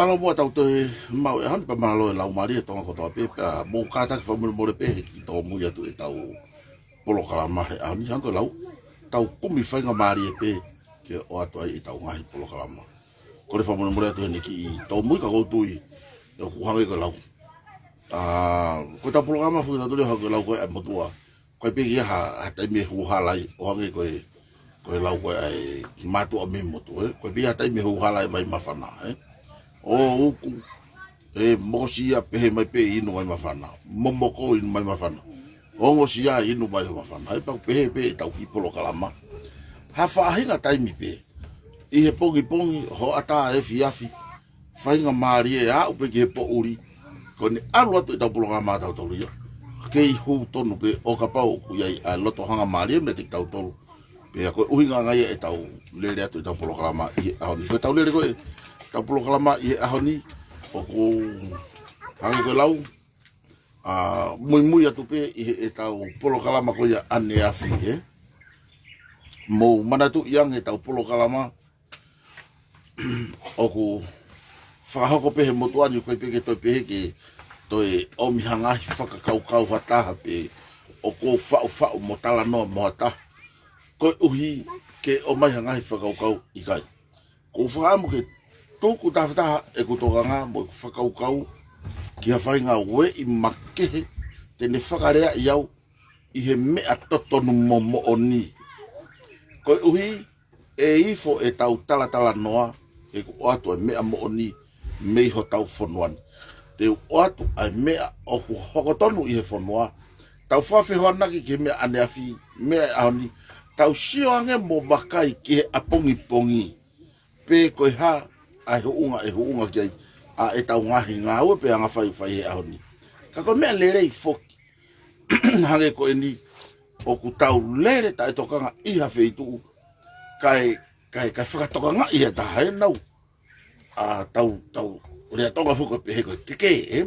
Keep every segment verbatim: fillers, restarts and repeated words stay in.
Pea ʻoku mau tau toe maʻu e ʻaho ni pea mālō e laumālie ʻa e Tonga kotoa pē, pea mou kātaki fakamolemole pē he kiʻi tōmui atu ʻetau polokalama he ʻaho ni, hangē ko e lau, tau kumi faingamālie pē ke ʻoatu ai ʻetau ngaahi polokalama. Kole fakamolemole atu he kiʻi tōmui ka ʻoku ou tui ʻoku hangē ko e lau. ʻA, ko ʻetau polokalama foki ʻoku tau tali hangē ko e lau ko ē ʻa e motuʻa. Ko e pē ia ha, ha taimi ʻe hū hala ai, ʻo hangē ko e, ko e lau ko ē ʻa e mātuʻa mei motu, ē? Ko e pē ia ha taimi ʻe hū hala ai e vai māfana, ē? ʻO uku, ē, mokosia pehē mai pē inu vai māfana, momoko inu vai māfana, ongosia inu vai māfana, ē? Pea ʻoku pehē pē ʻetau kiʻi polokalama. Ha faʻahinga taimi pē, ʻi he pongipongi, hoʻatā, efiafi, faingamālie ʻe aʻu pē ki he poʻuli, ko ʻene ʻalu atu ʻetau polokalama ʻatautolu ia, kei hū tonu pē ʻo kapau ʻoku ʻi ai ʻa e loto hangamālie meiate kitautolu. Pea ko e ʻuhinga ia ʻetau lele atu ʻetau polokalama ʻi he ʻaho ni. Ko ʻetau lele ko ē ʻetau polokalama ʻi he ʻaho ni, ʻoku hangē ko e lau, ʻa, muimui atu pē ʻi he ʻetau polokalama ko ia ʻaneafi, ē? Mou manatuʻi ange ʻetau polokalama, ʻoku fakahoko pē he motuʻa ni, ʻoku ʻikai pē ke toe pehē ke toe ʻomi ha ngaahi fakakaukau ha taha pe ʻoku ou faʻufaʻu mo talanoa mo ha taha, koeʻuhi ke ʻomai ha ngaahi fakakaukau, ʻikai. ʻOku ou fakaʻamu ke tuku tafataha ʻeku tokanga mo ʻeku fakakaukau ki ha faʻahinga ueʻi makehe te ne fakaleaʻi au ʻi he meʻa totonu mo moʻoni. Koeʻuhi ʻe ifo ʻetau talatalanoa, ʻeku ʻoatu ʻa e meʻa moʻoni mei hotau fonua ni. Te u ʻoatu ʻa e meʻa ʻoku hoko tonu ʻi he fonua. Tau fakafehoanaki ki he meʻa ʻaneafi, meʻa ʻaho ni. Tau sio ange mo vakai ki he ʻapongipongi pe ko e hā ʻa e huʻunga ʻe huʻunga ki ai ʻa ʻetau ngaahi ngāue pe anga fai ʻoku fai he ʻaho ni. Ka ko e meʻa lelei foki, hangē ko eni, ʻoku tau lele taʻetokanga ʻi ha feituʻu, kae, kae, kae fakatokangaʻi ʻe ha taha ʻenau, ʻa, tau, tau lea Tonga foki ʻo pehē ko e kekē, ē?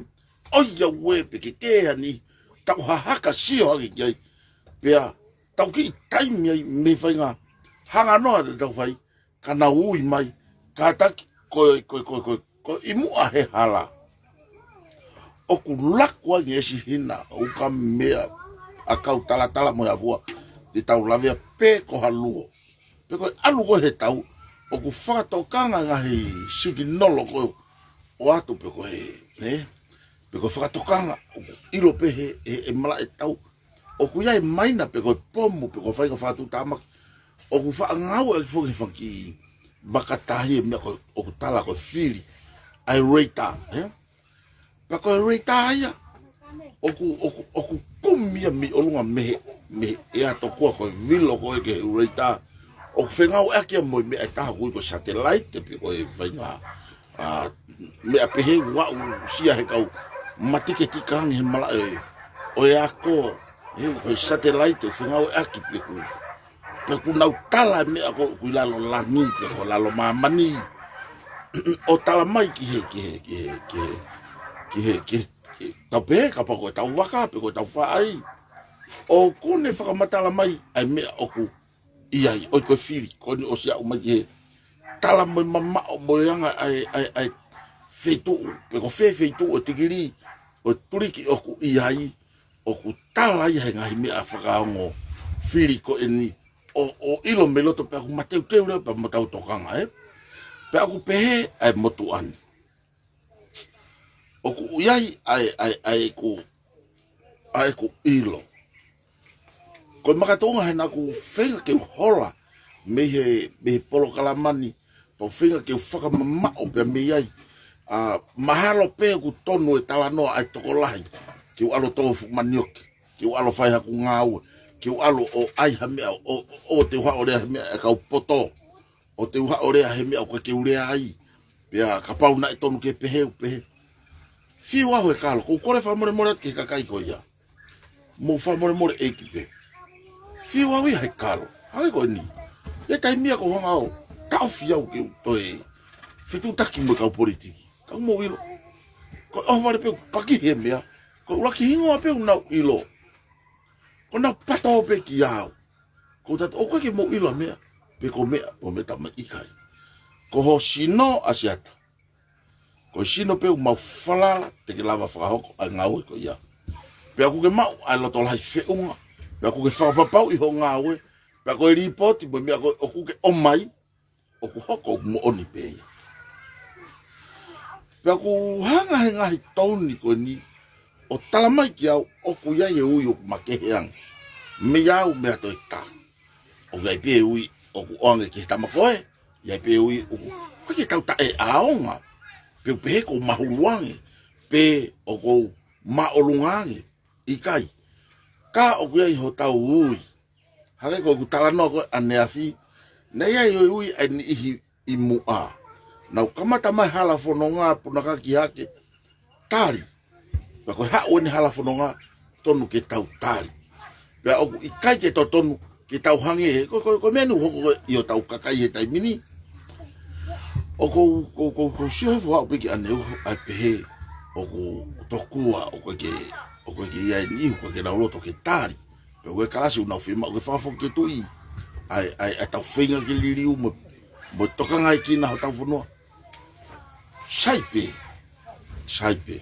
ʻOiauē, pe kekē ha niʻihi, tau hahaka sio hake ki ai. Pea tau kiʻi taimi ai mei he faʻahinga hanga noa te tau fai, ka nau ui mai, kātaki, ko e, ko e, ko e, ko e, ko e ʻi muʻa he hala, ʻoku laku ai e sihina ʻo ka meʻa ʻa e kau talatala mo e ʻafua, te tau lavea pē ko ha luo. Pe ko e ʻalu ko ē he tau, ʻoku fakatokanga ngaahi sikinolo ko ē ʻoatu pe ko e, ē? Pe ko e fakatokanga, ʻoku ʻilo pē he, he, he malaʻe tau, ʻoku ʻi ai e maina pe ko e pomu pe ko e faʻahinga fakatuʻutāmaki. ʻOku faʻa ngāueʻaki foki he fanga kiʻi vaka tahi e meʻa ko ē ʻoku tala ko e fili, ʻa e radar, ē? Pea ko e radar ia, ʻoku, ʻoku, ʻoku kumi ia mei ʻolunga mei he, mei he ʻea tokua ko e vilo ko ē ki he radar. ʻOku fengāueʻaki ia mo e meʻa ʻe taha ʻoku ui ko e satellite, pe ko e faʻahinga, ʻa, meʻa pehē ʻoku aʻusia he kau matiketika ange he malaʻe ʻo e ako, he ko e satellite ʻoku fengāueʻaki pe ʻoku, pe ʻoku nau tala e meʻa ko ē ʻoku ʻi lalo langi, pe ko lalo māmani, ʻo tala mai ki he, ki he, ki he, ki he, ki he, ki he, ki he, tau pehē kapau ko ʻetau vaka, pe ko ʻetau faʻahi. ʻOku ne fakamatala mai ʻa e meʻa ʻoku ʻi ai, ʻoi ko e fili, ko eni ʻosi aʻu mai ki he tala mo e mamaʻo mo e anga ʻa e, ʻa e, ʻa e feituʻu, pe ko fē feituʻu ʻo e tikilī ʻo e tuliki ʻoku ʻi ai, ʻoku tala ia he ngaahi meʻa fakaongo fili ko eni, ʻo, ʻo ʻilo mei loto pea ʻoku mateuteu leva pea mo ʻetau tokanga, ē? Pea ʻoku pehē ʻa e motuʻa ni. ʻOku ʻi ai ʻa e, ʻa e, ʻa e ʻeku, ʻa ʻeku ʻilo. Ko e makatuʻunga he naʻa ku feinga ke u hola mei he, mei he polokalama ni, pea u feinga ke u fakamamaʻo pea mei ai. ʻA, mahalo pē ʻoku tonu e talanoa ʻa e tokolahi, ke u ʻalu ʻo tō fuʻu manioke, ke u ʻalu ʻo fai haku ngāue, ke u ʻalu ʻo ʻai ha meʻa, ʻo, ʻo, ʻo te u haʻu ʻo lea he meʻa ʻa e kau poto, ʻo te u haʻu ʻo lea he meʻa ʻoku ʻikai ke u lea ai. Pea kapau naʻe tonu ke pehē, u pehē. Fiu au he kalo, ʻoku ou kole fakamolemole atu ki he kakai ko ia. Mou fakamolemole ʻeiki pē. Fiu au ia he kalo. Hangē ko eni. ʻI he taimi ia ʻoku ou hanga ʻo taʻofi au ke u toe fetuʻutaki mo e kau politiki. Ka ʻoku mou ʻilo, ko e ʻohovale pē ʻoku pakihi e meʻa, ko e ʻuluaki hingoa pē ʻoku nau ʻilo, ko ʻenau pato pē kiate au. Ko tata ʻoku ʻikai ke mou ʻilo ha meʻa, pe ko e meʻa, pe ko e meʻa tamaʻi, ʻikai. Ko ho sino ʻa Siata. Ko e sino pē ʻoku mau falala te ke lava fakahoko ʻa e ngāue ko ia. Pea ʻoku ke maʻu ʻa e loto lahi feʻunga, pea ʻoku ke fakapapauʻi hoʻo ngāue, pea ko e lipooti mo e meʻa ko ē ʻoku ke ʻomai, ʻoku hoko ʻoku moʻoni pē ia. Pea ʻoku hanga he ngaahi taʻu ni ko eni ʻo tala mai kiate au ʻoku ʻi ai e ui ʻoku makehe ange meiate au mei he Tohi Tapu. ʻOku ʻi ai pē ui ʻoku ʻoange ki he tama ko ē, ʻi ai pē ui ʻoku ʻikai ke tau taʻeʻaonga, pe ʻoku pehē ʻoku ou mahulu ange, pe ʻoku ou māʻolunga ange, ʻikai. Ka ʻoku ʻi ai hotau ui. Hangē ko ʻeku talanoa ko ē ʻaneafi, naʻe ʻi ai e ui ʻa e niʻihi ʻi muʻa. Nau kamata mai hala fononga, punakaki hake, tali. Pea ko e haʻu eni hala fononga, tonu ke tau tali. Pea ʻoku ʻikai ke totonu ke tau hangē, ko, ko, ko e meʻa eni ʻoku hoko ko ē ʻi hotau kakai he taimi ni. ʻOku ou, ʻoku ou, ʻoku ou, ʻoku ou sio he fohaʻu pē ki ʻaneuhu ʻa e pehē ʻoku tokua ʻoku ʻikai ke, ʻoku ʻikai ke ʻi ai e niʻihi ʻoku ʻikai ke nau loto ke tali. Pea ko e kalasi ʻoku nau fiemaʻu ke fakafoki ki he tuʻi ʻa e, ʻa e, ʻa e tau feinga ke liliu mo, mo tokangaekina hotau fonua. Sai pē. Sai pē.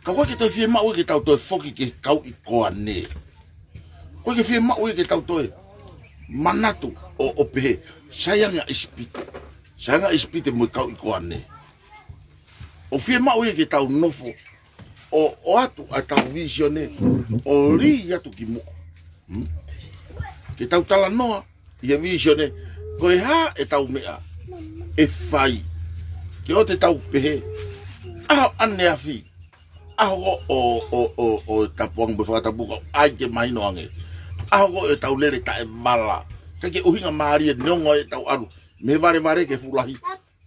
Ka ʻoku ʻikai ke toe fiemaʻu ia ke tau toe foki ki he kau ʻi Koane. ʻOku ʻikai ke fiemaʻu ia ke tau toe manatu ʻo, ʻo pehē, sai ange ʻa ʻIsipite. Sai ange ʻa ʻIsipite mo e kau ʻi Koane. ʻOku fiemaʻu ia ke tau nofo ʻo, ʻoatu ʻa e tau vīsone, ʻo lī atu ki muʻa. Hmm? Ke tau talanoa ʻi he vīsone, ko e hā e tau meʻa ʻe fai. Ke ʻoua te tau pehē, ʻaho ʻaneafi, ʻaho ko ē ʻo, ʻo, ʻo, ʻo e tapuangu mo e fakatapu ka ʻai ke mahino ange. ʻAho ko ē ʻo e tau lele taʻevala. ʻIkai ke ʻuhinga mālie neongo e tau ʻalu mei he valevale ki he fuʻu lahi.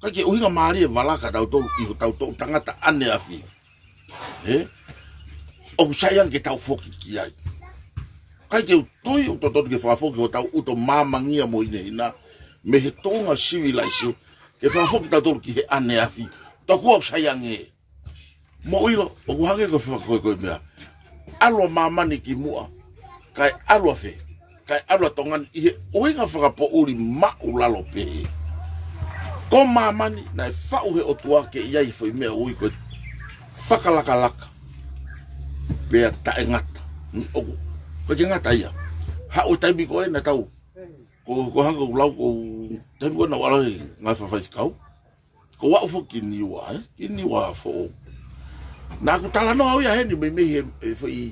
ʻIkai ke ʻuhinga mālie e vala kia tautolu ʻi hotau toʻu tangata ʻaneafi. Ē? ʻOku sai ange ke tau foki ki ai. ʻIkai ke u tui ʻoku totonu ke fakafoki hotau ʻuto māmangia mo hinehina mei he tuʻunga sivilaise, ke fakafoki tautolu ki he ʻaneafi. Tokua ʻoku sai ange. Mou ʻilo, ʻoku hangē ko e faka-, ko e, ko e meʻa. ʻAlu ʻa māmani ki muʻa, kae ʻalu ʻa fē, kae ʻalu ʻa Tonga ni ʻi he ʻuhinga fakapoʻuli māʻulalo pē. Ko māmani naʻe faʻu he ʻOtua ke ʻi ai e foʻi meʻa ʻoku ui ko e fakalakalaka. Pea taʻengata. Hmm, ʻoku, ʻoku ʻikai ke ngata ia. Haʻu e taimi ko ē naʻa tau, ko, ko e hanga ʻo lau ko e taimi ko ē naʻa ku ʻalu ai he ngāue fakafaifekau. Ko au foki ki Niua, ē? Ki Niua foʻou. Naʻa ku talanoa au ia heni mei, mei he, he foʻi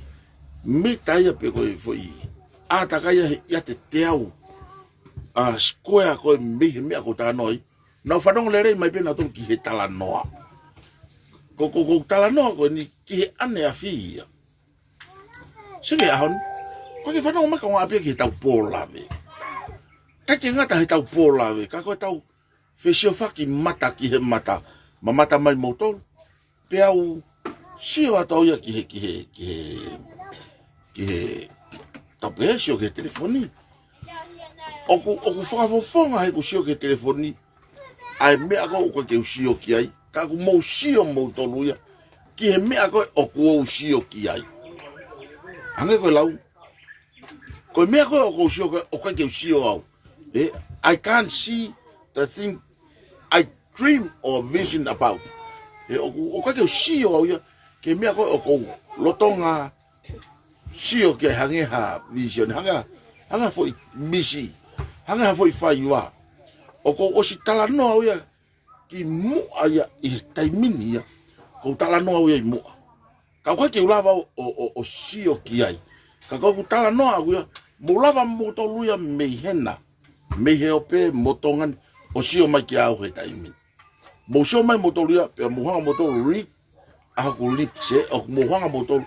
mita ia pe ko e foʻi ʻātakai ia he ʻiate teau ʻa e square ko ē mei he meʻa ʻoku ou talanoa ai. Naʻa ku fanongo lelei mai pē nautolu ki he talanoa. Ko, ko, ko e talanoa ko eni ki he ʻaneafi ia. Sio ki he ʻaho ni. ʻOku ʻikai ke fanongo mai kaungā ʻapi ia ki he tau pōlave. ʻIkai ke ngata he tau pōlave, ka ko e tau fesiofaki mata ki he mata, mamata mai moutolu. Pea u sio atu au ia ki he, ki he, ki he, ki he, tau pehē sio ki he telefoni. ʻOku, ʻoku fakafofonga heʻeku sio ki he telefoni ʻa e meʻa ko ē ʻoku ʻikai ke u sio ki ai, ka ʻoku mou sio moutolu ia ki he meʻa ko ē ʻoku ou sio ki ai. Hangē ko e lau, ko e meʻa ko ē ʻoku ou sio ki ai, ʻoku ʻikai ke u sio au. Ē, I can't see the thing I dream or vision about. Ē, ʻoku, ʻoku ʻikai ke u sio au ia ki he meʻa ko ē ʻoku ou lolotonga sio ki ai, hangē ha vision, hangē ha, hangē ha foʻi misi, hangē ha foʻi faiva. ʻOku ou ʻosi talanoa au ia ki muʻa ia ʻi he taimi ni ia. ʻOku ou talanoa au ia ʻi muʻa. Ka ʻoku ʻikai ke u lava ʻo, ʻo, ʻo, ʻo sio ki ai. Ka ʻoku ou talanoa au ia, mou lava moutolu ia mei hena, mei he ope mo Tonga ni, ʻo sio mai kia au he taimi ni. Mou sio mai moutolu ia, pea mou hanga moutolu ʻo read ʻa hoku lips, ʻoku mou hanga moutolu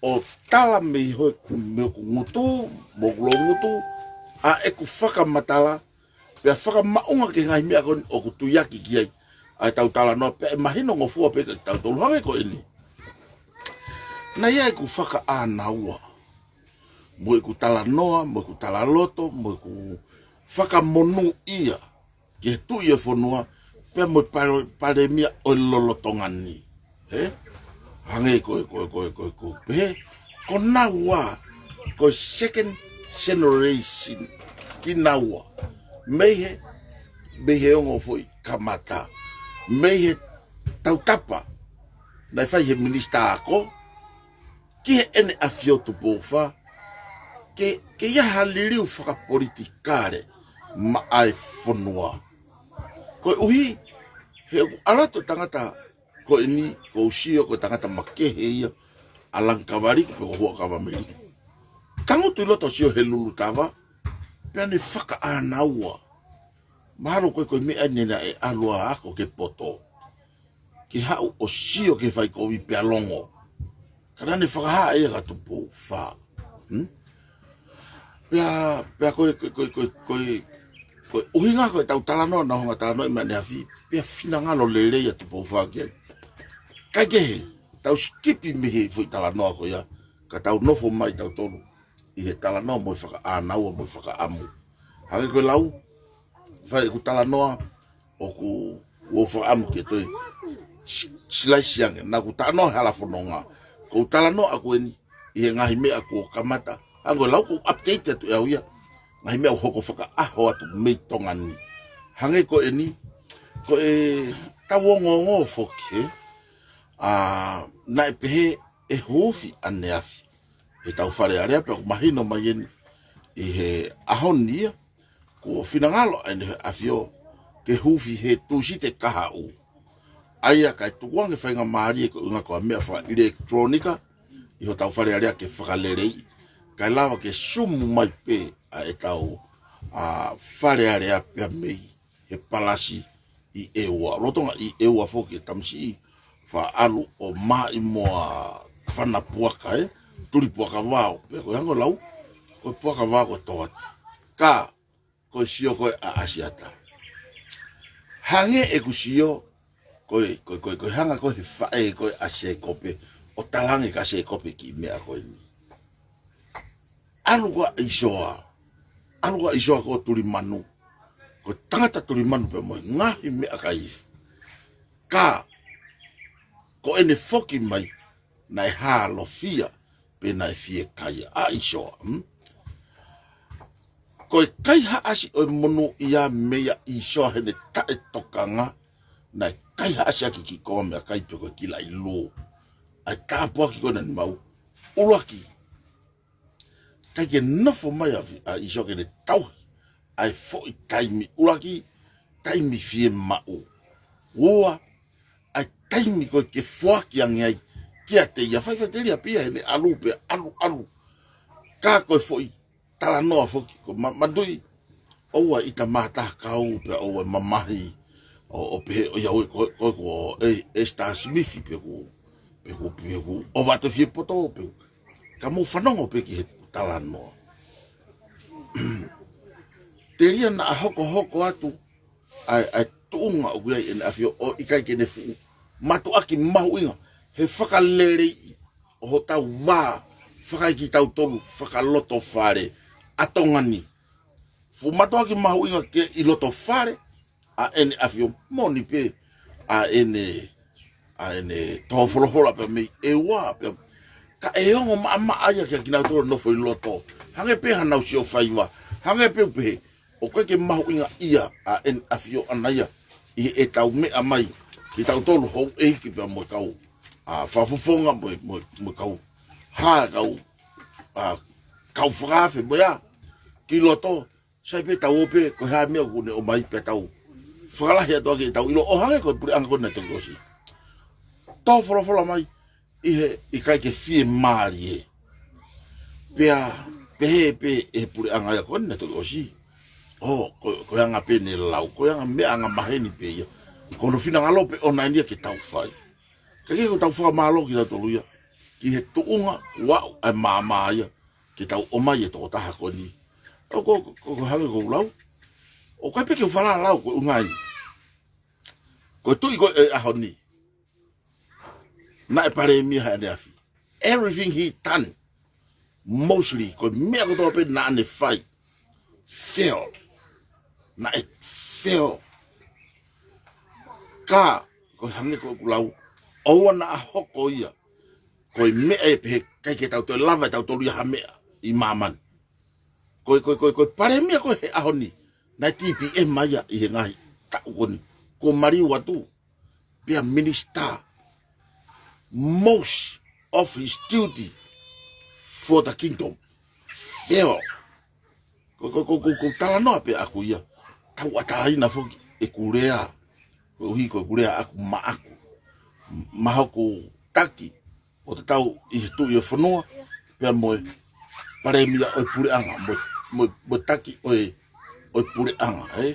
ʻo tala mei hoku, mei hoku ngutu, mo hoku loungutu, ʻa ʻeku fakamatala, pea fakamaʻunga ki he ngaahi meʻa ko eni ʻoku tuiaki ki ai ʻa e tau talanoa, pea ʻe mahinongofua pē kia tautolu. Hangē ko eni. Naʻe ʻi ai ʻeku fakaʻānaua, mo ʻeku talanoa, mo ʻeku talaloto, mo ʻeku fakamonūʻia ki he tuʻi ʻo e fonua, pea mo e pal-, palēmia ʻo e lolotonga ni. Ē? Hangē ko e, ko e, ko e, ko e, ko e pehē, ko naua, ko e second generation kinaua. Mei he, mei he ongo foʻi kamata. Mei he tautapa naʻe fai he minisitā ako ki heʻene ʻAfio Tupou Fā, ke, ke ʻi ai ha liliu fakapolitikale maʻa e fonua. Koeʻuhi he ʻoku ʻalu atu e tangata ko eni, ʻoku ou sio ko e tangata makehe ia, ʻa Langikavaliku pe ko Huʻakavameiliku. Tangutu ʻi loto ʻo sio he lulutava, pea ne fakaʻānaua. Mahalo ko e, ko e meʻa eni naʻe ʻalu ʻo ako ki he poto, ke haʻu ʻo sio ki he faikovi pea longo. Ka naʻa ne fakahā ia kia Tupou Fā. Hmm? Pea, pea ko e, ko e, ko e, ko e, ko e, ko e ʻuhinga ko ʻetau talanoa naʻa hanga talanoa ʻi meʻa ʻaneafi, pea finangalo lelei ʻa Tupou Fā ki ai. Kae kehe, tau sikipi mei he foʻi talanoa ko ia, ka tau nofo mai tautolu ʻi he talanoa mo e fakaʻānaua mo e fakaʻamu. Hangē ko e lau, fai ʻeku talanoa, ʻoku ou fakaʻamu ke toe si-, silaisi ange. Naʻa ku talanoa he hala fononga, ʻoku ou talanoa ʻaku eni ʻi he ngaahi meʻa kuo kamata. Hangē ko e lau, ʻoku ou update atu ʻe au ia, ngaahi meʻa ʻoku hoko fakaʻaho atu mei Tonga ni. Hangē ko eni, ko ʻetau ongoongo foki he, ʻa, naʻe pehē ʻe huufi ʻaneafi ʻetau Fale Alea, pea ʻoku mahino mai eni ʻi he ʻaho ni ia, kuo finangalo ʻa ʻEne ʻAfio ke huufi he Tūsite kahaʻu. ʻA ia kae tukuange faingamālie ko e ʻuhinga ko e meʻa fakaʻilekitulōnika ʻi hotau Fale Alea ke fakaleleiʻi, kae lava ke sumu mai pē ʻa ʻetau, ʻa, Fale Alea pea mei he palasi ʻi ʻEua. Lolotonga ʻi ʻEua foki e tamasiʻi faʻa ʻalu ʻo maʻimoa fana puaka, ē, tuli puaka vao, pea ko e hangē ko e lau, ko e puaka vao ko e toa. Ka, ko e sio ko ē ʻa ʻAsiata. Hangē ʻeku sio, ko e, ko e, ko e, ko e hanga ko ē he faʻē ko ē ʻa Sēkope ʻo talaange kia Sēkope e kiʻi meʻa ko eni. ʻAlu ko ē ʻa ʻIsoa, ʻalu ko ē ʻa ʻIsoa ko Tulimanu, ko e tangata Tulimanu pea mo e ngaahi meʻakai. Ka, ko ʻene foki mai, naʻe hālofia, pe naʻe fiekaia ʻa ʻIsoa, hmm? Ko e kaihaʻasi ʻo e monūʻia meia ʻIsoa heʻene taʻetokanga, naʻe kaihaʻasi ʻaki e kiʻi konga meʻakai pe ko e kiʻi laʻi lū. ʻA e tāpuaki ko ē naʻa ne maʻu. ʻUluaki, ʻikai ke nofo mai ʻa fi-, ʻa ʻIsoa ke ne tauhi ʻa e foʻi taimi. ʻUluaki, taimi fiemaʻu. Ua, ʻa e taimi ko ē ke foaki ange ai kiate ia. Fai faʻiteliha pē ia heʻene ʻalu pea ʻalu, ʻalu. Ka ko e foʻi talanoa foki, ko ma-, manatuʻi, ʻoua ʻe ʻita maʻa ha taha kau pea ʻoua ʻe mamahi, ʻo, ʻo pehē ʻoiauē ko, ko, ko e, ʻEsitā Simifi pe ko, pe ko, pe ko ʻOvato Fiepoto pe ko, ka mou fanongo pē ki he talanoa. Telia naʻa hokohoko atu ʻa e, ʻa e tuʻunga ʻoku ʻi ai ʻEne ʻAfio ʻo ʻikai ke ne fuʻu mātuʻaki mahuʻinga he fakaleleiʻi ʻo hotau vā fakaekitautolu fakalotofale ʻa Tonga ni. Fuʻu mātuʻaki mahuʻinga ke ʻi loto fale ʻa ʻEne ʻAfio, moʻoni pē ʻa ʻene, ʻa ʻene tō folofola pea mei ʻEua pea. Ka ʻe ongo maʻamaʻa ia kia kinautolu ʻoku nofo ʻi loto. Hangē pē haʻanau sio faiva. Hangē pē ʻoku pehē, ʻoku ʻikai ke mahuʻingaʻia ʻa ʻEne ʻAfio ʻana ia ʻi heʻetau meʻa mai kitautolu houʻeiki pea mo e kau, ʻa, fakafofonga mo e, mo e, mo e kau, ha kau, ʻa, kau fakaafe mo ia ki loto, sai pē tau ō pē, ko e hā e meʻa ʻoku ne ʻomai pea tau fakalahi atu ʻaki ʻetau ʻilo ʻo hangē ko e puleʻanga ko ē naʻe toki ʻosi. Tō folofola mai, ʻi he ʻikai ke fiemālie. Pea, pehē pē ʻe he puleʻanga ia ko ē naʻe toki ʻosi. ʻO, ko, ko e anga pē ʻene lau, ko e anga meʻa anga maheni pē ia. Ko hono finangalo pē ʻoʻona eni ia ke tau fai. Ka ke ko ʻetau fakamālō kitautolu ia ki he tuʻunga ʻoku aʻu ʻa e maama ia ke tau ʻomai e tokotaha ko eni. ʻO ko, ko, ko hangē ko ʻeku lau, ʻoku ʻikai pē ke u falala au ko e ʻuhinga ia. Ko e tuʻi ko ē ʻo e ʻaho ni, naʻe palēmia ʻaneafi. Everything he done, mostly, ko e meʻa kotoa pē naʻa ne fai, fail. Naʻe fail. Ka, ko e hangē ko ʻeku lau, ʻoua naʻa hoko ia ko e meʻa ʻe pehē ʻikai ke tau toe lava ʻe tautolu ia ha meʻa ʻi māmani. Ko e, ko e, ko e, ko e palēmia ko ē he ʻaho ni, naʻe TPM mai ia ʻi he ngaahi taʻu ko eni, kuo maliu atu. pea minister most of his duty for the kingdom. Feo. Ko, ko, ko, ko, ko talanoa pē ʻaku ia. Tauʻatāina foki ʻeku lea. Koeʻuhi ko ʻeku lea ʻaku maʻaku. Mahoku taki ʻo tatau ʻi he tuʻi ʻo e fonua, pea mo e palēmia ʻo e puleʻanga, mo, mo, mo e taki ʻo e, ʻo e puleʻanga, ē?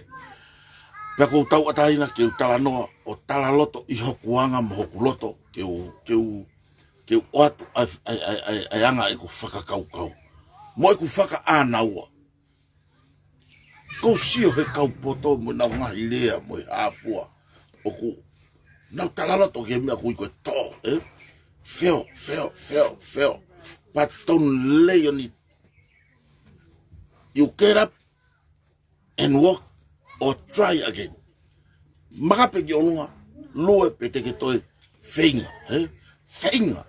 Pea ʻoku ou tauʻatāina ke u talanoa, ʻo talaloto ʻi hoku anga mo hoku loto, ke u, ke u, ke u ʻoatu ʻa e, ʻa e, ʻa e, ʻa e, ʻa e anga ʻeku fakakaukau. Mo ʻeku fakaʻānaua. Ko e sio he kau poto mo ʻenau ngaahi lea mo e hā fua. ʻOku nau talaloto ki he meʻa ʻoku ui ko e tō, ē? Feo, feo, feo, feo. But don't lay on it. You get up and walk or try again. Maka pē ki ʻolunga, lue pē te ke toe feinga, ē? Feinga.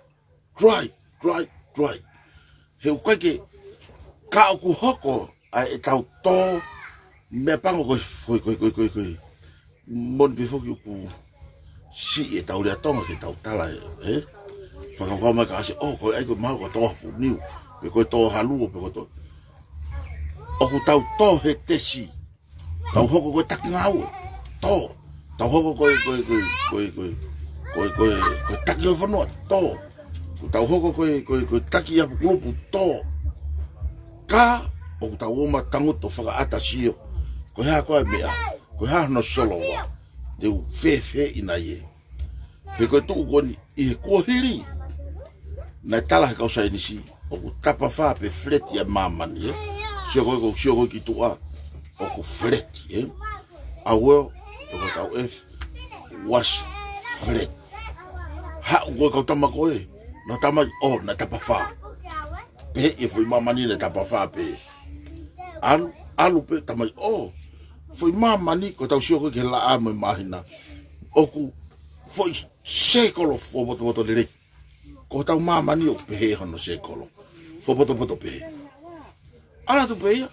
Try, try, try. He ʻoku ʻikai ke, ka ʻoku hoko ʻa ʻetau tō, meʻapango ko e, ko e, ko e, ko e, ko e, ko e. Moʻoni pē foki ʻoku siʻi ʻetau lea Tonga ke tau tala ē, ē? Fakakaukau mai ka ʻasi, ʻō, ko e ʻai ko e maha ko e tō ha fuʻu niu, pe ko e tō ha luo, pe ko e tō. ʻOku tau tō he tesi. Tau hoko ko e taki ngāue. Tō. Tau hoko ko e, ko e, ko e, ko e, ko e, ko e, ko e, ko e taki ʻo e fonua. Tō. Ko tau hoko ko e, ko e, ko e taki ʻi ha kulupu. Tō. Ka, ʻoku tau ō mai tangutu ʻo fakaʻata sio. Ko e hā ko ā e meʻa. Ko e hā hono solo ua. Te u fēfē ʻi nai ē. He ko e tuʻu ko eni ʻi he kuohili. Naʻe tala he kau saienisi, ʻoku tapafā pe flat ʻa māmani, ē? Sio ko ē, ko sio ko ē ki tuʻa, ʻoku flat, ē? ʻAueo, ʻoku tau F, was flat. Haʻu ko e kau tama ko ē, naʻa tala mai, ʻō, naʻe tapafā. Pehē ʻe he foʻi māmani naʻe tapafā pē. ʻAlu, ʻalu pē tala mai, ʻō, foʻi māmani ko e tau sio ko ē ki he laʻā mo e māhina. ʻOku foʻi sēkolo fakapotopoto lelei. Ko hotau māmani ʻoku pehē hono sēkolo. Fakapotopoto pehē. ʻAlu atu pē ia.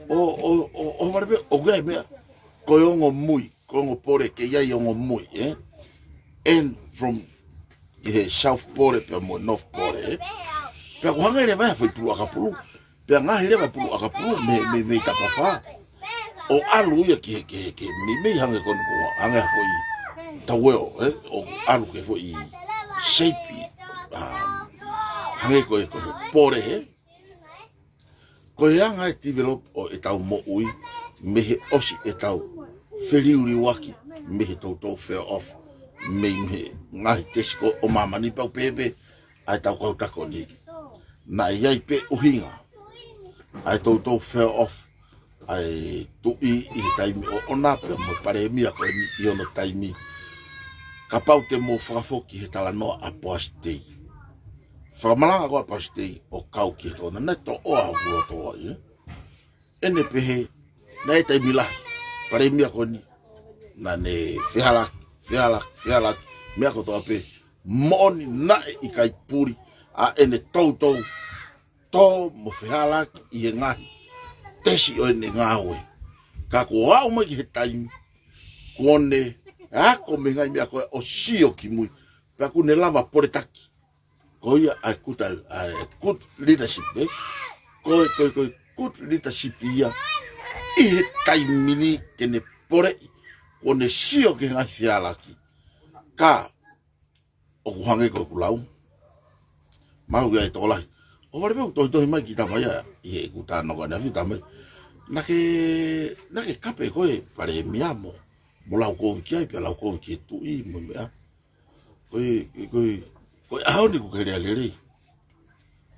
ʻO, ʻo, ʻo, ʻo vale pē, ʻoku ʻi ai e meʻa. Ko e ongo mui, ko e ongo pole, ke ʻi ai e ongo mui, ē? And from ʻi he South Pole pea mo e North Pole, ē? Pea ʻoku hangē leva ia ha foʻi pulu ʻakapulu. Pea ngaahi leva pulu ʻakapulu mei, mei, mei tapafā. ʻO ʻalu ia ki he, ki he, ki he, mei, mei hangē ko eni ko ē, hangē ha foʻi taueo, ē? ʻO ʻalu ki he foʻi shape, um, hangē ko e, ko e pole, ē? Ko e anga e develop ʻo ʻetau moʻui, mei he ʻosi ʻetau feliuliuaki, mei he toutou fail off, mei, mei he ngaahi tesi ko ē ʻo māmani pau pēpē, ʻa ʻetau kau tako ni. Naʻe ʻi ai pē ʻuhinga, ʻa e toutou fail off, ʻa e tuʻi ʻi he taimi ʻoʻona pea mo e palēmia ko eni ʻi hono taimi. Kapau te mou fakafoki he talanoa ʻa Poasi Tei. Fakamalanga ko ē ʻa Poasi Tei ʻo kau ki he tōna, naʻe toʻoa hoku loto ai, ē? ʻEne pehē, naʻe taimi lahi, palēmia ko eni, naʻa ne fehalaki, fehalaki, fehalaki, meʻa kotoa pē, moʻoni naʻe ʻikai puli, ʻa ʻene toutou, tō mo fehalaki ʻi he ngaahi tesi ʻo ʻene ngāue. Ka kuo aʻu mai ki he taimi, kuo ne ako mei he ngaahi meʻa ko ē ʻo sio ki mui, pea kuo ne lava poletaki. Ko ia ʻa e good, ʻa e good leadership, ē? Ko e, ko e, ko e good leadership ia ʻi he taimi ni ke ne poleʻi, kuo ne sio ki he ngaahi fehalaki. Ka, ʻoku hangē ko ʻeku lau. Mau ia e tokolahi. ʻO vale pē ʻoku tohitohi mai ki tamai ia, ʻi heʻeku talanoa ko eni ʻa Fita mai. Naʻa ke, naʻa ke kape ko e palēmia mo, mo lau kovi ki ai, pea lau kovi ki he tuʻi, mo e meʻa. Ko e, ko e, ko e ʻaho ni ʻoku ke lea lelei.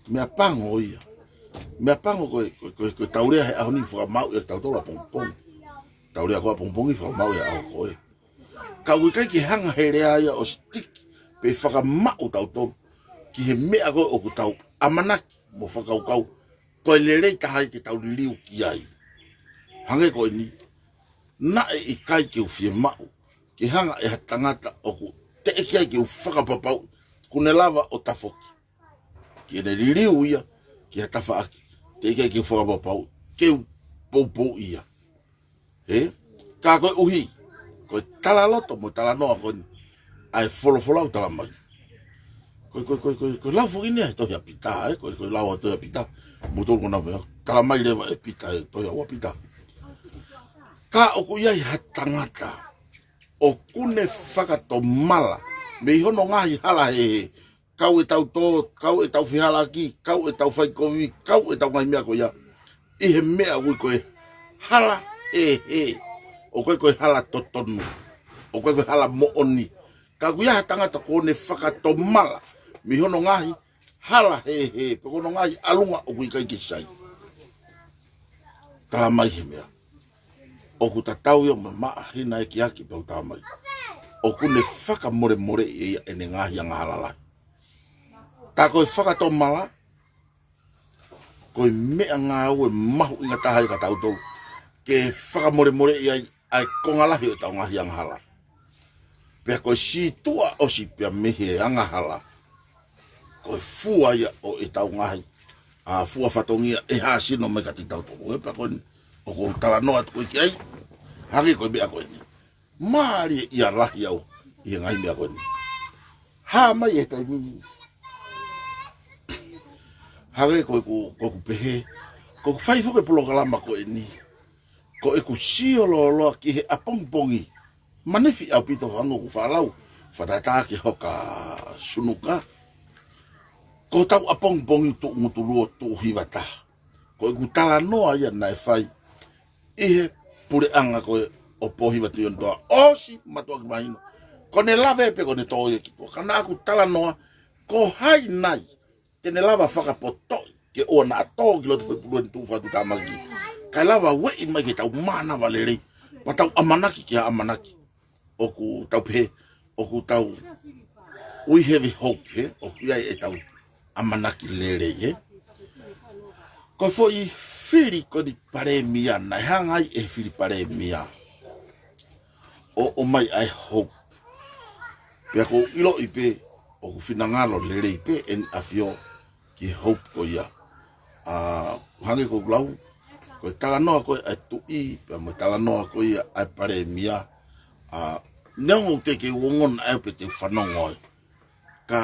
Meʻapango ia. Meʻapango ko e, ko e, ko e, ko e tau lea he ʻaho ni fakamaau ia tautolu ʻapongipongi. Tau lea ko ē ʻapongipongi fakamaau ia ʻaho ko ē. Ka ʻoku ʻikai ke hanga he lea ia ʻo stick pe fakamaʻu tautolu ki he meʻa ko ē ʻoku tau ʻamanaki mo fakakaukau ko e lelei taha ia ke tau liliu ki ai. Hangē ko eni, naʻe ʻikai ke u fiemaʻu ke hanga ʻe ha tangata ʻoku teʻeki ai ke u fakapapauʻi kuo ne lava ʻo tafoki, ke ne liliu ia ki ha tafaʻaki teʻeki ai ke u fakapapauʻi ke u poupouʻi ia. Ē? Ka koeʻuhi ko e talaloto mo e talanoa ko eni, ʻa e folofola ʻoku tala mai. Ko e, ko e, ko e, ko e, ko e lau foki eni ʻa e tohi ʻa Pita, ē, ko e, ko e lau ʻa e tohi ʻa Pita. Mou tolu ko ena meʻa. Tala mai leva ʻe Pita, ʻe tohi ʻa ua Pita. Ka ʻoku ʻi ai ha tangata ʻoku ne fakatomala mei hono ngaahi hala hehe. Kau ʻetau tō, kau ʻetau fehālaaki, kau ʻetau faikovi, kau ʻetau ngaahi meʻa ko ia. ʻI he meʻa ʻoku ui ko e hala hehe. ʻOku ʻikai ko e hala totonu. ʻOku ʻikai ko e hala moʻoni. Ka ʻoku ʻi ai ha tangata ʻoku ne fakatomala mei hono ngaahi hala hehe, pe ko hono ngaahi ʻalunga ʻoku ʻikai ke sai. Tala mai he meʻa. ʻOku tatau ia mo e māhina ʻe kiaki pea u tala mai. ʻOku ne fakamolemoleʻi ʻe ia ʻene ngaahi angahala lahi. Tā ko e fakatomala, ko e meʻangāue mahuʻinga taha ia kia tautolu. Ke fakamolemoleʻi ai ʻa e konga lahi ʻo ʻetau ngaahi angahala. Pea ko e sītuʻa ʻosi pea mei he angahala. Ko e fua ia ʻo ʻetau ngaahi, ʻa, fua fatongia ʻe hāsino mai kiate kitautolu. Ē, pea ko eni, ʻoku ou talanoa atu ko ē ki ai. Hangē ko e meʻa ko eni. Mālie ia lahi au ʻi he ngaahi meʻa ko eni. Hā mai e taimi. Hangē ko ʻeku, ko ʻeku pehē. Ko ʻeku fai foki e polokalama ko eni. Ko ʻeku sio lōloa ki he ʻapongipongi. Manifi ʻaupito hangē ko ʻeku faʻa lau. Fakatātā ki he hoka sunuka. Ko hotau ʻapongipongi tuʻu ngutu luo tuʻu hiva taha. Ko ʻeku talanoa ia naʻe fai ʻi he puleʻanga ko ē ʻo Pōhiva Tuʻionitoa. ʻOsi mātuʻaki mahino. Ko ʻene lave pē ko ʻene tō ia ki tuʻa. Ka naʻa ku talanoa, ko hai nai te ne lava fakapotoʻi ke ʻoua naʻa tō ki loto foʻi pulu ʻeni tuʻu fakatuʻutāmaki. Kae lava ueʻi mai ke tau mānava lelei. Pea tau ʻamanaki ki ha ʻamanaki. ʻOku tau pehē, ʻoku tau, we have a hope, ē? ʻOku ʻi ai ʻetau ʻamanaki lelei, ē? Ko e foʻi fili ko eni palēmia, naʻe hanga ai e fili palēmia ʻo, ʻomai ʻa e hope. Pea ʻoku ou ʻiloʻi pē, ʻoku finangalo lelei pē ʻEne ʻAfio ki he hope ko ia. ʻA, hangē ko ʻeku lau, ko e talanoa ko ē ʻa e tuʻi, pea mo e talanoa ko ia ʻa e palēmia, ʻa, neongo ʻoku teʻeki ke u ongona ʻe au pe te u fanongo ai. Ka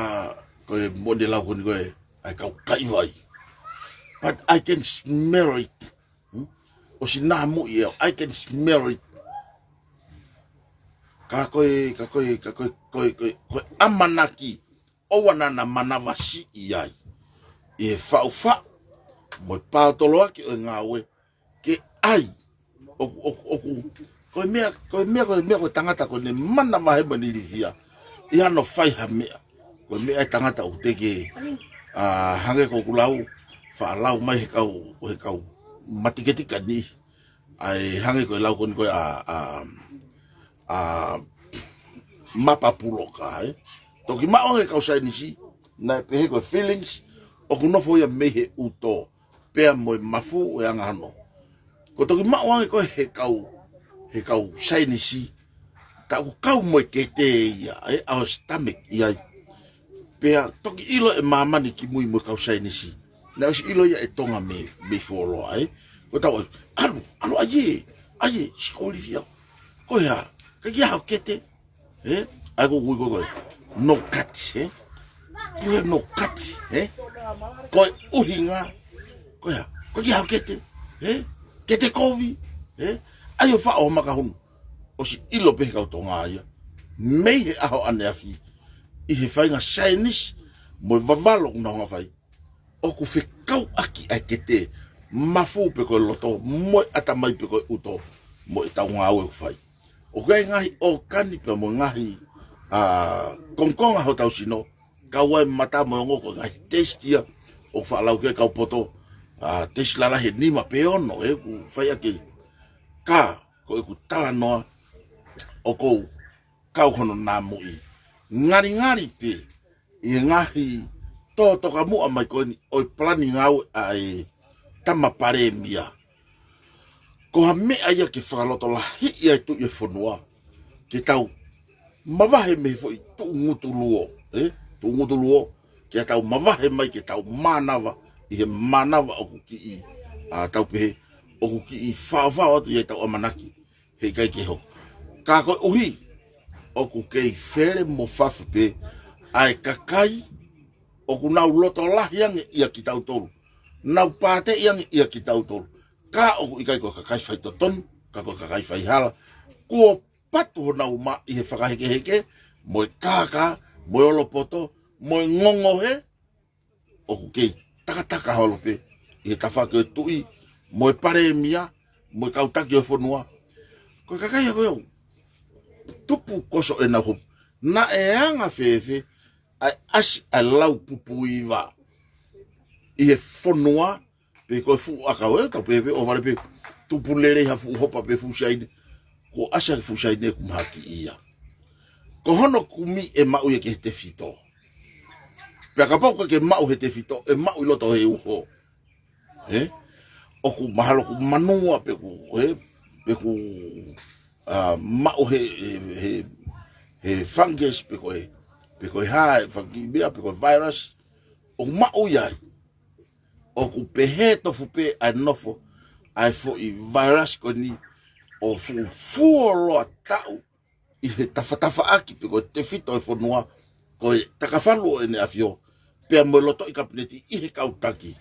ko e moʻoni e lau ko eni ko ē ʻa e kau kaivai. But I can smell it. Hmm? ʻOsi nāmuʻi ʻe au, I can smell it. Ka ko e, ka ko e, ka ko e, ko e, ko e, ko e ʻamanaki. ʻOua naʻa na manavasiʻi ai. ʻI he faʻufaʻu mo e paotoloaki ʻo e ngāue ke ʻai. ʻOku, ʻoku, ʻoku, ko e meʻa, ko e meʻa, ko e meʻa, ko e tangata ko ʻene manavahē mo ʻene ilifia. ʻI hano fai ha meʻa. Ko e meʻa e tangata ʻoku teʻeki, ʻa, hangē ko ʻeku lau, faʻa lau mai he kau, he kau matiketika ni. ʻA e hangē ko e lau ko eni ko ē ʻa, ʻa, ʻa Mapa Puloka, ē. Toki maʻu ange kau saienisi, naʻe pehē ko e feelings, ʻoku nofo ia mei he ʻuto, pea mo e mafu ʻo e angahono. Ko e toki maʻu ange ko ē he kau, he kau saienisi, tā ʻoku kau mo e kete ia, ē, ʻa e stomach ʻi ai. Pea toki ʻilo ʻe māmani kimui mo e kau saienisi. Naʻe ʻosi ʻilo ia ʻe Tonga mei, mei fuoloa, ē. Ko e tau ʻai, ʻalu, ʻalu, ʻai ē, ʻai ē, siko ilifia. Ko e hā, ʻikai ke ʻi ai haʻo kete, ē? ʻA ia ko ʻeku ui ko ē ko e no kati, ē? Ko e no kati, ē? Ko e ʻuhinga, ko e hā, ʻikai ke ʻi ai haʻo kete, ē? Kete kovi, ē? ʻAi ʻo faʻo ho maka hunu. ʻOsi ʻilo pē he kau Tonga ia. Mei he ʻaho ʻaneafi. ʻI he faʻahinga saienisi, mo e vavalo ʻoku nau hanga fai. ʻOku fekauʻaki ʻa e kete, mafu pe ko e loto, mo e ʻatamai pe ko e ʻuto, mo ʻetau ngāue ʻoku fai. ʻOku ʻi ai e ngaahi ʻōkani pea mo e ngaahi, ʻa, kongokonga hotau sino, kau ai e mata mo e ongo ko e ngaahi test ia, ʻoku faʻa lau ki ai e kau poto, ʻa, test lalahi ʻe nima pe ono, ē, ʻoku fai ʻaki. Ka, ko ʻeku talanoa, ʻoku ou kau hono nāmuʻi. Ngalingali pē, ʻi he ngaahi tō tokamuʻa mai ko eni ʻo e palani ngāue ʻa e tama palēmia. Ko ha meʻa ia ke fakalotolahiʻi ai e tuʻi ʻo e fonua. Ke tau mavahe mei he foʻi tuʻu ngutu luo, ē? Tuʻu ngutu luo, ke tau mavahe mai ke tau mānava, ʻi he mānava ʻoku kiʻi, ʻa, tau pehē, ʻoku kiʻi faofao atu ia ʻetau ʻamanaki. Heʻikai ke hoko. Ka koeʻuhi, ʻOku kei fele mo fafi pē ʻa e kakai ʻoku nau loto lahi ange ʻia kitautolu, nau pāteʻi ange ʻia kitautolu, ka ʻoku ʻikai ko e kakai faitotonu, ka ko e kakai faihala. Kuo patu honau uma ʻi he fakahekeheke, mo e kākā, mo e olopoto, mo e ngongohe, ʻoku kei takataka holo pē ʻi he tafaʻaki ʻo e tuʻi, mo e palēmia, mo e kau taki ʻo e fonua. Ko e kakai ia ko ē ʻoku tupu koso ʻenau hopo. Naʻe anga fēfē ʻa e ʻasi ʻa e lau pupuiva ʻi he fonua, pe ko e fuʻu ʻakau ē, tau pehē pē ʻo vale pē, tupu lelei ha fuʻu hopa pe fuʻu saine, kuo ʻasi ʻa e fuʻu saine ʻoku mahaki ia. Ko hono kumi ʻe maʻu ia ki he tefito. Pea kapau ʻoku ke maʻu he tefito, ʻe maʻu ʻi loto he uho. Ē? ʻOku mahalo ʻoku manua pe ʻoku, ē? Pe ʻoku, ā, maʻu he, he, he, he fungus pe ko e, pe ko e hā, e fanga kiʻi meʻa, pe ko e virus. ʻOku maʻu ia ai. ʻOku pehē tofu pē ʻa e nofo ʻa e foʻi virus ko eni ʻo fuʻu fuoloa taʻu ʻi he tafatafaʻaki pe ko e tefito ʻo e fonua, ko e takafalu ʻo ʻEne ʻAfio, pea mo e lotoʻi kapineti ʻi he kau taki.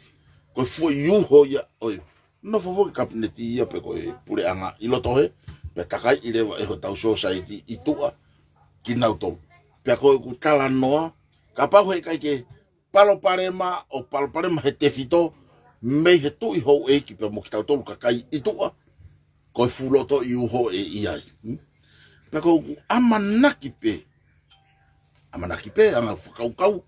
Ko e foʻi uho ia ʻo e nofo foki kapineti ia pe ko e puleʻanga ʻi loto he, pea takaiʻi leva ʻe hotau sōsaieti ʻi tuʻa kinautolu. Pea ko ʻeku talanoa, kapau heʻikai ke palopalema ʻo palopalema he tefito mei he tuʻi houʻeiki pea mo kitautolu kakai ʻi tuʻa, ko e fuʻu lotoʻi uho ʻe ʻi ai. Hmm? Pea ko ʻeku ʻamanaki pē, ʻamanaki pē, anga fakakaukau,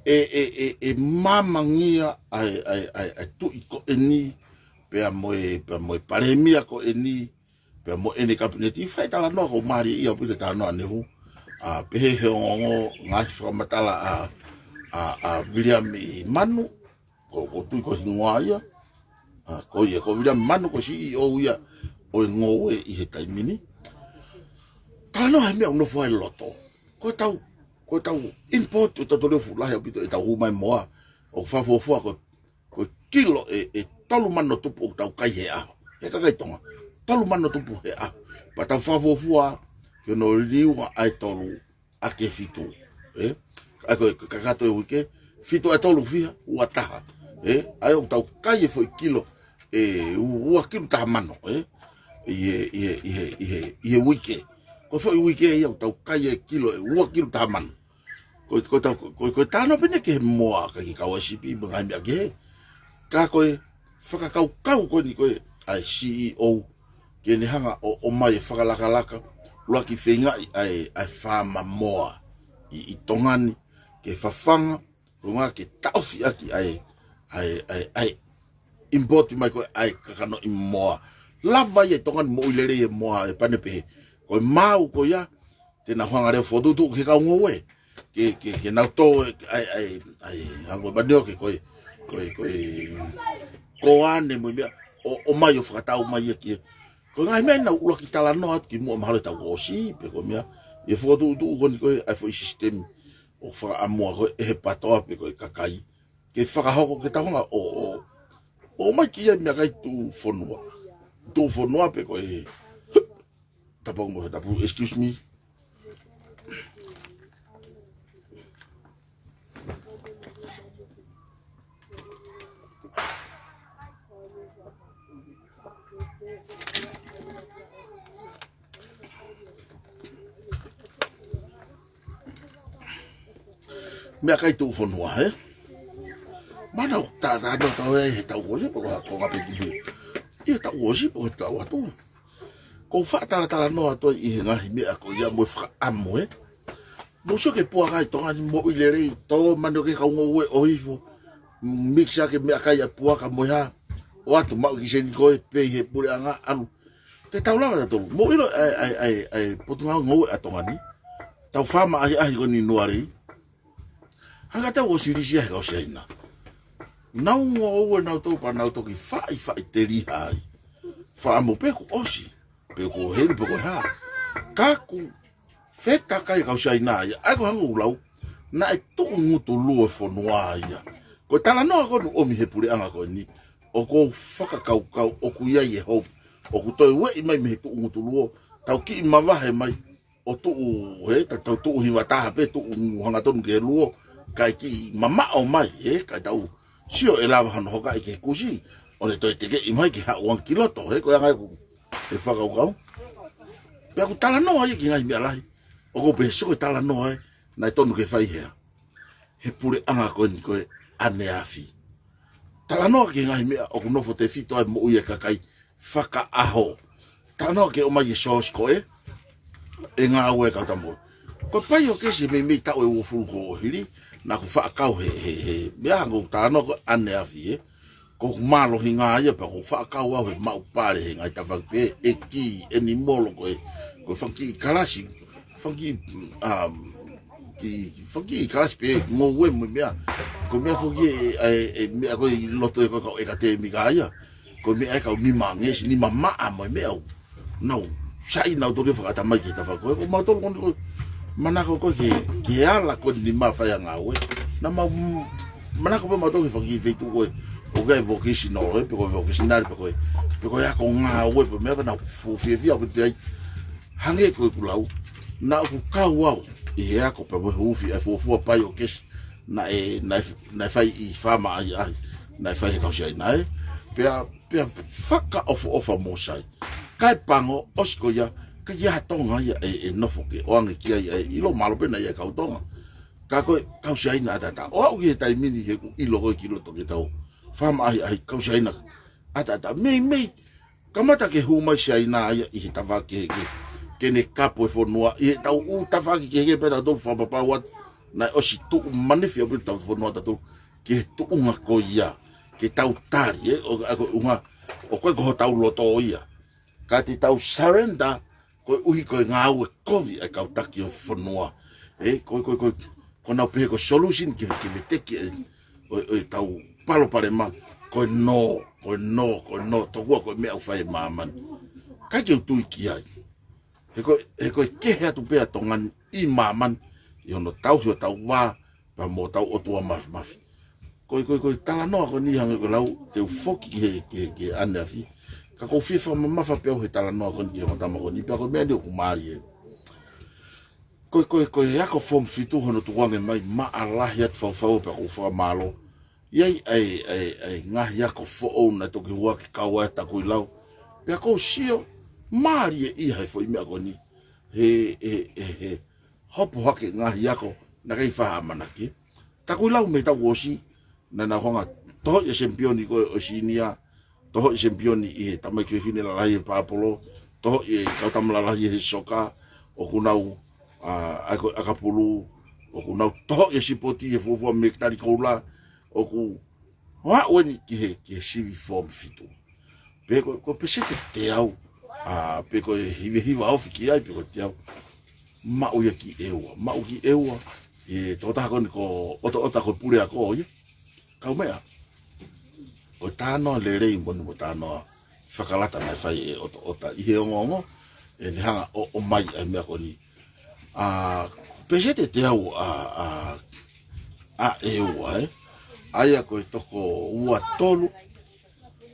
ʻe, ʻe, ʻe, ʻe māmangia ʻa e, ʻa e, ʻa e, ʻa e tuʻi ko eni, pea mo e, pea mo e palēmia ko eni, pea mo ʻene kapineti, fai talanoa ʻoku mālie ia ʻaupito e talanoa ʻa Nehu. Ā, pehē he ongoongo ngaahi fakamatala ʻa, ʻa, ʻa Viliami Manu, ko, ʻoku ou tui ko e hingoa ia. Ā, ko ia, ko Viliami Manu, ko e C E O ia ʻo e ngoue ʻi he taimi ni. Talanoa he meʻa ʻoku nofo ai loto. Ko ʻetau, ko ʻetau import, ʻoku tau toleo fuʻu lahi ʻaupito ʻetau hū mai moa. ʻOku fakafuofua ko e ko e kilo ʻe, ʻe tolu mano tupu ʻoku tau kai he ʻaho. He kakai Tonga, tolu mano tupu he ʻaho. Pea tau fakafuofua ke nau liunga ʻa e tolu ʻaki e fitu. Ē? ʻA ia ko e, ko e kakato e uike, fitu ʻa e tolu fiha, ua taha. Ē? ʻA ia ʻoku tau kai e foʻi kilo ʻe u-, ua kilu taha mano. Ē? ʻI he, ʻi he, ʻi he, ʻi he, ʻi he uike. Ko e foʻi uike ia ʻoku tau kai e kilo ʻe ua kilu taha mano. Ko, ko, tau, ko, ko e talanoa pē eni ki he moa, ka ki kau ai sipi, mo e ngaahi meʻa kehe. Ka ko e fakakaukau ko eni ko e ʻa e C E O, ke ne hanga ʻo, ʻomai e fakalakalaka, ʻuluaki feingaʻi ʻa e, ʻa e faama moa ʻi, ʻi Tonga ni, ke fafanga, ko e ʻuhinga ke taʻofi ʻaki ʻa e, ʻa e, ʻa e, ʻa e import mai ko e ʻa e kakano ʻi moa. Lava ia ʻi Tonga ni moʻui lelei e moa ʻe pane pehē. Ko e maau ko ia, te nau hanga leva ʻo fokotuʻutuʻu ki he kau ngoue. Ke, ke, ke nau tō e, ʻa e, ʻa e, ʻa e, hangē ko e manioke ko e, ko e, ko e, ko ane mo e meʻa, ʻo, ʻomai ʻo fakatau mai ia ki he. Ko e ngaahi meʻa ʻeni naʻa ku ʻuluaki talanoa atu kimuʻa mahalo ʻe taʻu kuo ʻosi, pe ko e meʻa, ʻi he fokotuʻutuʻu ko eni ko e, ʻa e foʻi sisitemi ʻoku fakaʻamua ko e, ʻe he PTOA pe ko e kakai. Ke fakahoko ke tau hanga ʻo, ʻo, ʻomai ki ai meʻakai tuʻufonua. Tuʻufonua pe ko e, tapu mo e tapu, excuse me. Meʻakai tuʻufonua, ē? Mana ʻoku ta, ta, ta, ta, ē, he taʻu kuo ʻosi, pe ko ha, ko ngā pe kipi. ʻI he taʻu kuo ʻosi, pe ko e taʻu atu. Ko e fakatalatalanoa atu ʻi he ngaahi meʻa ko ia mo e fakaʻamu, ē? Mou sio ki he puaka ʻi Tonga ni moʻui lelei, tō manioke kau ngoue ʻo hifo, mix ʻaki e meʻakai ʻa e puaka mo e hā, ʻoatu maʻu ki seni ko e pei he puleʻanga ʻalu. Te tau lava tautolu. Mou ʻilo ʻa e, ʻa e, ʻa e, ʻa e potungāue ngoue ʻa Tonga ni. Tau faama ʻahiʻahi ko eni ʻi Nualei. Hanga tau ʻo silisia he kau Siaina. Nau ngoue nautolu pea nau toki faʻifaʻi teliha ai. Fakaʻamu pe kuo ʻosi. Pe kuo helu pe ko e hā. Ka kuo fetakai e kau Siaina ia. ʻA ia ko e hanga ʻo lau. Naʻe tuʻu ngutu luo e fonua ia. Ko e talanoa ko eni ʻomi he puleʻanga ko eni. ʻOku ou fakakaukau, ʻoku ʻi ai e hope. ʻOku toe ueʻi mai mei he tuʻu ngutu luo. Tau kiʻi mavahe mai. ʻo tuʻu, he, ta tau tuʻu hiva taha pē, tuʻu hangatonu ki he luo, kae kiʻi mamaʻo mai, he, kae tau sio ʻe lava hano hokaʻi ki he kusi, ʻo ne toe tekeʻi mai ke haʻu ange ki loto, he, ko e anga ʻeku, he fakakaukau. Pea ʻoku talanoa ia ki he ngaahi meʻa lahi, ʻoku ou pehē sio ko e talanoa ē, naʻe tonu ke fai hea. He puleʻanga ko eni ko e ʻaneafi. Talanoa ki he ngaahi meʻa ʻoku nofo tefito ai moʻui e kakai fakaʻaho. Talanoa ke ʻomai e source ko ē, ʻe ngāue e kau tamaiki. Ko e Paiokesi meimei taʻu ʻe uofulu kuo hili, naʻa ku faʻa kau he, he, he, meʻa hangē ko e talanoa ko e ʻaneafi ē. Ko hoku mālohinga ia pea ko e faʻa kau au he maʻu pale he ngaahi tafaʻaki pē, ʻe kiʻi ʻenimolo ko e, ko e fanga kiʻi kalasi, fanga kiʻi, um, kiʻi, fanga kiʻi kalasi pē, ngoue mo e meʻa. Ko e meʻa foki ē, ʻe, ʻe, meʻa ko e ʻi loto ē ko e kau ʻekatēmika ia. Ko e meʻa ē kau nima ngeʻesi, nima maʻa mo e meʻa ʻoku nau saiʻia nautolu ke fakaʻatamai ki he tafaʻaki ko ē. Ko mautolu ko eni ko e manako ko ē ke, ke ala ko eni nima fai ʻa e ngāue. Naʻa mau, manako pē mautolu ki he fanga kiʻi feituʻu ko ē, ʻoku ʻi ai e vocational ē, pe ko e vocational, pe ko e, pe ko e ako ngāue, pe meʻa pē naʻa ku fuʻu fiefia ʻaupito ai. Hangē ko ʻeku lau, naʻa ku kau au ʻi he ako pea mo e huufi ʻa e fuofua Paiokesi, naʻe, naʻe, naʻe fai ʻi Faamaʻahiʻahi, naʻe fai he kau Siaina ē. Pea, pea fakaʻofoʻofa mo sai. Kae pango, ʻosi ko ia, ka ʻi ai ha Tonga ia ʻe, ʻe nofo ke ʻoange ki ai ʻa e ʻilo, mahalo pē naʻe ʻi ai e kau Tonga. Ka ko e kau Siaina ʻataʻatā. ʻO aʻu ki he taimi ni he ʻoku ʻilo ko ē ki loto ke tau Faamaʻahiʻahi, kau Siaina ʻataʻatā. Meimei, kamata ke hū mai Siaina ia ʻi he tafaʻaki ke, ke, ke ne kapo e fonua. ʻI heʻetau ʻū tafaʻaki kehekehe pē tautolu fakapapau atu, naʻe ʻosi tuʻu manefi ʻaupito ʻetau fonua tautolu ki he tuʻunga ko ia, ke tau tali, ē, ʻo, ʻa ko e ʻuhinga, ʻoku ʻikai ko hotau loto ia. Ka te tau surrender, koeʻuhi ko e ngāue kovi ʻa e kau taki ʻo e fonua. Ē, ko, ko, ko, ko ʻenau pehē ko e solution ki he, ki he veteki ē, ʻo, ʻo ʻetau palopalema, ko e nō, ko e nō, ko e nō, tokua ko e meʻa ʻoku fai ʻe māmani. ʻIkai ke u tui ki ai. He ko, he ko e kehe atu pē ʻa Tonga ni ʻi māmani, ʻi hono tauhi hotau vā, pea mo hotau ʻOtua Māfimafi. Ko e, ko e, ko e talanoa ko eni hangē ko e lau, te u foki ki he, ki he, ki he ʻaneafi. Ka ʻoku ou fie fakamamafa pē au he talanoa ko eni ki he ongo tama ko eni, pea ko e meʻa ni ʻoku mālie. Ko e, ko e, ko e ako form fitu hono tukuange mai, maʻa lahi atu fau fau pea ʻoku ou fakamālō. ʻI ai, ʻa e, ʻa e, ʻa e ngaahi ako foʻou naʻe toki huaki kau ai ʻa Takuilau. Pea ʻoku ou sio, mālie ia he foʻi meʻa ko eni. He, he, he, he, hopo hake ngaahi ako, naʻe ʻikai fai ha ʻamanaki. Takuilau mei he taʻu kuo ʻosi, naʻa nau hanga ʻo tohoʻi e sempioni ko ē ʻo e senior, tohoʻi e sempioni ʻi he tamaiki fefine lalahi he pāpolo, tohoʻi e kau tama lalahi he soka, ʻoku nau, ʻa, ʻa ko e ʻakapulu, ʻoku nau tohoʻi e sipoti he fuofua mekitali koula, ʻoku ʻo aʻu eni ki he, ki he sivi form fitu. Pe ko, ko e peseti ʻe teau, ʻa, pe ko e hivahiva ofi ki ai, pe ko e teau. Maʻu ia ki ʻEua, maʻu ki ʻEua, ʻe tokotaha ko eni ko ʻOtoʻota ko e puleako ia. Kaumeʻa, ko e talanoa lelei mo eni mo e talanoa fakalata naʻe fai ʻe ʻOtoʻota ʻi he ongoongo, ʻene hanga ʻo, ʻomai ʻa e meʻa ko eni. ʻA, peseti ʻe teau ʻa, ʻa, ʻa ʻEua, ē. ʻA ia ko e toko ua tolu,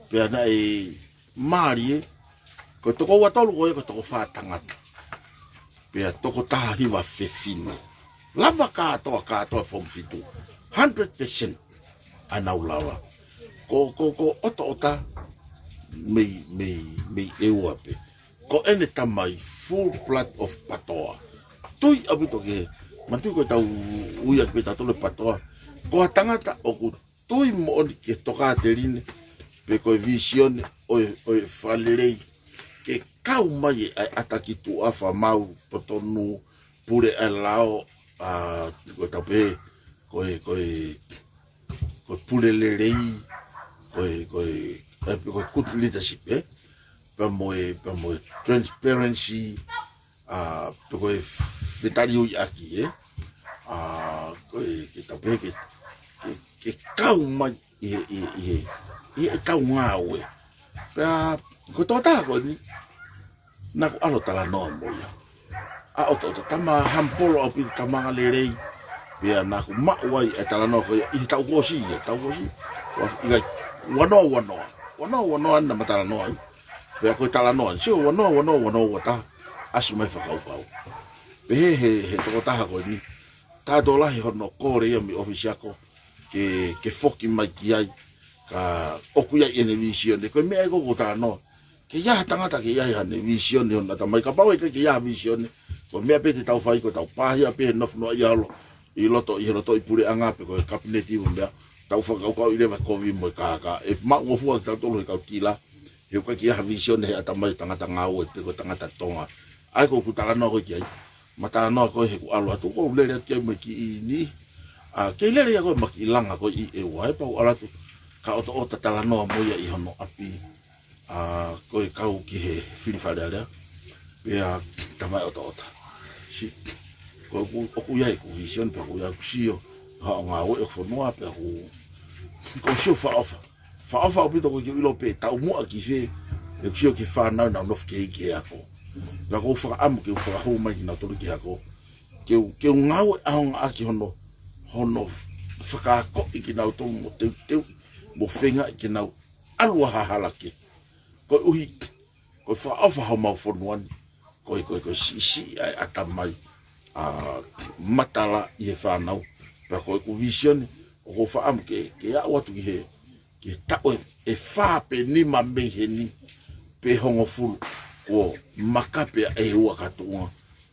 pea naʻe mālie, ko e toko ua tolu ko ē ko e toko fā tangata. Pea toko taha hiva fefine. Lava kātoa, kātoa form fitu. Hundred percent. ʻA ʻenau lava. Ko, ko, ko ʻOtoʻota mei, mei, mei ʻEua pē. Ko ʻene tamai full blood of Patoa. Tui ʻaupito ki he, manatuʻi ko ʻetau ui atu pē tautolu e Patoa. Ko ha tangata ʻoku tui moʻoni ki he tokāteline, pe ko e vīsione ʻo e, ʻo e fakalelei. Ke kau mai ʻa e ʻata ki tuʻa, fakamaau, potonu, pule ʻa e lao, ʻa, ko e tau pehē, ko e, ko e, ko e pule lelei, ko e, ko e, ʻa, pe ko e good leadership, ē? Pea mo e, pea mo e transparency, ʻa, pe ko e fetaliuiʻaki, ē? ʻA, ko e, ke tau pehē ke, ke, ke kau mai ʻi he, ʻi he, ʻi he, ʻi heʻetau ngāue. Pea, ko e tokotaha ko eni, naʻa ku ʻalu ʻo talanoa mo ia. ʻA ʻOtoʻota, tama humble ʻaupito, tama angalelei. Pea naʻa ku maʻu ai e talanoa ko ia, ʻi he taʻu kuo ʻosi ia, taʻu kuo ʻosi. Ua, ʻikai, ua noa, ua noa. Ua noa, ua noa naʻa ma talanoa ai. Pea ko e talanoa, sio, ua noa, ua noa, ua noa, ua taha. ʻAsi mai fakakaukau. Pehē he, he tokotaha ko eni, tā tō lahi hono kole ia mei ʻōfisi ako, ke, ke foki mai ki ai, ka ʻoku ʻi ai ʻene vīsione. Ko e meʻa ia ʻoku ou talanoa, ke ʻi ai ha tangata ke ʻi ai haʻane vīsione ʻi hono ʻatamai, kapau ʻe ʻikai ke ʻi ai ha vīsione, ko e meʻa pē te tau fai ko ʻetau pāhia pē he nofo noa ʻi ʻaho, ʻi loto, ʻi he loto ʻi puleʻanga pe ko e kapineti mo e meʻa, tau fakakaukauʻi leva kovi mo e kākā. ʻE maʻungofua kitautolu he kau tila, he ʻoku ʻikai ke ʻi ai ha vīsione he ʻatamai tangata ngāue pe ko e tangata Tonga. ʻA ia ko ʻeku talanoa ko ē ki ai. Ma talanoa ko ē he ʻoku ou ʻalu atu, ʻoku ou lele atu ki ai mo e kiʻi niʻihi. ʻA, kei lele ia ko ē ma kiʻi langa ko ē ʻi ʻEua, ʻe pau ʻalu atu, ka ʻotoʻota talanoa mo ia ʻi hono ʻapi. ʻA, ko e kau ki he fili Fale Alea. Pea tamai ʻotoʻota. Siʻi, ko ʻeku, ʻoku ʻi ai ʻeku vīsione, pea ʻoku ʻi ai ʻeku sio, ha ʻo ngāue ʻo e fonua, pea ʻoku, ʻoku ou sio fakaʻofa. Fakaʻofa ʻaupito ko e ke u ʻilo pē taumuʻa ki fē, ʻeku sio ki he fānau naʻa nau nofo ki he ʻi he ako. Pea ʻoku ou fakaʻamu ke u fakahū mai kinautolu ki he ako. Ke u, ke u ngāue ʻaonga ʻaki hono, hono fakaakoʻi kinautolu mo teuteu, mo feingaʻi ke nau ʻalu ʻa ha hala kehe. Koeʻuhi, ko e fakaʻofa homau fonua ni, ko e, ko e, ko e siʻisiʻi ʻa e ʻatamai, ʻa, matala ʻi he fānau, pea ko ʻeku vīsione, ʻoku ou fakaʻamu ke, ke aʻu atu ki he, ki he taʻu ʻe, ʻe fā pe nima mei heni, pe hongofulu, kuo makape ʻa ʻEua ka tuʻunga,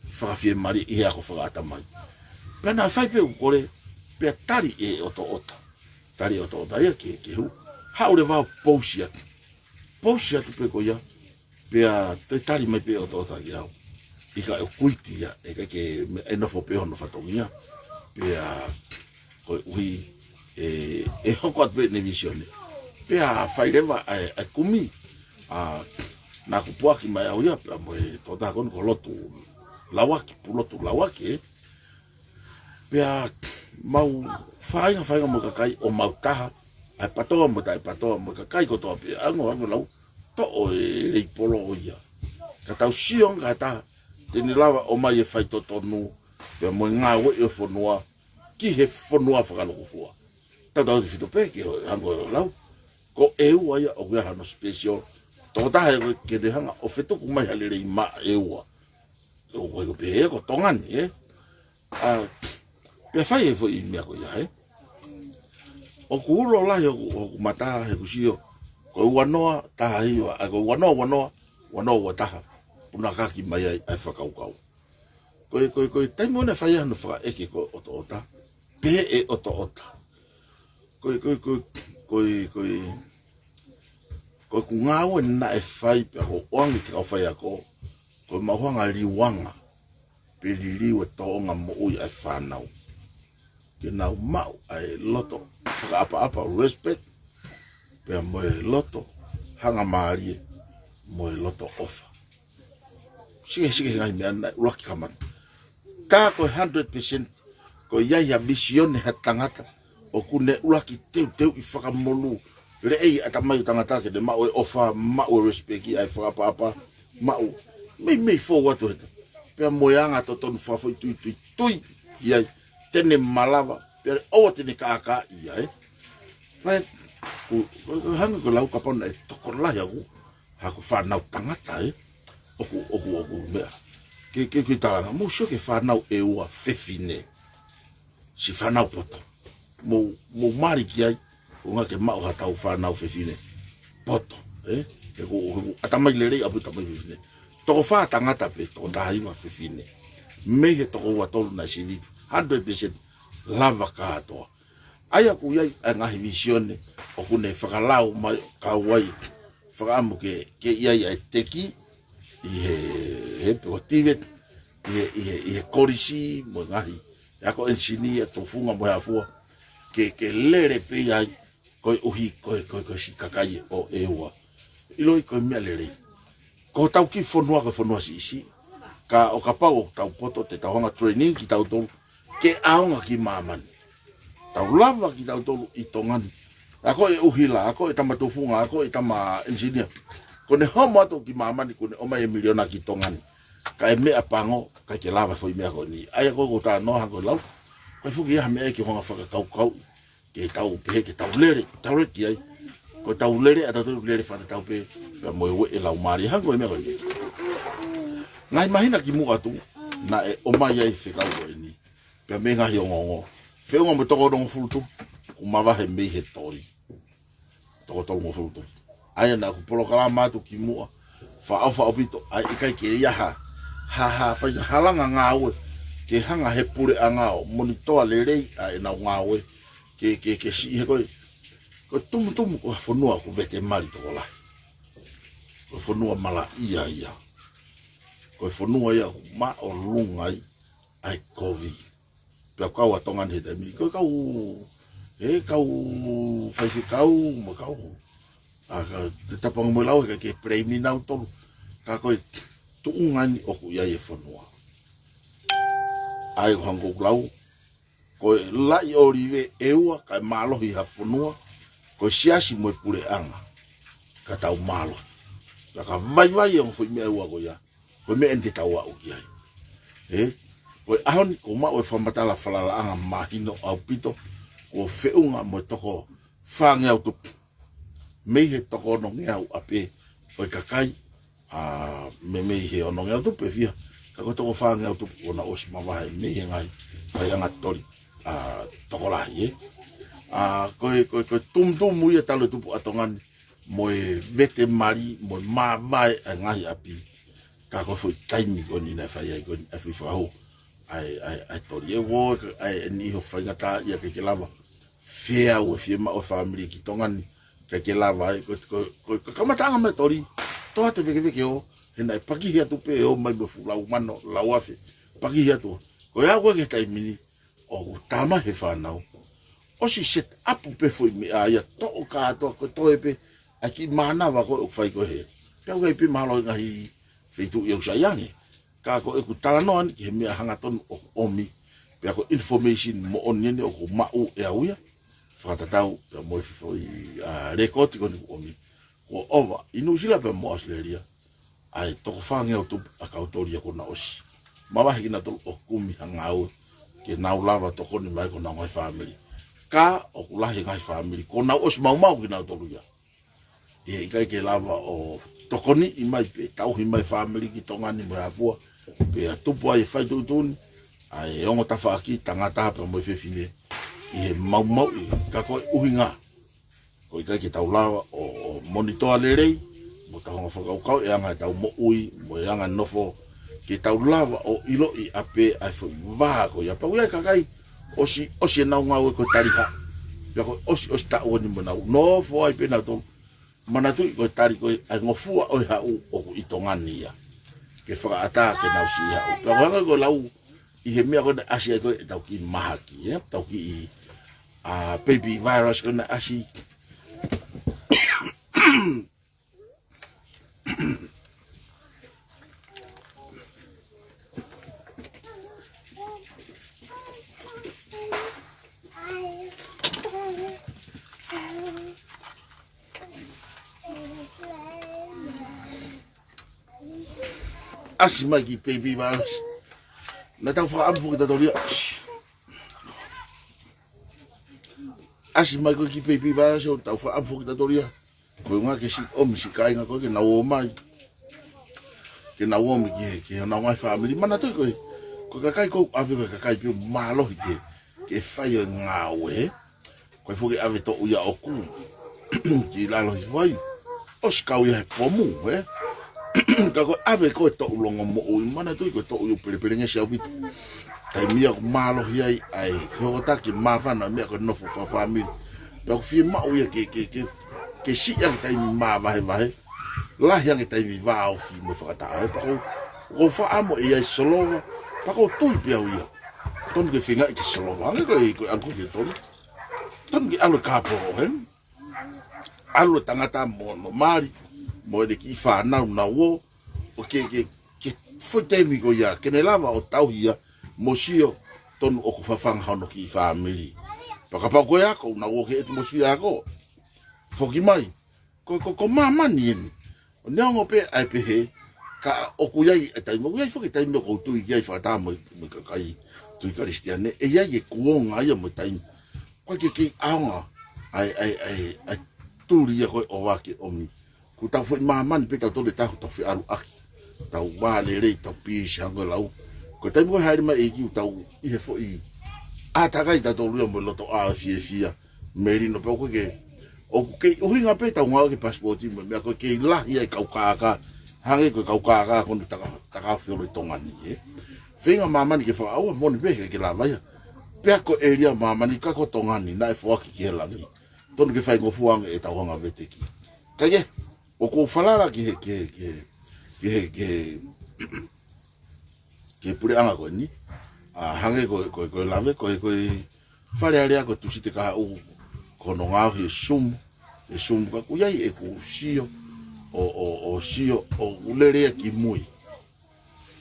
fakafiemālie ʻi he ako fakaʻatamai. Pea naʻe fai pē ʻeku kole, pea tali ʻe ʻOtoʻota. Tali ʻe ʻOtoʻota ia ke, ke hū. Haʻu leva ʻo pousi atu. Pousi atu pē ko ia, pea toe tali mai pē ʻe ʻOtoʻota kiate au. ʻIkai ʻoku ʻi ai ia, ʻe ʻikai ke me-, ʻe nofo pē hono fatongia. Pea koeʻuhi, ʻe, ʻe hoko atu pē ʻene vīsione. Pea fai leva ʻa e, ʻa e kumi, ʻa, naʻa ku puaki mai au ia, pea mo e tokotaha ko eni ko Lotu Lauaki, Pulotu Lauaki, ē. Pea mau fāinga, fāinga mo e kakai ʻo mau taha, ʻa e PATOA mo e taʻe PATOA mo e kakai kotoa pē, ʻango, ʻango lau, toʻo e leipolo ʻo ia. Ka tau sio ange ki ha taha te ne lava ʻo ʻomai e faitotonu, pea mo e ngāue ʻo e fonua, ki he fonua fakalūkufua. Tautautefito pē ki he ʻango lau, ko ʻEua ia ʻoku ʻi ai hano special. Tokotaha ia ko ē ke ne hanga ʻo fetuku mai ha lelei maʻa ʻEua. ʻOku ʻikai ko pehē ko Tonga ni, ē? ʻA, pea fai e foʻi meʻa ko ia, ē? ʻOku ulo lahi hoku, hoku mata he ʻoku ou sio, ko e ua noa taha hiva, ʻa, ko e ua noa, ua noa, ua noa, ua taha, punakaki mai ai ʻa e fakakaukau. Ko e, ko e, ko e taimi ʻoku ne fai ai hono fakaʻeke ko ē ʻOtoʻota, pehē ʻe ʻOtoʻota. Ko e, ko e, ko e, ko e, ko e, ko ʻeku ngāue naʻe fai pea ʻoku ou ʻoange ki he kau faiako, ko ʻemau hanga ʻo liuanga, pe liliu e tōʻonga moʻui ʻa e fānau. Ke nau maʻu ʻa e loto fakaʻapaʻapa, respect, pea mo e loto hangamālie, mo e loto ʻofa. Sike, sike he ngaahi meʻa naʻe ʻuluaki kamata. Ka ko e hundred percent, ko ia ia vīsione ha tangata, ʻoku ne ʻuluaki teuteuʻi fakamonū, leʻei ʻatamai ʻo e tangata ke ne maʻu e ʻofa, maʻu e respect ʻa e fakaʻapaʻapa, maʻu, meimei fou atu he ta. Pea mo e anga totonu fakafoʻituitui, tui, ʻi ai, te ne malava, pea ʻoua te ne kākaaʻi ia, ē. Pea, ku, ku, ku hanga ko lau kapau naʻe tokolahi ʻaku, haku fānau tangata, ē. ʻOku, ʻoku, ʻoku meʻa. Ke, ke, ke talanga, mou sio ki he fānau ʻEua fefine. Siʻi fānau poto. Mou, mou mali ki ai, ko e ʻuhinga ke maʻu haʻatau fānau fefine poto, ē? He ʻoku, he ʻoku ʻatamai lelei ʻaupito ʻatamai fefine. Toko fā tangata pē, toko taha hiva fefine. Mei he toko ua tolu naʻe sivi, hundred percent lava kātoa. ʻA ia ʻoku ʻi ai ʻa e ngaahi vīsione, ʻoku ne fakalau mai, kau ai, fakaʻamu ke, ke ʻi ai ʻa e teki, ʻi he, he pe ko e TVET, ʻi he, ʻi he, ʻi he kolisi, mo e ngaahi, ʻa ia ko e ʻenisinia, tufunga mo e hā fua, ke, ke lele pē ai, koeʻuhi, ko e, ko e, ko e siʻi kakai ʻo ʻEua. ʻIloʻi ko e meʻa lelei. Ko hotau kiʻi fonua, ko e fonua siʻisiʻi. Ka ʻo kapau ʻoku tau poto te tau hanga ʻo training kitautolu ke ʻaonga ki māmani. Tau lava kitautolu ʻi Tonga ni. ʻA ko e ʻuhila, ʻa ko e tama tufunga, ʻa ko e tama ʻenisinia. Ko ʻene homo atu ki māmani, ko ʻene ʻomai e miliona ki Tonga ni. Ka e meʻa pango, ʻikai ke lava foʻi meʻa ko eni. ʻA ia ko e ko tano hangē ko e lau. Ko e fuki ia ha meʻa ke hanga ʻo fakakaukau. Ke tau pehē ke tau lele, tau lele ki ai. Ko ʻetau lele, ʻa tautolu lele fakatatau pē, pea mo e ueʻi e laumālie, hangē ko e meʻa ko eni. Ngaahi māhina kimuʻa atu, Naʻe ʻomai ai fekau ko eni. Pea mei he ngaahi ongoongo. Feʻunga mo e toko onongofulu tupu, kuo mavahe mei he toli. Toko tolungofulu tupu. ʻA ia naʻa ku polokalama atu ki muʻa. Fakaʻofoʻofa ʻaupito, ʻa e ʻikai ke ʻi ai ha, ha, ha faiʻanga halanga ngāue. Ke hanga he puleʻanga ʻo monitoa lelei ʻa ʻenau ngāue. Ke, ke, ke siʻi he ko e, ko e Tumutumu ko e fonua ʻoku vete mali tokolahi. Ko e fonua malaʻia ia. Ko e fonua ia ʻoku māʻolunga ai ʻa e kovi. Pea kau ʻa Tonga ni he taimi ni. Ko e kau, e kau faifekau, mo e kau. ʻA ka, te tapanga mo e lau, he ʻikai ke peleimi nautolu. Ka ko e tuʻunga ni ʻoku ʻi ai e fonua. ʻA ia ko e hangē ko ʻeku lau, ko e laʻi ʻōlive ʻe ua, kae mālohi ha fonua, ko e siasi mo e puleʻanga, ka tau mālohi. Ka ka vaivai ʻa e ongo foʻi meʻa ʻe ua ko ia, ko e meʻa eni te tau aʻu ki ai. Ē? Ko e ʻaho ni, kuo maʻu e fakamatala falalaʻanga mahino ʻaupito, kuo feʻunga mo e toko fāngeau tupu. Mei he toko onongeau ʻa pē ʻo e kakai, ʻa, mei, mei he onongeau tupu ʻe fiha. Ka ko e toko fāngeau tupu kuo nau ʻosi mavahe mei he ngaahi faiʻanga toli, ʻa, tokolahi, ē. ʻA, ko e, ko e, ko e Tumutumu ia talu e tupu ʻa Tonga ni, mo e vete mali, mo e māvae ʻa e ngaahi ʻapi. Ka ko e foʻi taimi ko eni naʻe fai ai ko eni, ʻa e foʻi fakahū ʻa e, ʻa e, ʻa e toli. ʻE ua, ʻa e, ʻe niʻihi ʻoku faingataʻaʻia ke ke lava. Feau e fiemaʻu ʻa e fāmili ki Tonga ni, ʻikai ke lava ai, ko, ko, ko, ko e kamataʻanga mei he toli, toa te vekeveke ʻo, he naʻe pakihi atu pē ʻo mai mo e fuʻu lau mano, lau afe, pakihi atu. Ko e au ko ē ki he taimi ni, ʻoku tama he fānau. ʻOsi set up pē foʻi meʻa ia toʻo kātoa ko e toe pē, ʻa e kiʻi mānava ko ē ʻoku fai ko ē he. Pea ʻoku ʻi ai pē mahalo e ngaahi feituʻu ʻi ʻoku sai ange. Ka ko ʻeku talanoa ni ki he meʻa hangatonu ʻoku ʻomi. Pea ko e information moʻoni eni ʻoku maʻu ʻe au ia. Fakatatau, pea mo e foʻi, ʻa, lēkooti ko eni ʻoku ʻomi. Kuo ʻova, ʻi Nuʻusila pea mo ʻAositelēlia. ʻA e toko fāngeau tupu ʻa e kau toli ia kuo nau ʻosi. Mavahe kinautolu ʻo kumi ha ngāue. Ke nau lava tokoni mai ki honau ngaahi fāmili. Ka ʻoku lahi e ngaahi fāmili. Kuo nau ʻosi maumau kinautolu ia. ʻE ʻikai ke lava ʻo tokoniʻi mai pe tauhi mai fāmili ki Tonga ni mo e ʻAfua. Pea tupu ai e fai tuʻutuʻuni. ʻA e ongo tafaʻaki tangata pea mo e fefine. ʻI he maumauʻi ka ko e ʻuhinga. Ko e ʻikai ke tau lava ʻo, ʻo monitoa lelei. Mo tau hanga fakakaukau e anga ʻetau moʻui, mo e anga nofo. Ke tau lava ʻo ʻiloʻi ʻa pē ʻa e foʻi vā ko ia. Pea ʻoku ʻi ai e kakai, ʻosi, ʻosi ʻenau ngāue ko e tali haʻu. Pea ko e ʻosi, ʻosi taʻu eni mo nau nofo ai pē nautolu. Manatuʻi ko e tali ko ē ʻa e ngofua ʻo e haʻu ʻoku ʻi Tonga ni ia. Ke fakaʻatā ke nau siʻi haʻu. Pea ko e hanga ko e lau ʻi he meʻa ko ē naʻe ʻasi ai ko ē ʻetau kiʻi mahaki, ē? Tau kiʻi, ʻa, baby virus ko ē naʻe ʻasi. ʻAsi mai kiʻi baby virus. Naʻa tau fakaʻamu foki tautolu ia. ʻAsi mai ko e kiʻi baby virus ʻo tau fakaʻamu foki tautolu ia. Ko e ʻuhinga ke siʻi ʻomi siʻi kāinga ko ē ke nau ō mai. Ke nau ō mai ki he, ki honau ngaahi fāmili. Manatuʻi ko e, ko e kakai ko ē ʻave ko e kakai pē ʻoku mālohi ke, ke fai ʻa e ngāue. Ko e foki ʻave toʻu ia ʻoku. Ki lalo hifo ai. ʻOsi kau ia he pomu, ē? Ka ko e ʻave ko ē toʻu longomoʻui. Manatuʻi ko e toʻu ia ʻoku pelepelengesi ʻaupito. Taimi ia ʻoku mālohi ai, ʻa e fehokotaki māfana meʻa ko e nofo fakafāmili. Pea ʻoku fiemaʻu ia ke, ke, ke, ke siʻi ʻa e taimi māvahevahe. Lahi ange taimi vāofi mo e fakataha. Pea ʻoku, ʻoku ou fakaʻamu ʻe ʻi ai e solova. Pea ʻoku ou tui pē au ia. Tonu ke feingaʻi ke solova. Hangē ko e, ko e ʻalu ko ē ki he toli. Tonu ke ʻalu e kāpolo, ē? ʻAlu e tangata mo hono mali, mo ʻene kiʻi fānau nau ō, ʻo ke, ke, ke foʻi taimi ko ia, ke ne lava ʻo tauhi ia, mo sio, tonu ʻoku fafanga hono kiʻi fāmili. Pea kapau ko e ako, nau ō ke ʻetu mo sio ako. Foki mai, ko, ko, ko māmani eni. ʻO neongo pē ʻa e pehē, ka ʻoku ʻi ai e taimi, ʻoku ʻi ai foki e taimi ʻoku ou tui ki ai fakataha mo e, mo e kakai tui Kalisitiane, ʻe ʻi ai e kuonga ia mo e taimi. Ko e ke kei ʻaonga, ʻa e, ʻa e, ʻa e, ʻa e tuli ia ko ē ʻo vake ʻomi. Ko ʻetau foʻi māmani pē tautolu ʻe taha ʻoku tau feʻaluʻaki. Tau vā lelei, tau pīsi hangē ko e lau. Ko e taimi ko ē hāʻele mai e ʻEiki ʻoku tau ʻi he foʻi ʻātakai tautolu ia mo e loto ʻā fiefia melino pē ʻoku ke, ʻoku kei ʻuhinga pē ʻetau ngāue ki he pasipoti mo e meʻa ko ē kei lahi ai e kau kākā, hangē ko e kau kākā ko eni taka, taka fiolo ʻi Tonga ni, ē. Feinga māmani ke fakaʻauha moʻoni pē ke ke lava ia. Pea ko e ʻēlia māmani ka ko Tonga ni naʻe foaki ki he langi. Tonu ke faingofua ange ʻetau hanga veteki. Kae kehe, ʻoku ou falala ki he, ki he, ki he, ki he, ki he ki he puleʻanga ko eni. ʻA, hangē ko, ko, ko e lave, ko, ko e Fale Alea ko e Tūsite kahaʻu, ko hono ngaohi e Zoom, e Zoom ka ʻoku ʻi ai ʻeku sio, ʻo, ʻo, ʻo sio, ʻoku lele ia ki mui.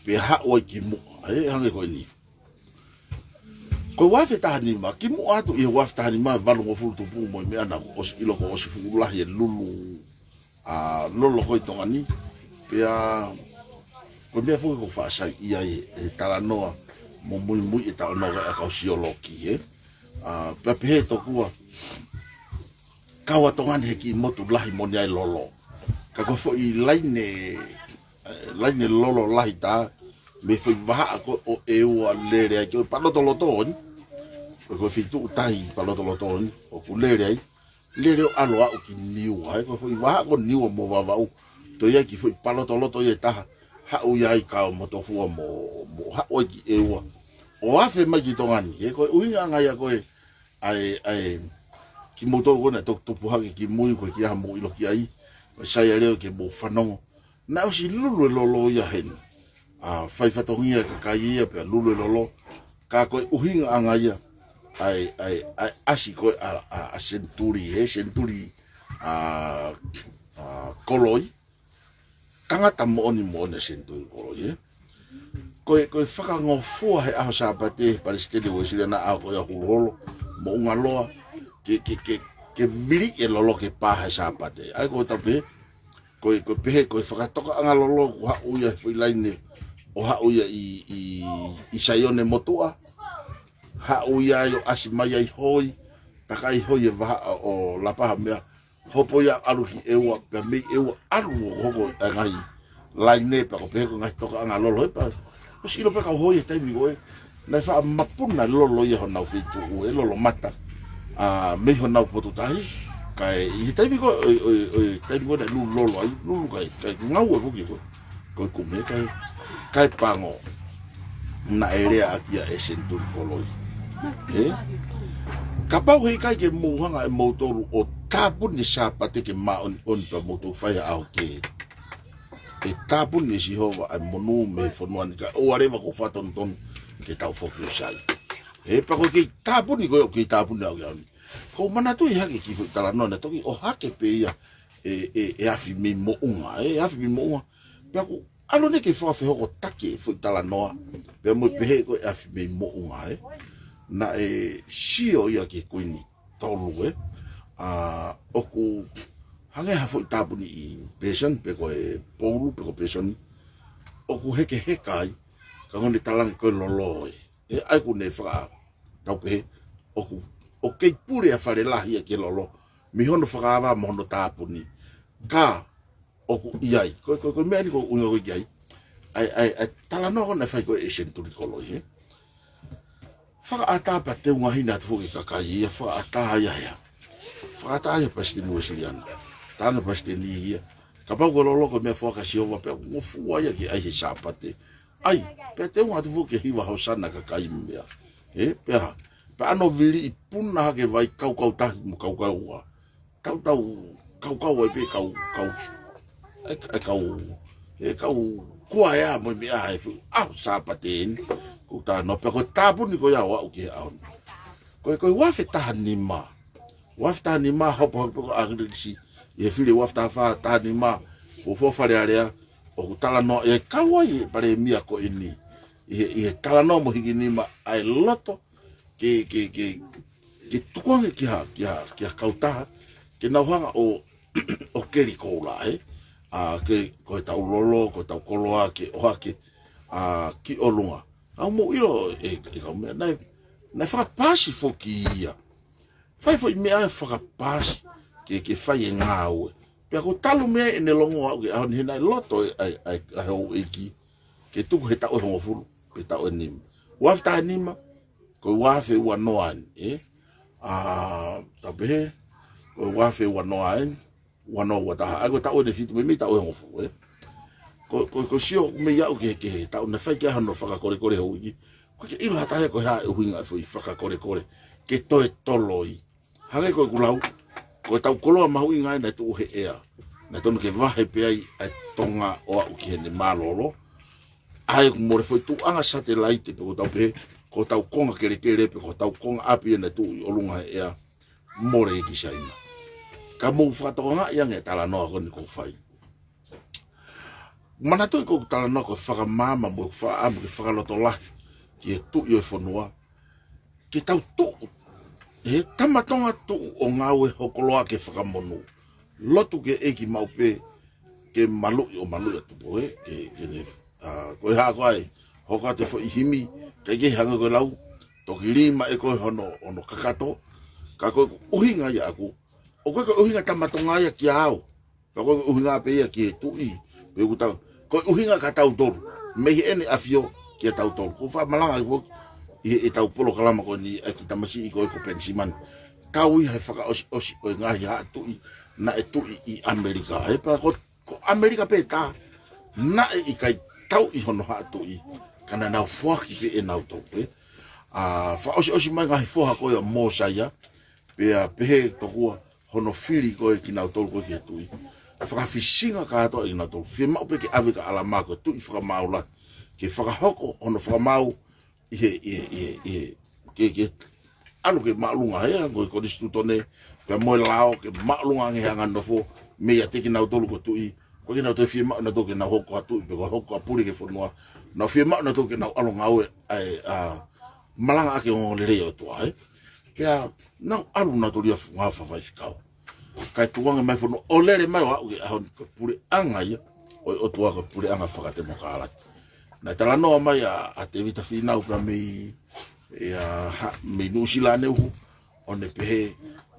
Pea haʻu ai ki muʻa, ē, hangē ko eni. Ko e ua afe taha nima, ki muʻa atu ʻi he ua afe taha nima, valungofulu tupu mo e meʻa naʻá ku ʻosi ʻilo kuo ʻosi fuʻu lahi e lulu ʻa lolo ko ē ʻi Tonga ni, pea ko e meʻa foki ʻoku ou faʻa saiʻia ai e talanoa, mo muimui e talanoa ʻa e kau siolokī, ē. ʻA, pea pehē tokua, kau ʻa Tonga ni he kiʻi motu lahi moʻoni ʻa e lolo. Ka ko e foʻi laine, ē, laine lolo lahi tā, mei he foʻi vahaʻa ko ē ʻo ʻEua lele ai ki he palotoloto ni. Ko e, ko e feituʻu tahi palotoloto ni, ʻoku lele ai. Lele ʻo ʻalu ʻo aʻu ki Niua, ē, ko e foʻi vahaʻa ko Niua mo Vavaʻu. Toe ʻi ai e kiʻi foʻi palotoloto ia ʻe taha. Haʻu ia ai Kaomotofua mo, mo haʻu ai ki ʻEua. ʻO afe mai ki Tonga ni, ē, ko e ʻuhinga ʻanga ia ko ē, ʻa e, ʻa e, kimoutolu ko ē naʻe toki tupu hake ki mui, ko e kiʻi ʻaho mou ʻilo ki ai. Mo e sai ʻa e leʻo ke mou fanongo. Naʻe ʻosi lulu e lolo ia heni. ʻA, fai fatongia e kakai ia pea lulu e lolo. Ka ko e ʻuhinga ʻanga ia ʻa e, ʻa e, ʻa e ʻasi ko ē ʻa, ʻa, ʻa Senituli, ē, Senituli, ʻa, ʻa, Koloi. Tangata moʻoni moʻoni ʻa Senituli Koloi, ē. Ko e, ko e fakangofua he ʻaho Sāpate, Palesiteni Uēsiliana ʻaho ko ia Huluholo, Moʻungaloa, ke, ke, ke, ke vili e lolo ke pā he Sāpate. ʻA ia ko e tapu ē, ko e, ko e pehē, ko e fakatokaʻanga lolo, ʻoku haʻu ia he foʻi laine, ʻo haʻu ia ʻi, ʻi, ʻi Saione Motuʻa, haʻu ia ai ʻo ʻasi mai ai Hoi, takai Hoi e vahaʻa ʻo Lapaha meʻa, hopo ia ʻalu ki ʻEua, pea mei ʻEua ʻalu ʻo hoko e ngaahi laine pea ko e pehē ko e ngaahi tokaʻanga lolo ē pea. ʻOsi ʻilo pē kau Hoi he taimi ko ē, naʻe faʻa mapuna lolo ia honau feituʻu ē, lolo mata. ʻA, mei honau potu tahi, kae ʻi he taimi ko ē, ʻo, ʻo, ʻo, taimi ko ē naʻe lulu lolo ai, lulu kae, kae ngaue foki ko ē. Ko e kumi ē kae, kae pango. Naʻe lea ʻaki ia ʻe Senituli Koloi. Ē? Kapau heʻikai ke mou hanga ʻe moutolu ʻo tāpuni e Sāpate ke māʻoniʻoni pea mou toki fai ha ʻaho kehe, ʻe tāpuni ʻe Sihova ʻa e monū mei he fonua ni kae ʻoua leva kuo fakatonutonu ke tau foki ʻo sai. Ē, pea ko e kei tāpuni ko ē ʻoku kei tāpuni ʻa e ʻaho ni. Ko u manatuʻi hake e kiʻi foʻi talanoa naʻe toki ʻohake pē ia ʻe, ʻe, ʻe Afi mei Moʻunga, ē, Afi mei Moʻunga. Pea ʻoku ʻalu eni ke fakafehokotaki e foʻi talanoa, pea mo e pehē ko ē ʻe Afi mei Moʻunga, ē. Naʻe sio ia ki he kuini tolu, ē. ʻA, ʻoku hangē ha foʻi tāpuni ʻi Pēsoni, pe ko e poulu, pe ko Pēsoni. ʻOku hekeheka ai, ka ko ʻene talange ko e lolo, ē. ʻE ʻai ʻoku ne faka-, tau pehē, ʻoku, ʻoku kei pule ʻa Fale Lahi ia ki he lolo, mei hono fakaava mo hono tāpuni. Ka, ʻoku ʻi ai. Ko, ko, ko e meʻa eni ko e ʻuhinga ko ē ki ai. ʻAi, ʻai, ʻai, talanoa ko ē naʻe fai ko ē ʻe Senituli Koloi, ē. Fakaʻatā pea teunga hina atu foki e kakai ia, fakaʻatā ia hea. Fakaʻatā ia Palesiteni Uēsiliana. Talaange Palesiteni ia. Kapau ko e lolo ko e meʻafoaki ʻa Sihova pea ngofua ia ke ʻai he Sāpate. ʻAi, pea teunga atu foki e hiva hosana kakai meʻa. Ē, pea, pea ʻano viliʻi puna hake vai kaukau tahi mo kaukau ua. Tau, tau, kaukau ai pē kau, kau, e, e kau, e kau kuaea mo e meʻa he fu-, ʻaho Sāpate eni. Ko u talanoa pea ko e tāpuni ko ia ʻo aʻu ki he ʻaho ni. Ko e, ko e ua afe taha nima. Ua afe taha nima hopo hake pē ko ʻAkilisi. ʻI he fili ua afe taha fā, taha nima, fuofua Fale Alea, ʻoku talanoa ʻe kau ai e palēmia ko eni. ʻI he, ʻi he talanoa mo hikinima ʻa e loto, ke, ke, ke, ke tukuange ki ha, ki ha, ki ha kautaha, ke nau hanga ʻo, ʻo keli koula, ē. ʻA, ke, ko e tau lolo, ko e tau koloa, ke ʻohake, ʻa, ki ʻolunga. ʻA, mou ʻilo, ē, ē, kau meʻa, naʻe, naʻe fakapaasi foki ia. Fai foʻi meʻa ʻe fakapaasi ke, ke fai e ngāue. Pea ko e talu mei ai ʻene longo aʻu ki he ʻaho ni he naʻe loto e, ʻa e, ʻa e, ʻa e houʻeiki ke tuku he taʻu ʻe hongofulu. pe taʻu ʻe nima. Ua afe taha nima, ko e ua afe ua noa eni, ē? ʻA, tau pehē, ko e ua afe ua noa eni, ua noa ua taha, ʻa ia ko e taʻu ʻe fitu, meimei taʻu ʻe hongofulu, ē? Ko, ko, ko e sio mei au ki he, ki he taʻu naʻe fai ki ai hano fakakolekole houʻeiki, ʻoku ʻikai ke ʻilo ha taha ia ko e hā e ʻuhinga e foʻi fakakolekole, ke toe toloi. Hangē ko ʻeku lau, ko ʻetau koloa mahuʻinga ē naʻe tuʻu he ʻea. Naʻe tonu ke vahe pē ai ʻa e Tonga ʻo aʻu ki heʻene mālōlō. ʻA ia ʻoku mole foʻi tuʻunga satelaite pe ko ʻetau pehē, ko ʻetau konga kelekele pe ko ʻetau konga ʻapi ē naʻe tuʻu ʻi ʻolunga he ʻea. Mole ia ki Saina. Ka mou fakatokangaʻi ange e talanoa ko eni ʻoku ou fai. Manatuʻi ko ʻeku talanoa ko e fakamaama mo ʻeku fakaʻamu ke fakalotolahi ki he tuʻi ʻo e fonua. Ke tau tuʻu, he tama Tonga tuʻu ʻo ngāue hokoloa ke fakamonū. Lotu ki he ʻEiki maʻu pē ke maluʻi ʻo maluʻi ʻa Tupou, ē, ke, ke ne, ʻa, ko e hā ko ē, hoko atu e foʻi himi, ʻikai ke hanga ko e lau, toki lima ʻe koe hono, hono kakato, ka ko e ʻuhinga ia ʻaʻaku, ʻoku ʻikai ko e ʻuhinga tama Tonga ia kia au, ka ko e ʻuhinga pē ia ki he tuʻi, pe ʻoku tau, ko e ʻuhinga kia tautolu, mei heʻene ʻafio kia tautolu. ʻOku ou faʻa malanga ʻi foki, ʻi he, ʻetau polokalama ko eni ʻa e kiʻi tamasiʻi ko ē ko Penisimani. Kau ia he fakaʻosiʻosi ʻo e ngaahi haʻa tuʻi, naʻe tuʻi ʻi ʻAmelika. He pea ko, ko ʻAmelika pē tā, naʻe ʻikai tauʻi hono haʻa tuʻi, ka naʻa nau foaki pē ʻe nautolu pē. ʻA, fakaʻosiʻosi mai ngaahi foha ko ia ʻo Mōsaia, pea pehē tokua, hono fili ko ē kinautolu ko ē ki he tuʻi. Fakafisinga kātoa ʻe kinautolu. Fiemaʻu pē ke ʻave kia ʻAlamā ko e tuʻi fakamaau lahi. Ke fakahoko hono fakamaau ʻi he, ʻi he, ʻi he, ʻi he, ke, ke ʻalu ke māʻolunga ē, ko e konisitūtone, pea mo e lao, ke māʻolunga ange he anga nofo, meiate kinautolu ko e tuʻi, ko kinautolu fiemaʻu nautolu ke nau hoko ko ha tuʻi, pe ko e hoko ko ha pule ki he fonua, nau fiemaʻu nautolu ke nau ʻalu ngāue, ʻa e, ʻa, malanga ʻaki e ongoongolelei ʻo e ʻOtua, ē. Pea, nau ʻalu nautolu ia fu-, ngāue fakafaifekau. Kae tukuange mai fonua, ʻo lele mai ʻo aʻu ki he ʻaho ni ko e puleʻanga ia ʻo e ʻOtua ko e puleʻanga fakatemokalati. Naʻe talanoa mai ʻa, ʻa Tēvita Fīnau pea mei, ʻa, ha, mei Nuʻusila ʻaneuhu, ʻo ne pehē,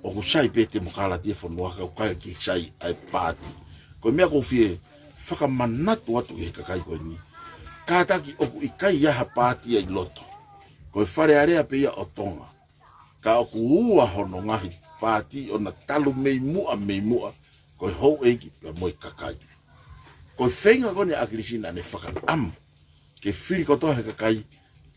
ʻoku sai pē temokalati e fonua ka ʻoku ʻikai ke sai ʻa e paati. Ko e meʻa ʻoku ou fie fakamanatu atu ki he kakai ko eni. Kātaki ʻoku ʻikai ha paati ia ʻi loto. Ko e Fale Alea pē ia ʻo Tonga. Ka ʻoku ua hono ngaahi paati ʻo na talu mei muʻa, mei muʻa, ko e houʻeiki pea mo e kakai. Ko e feinga ko eni ʻa ʻAkilisi naʻa ne fakaʻamu ke fili kotoa he kakai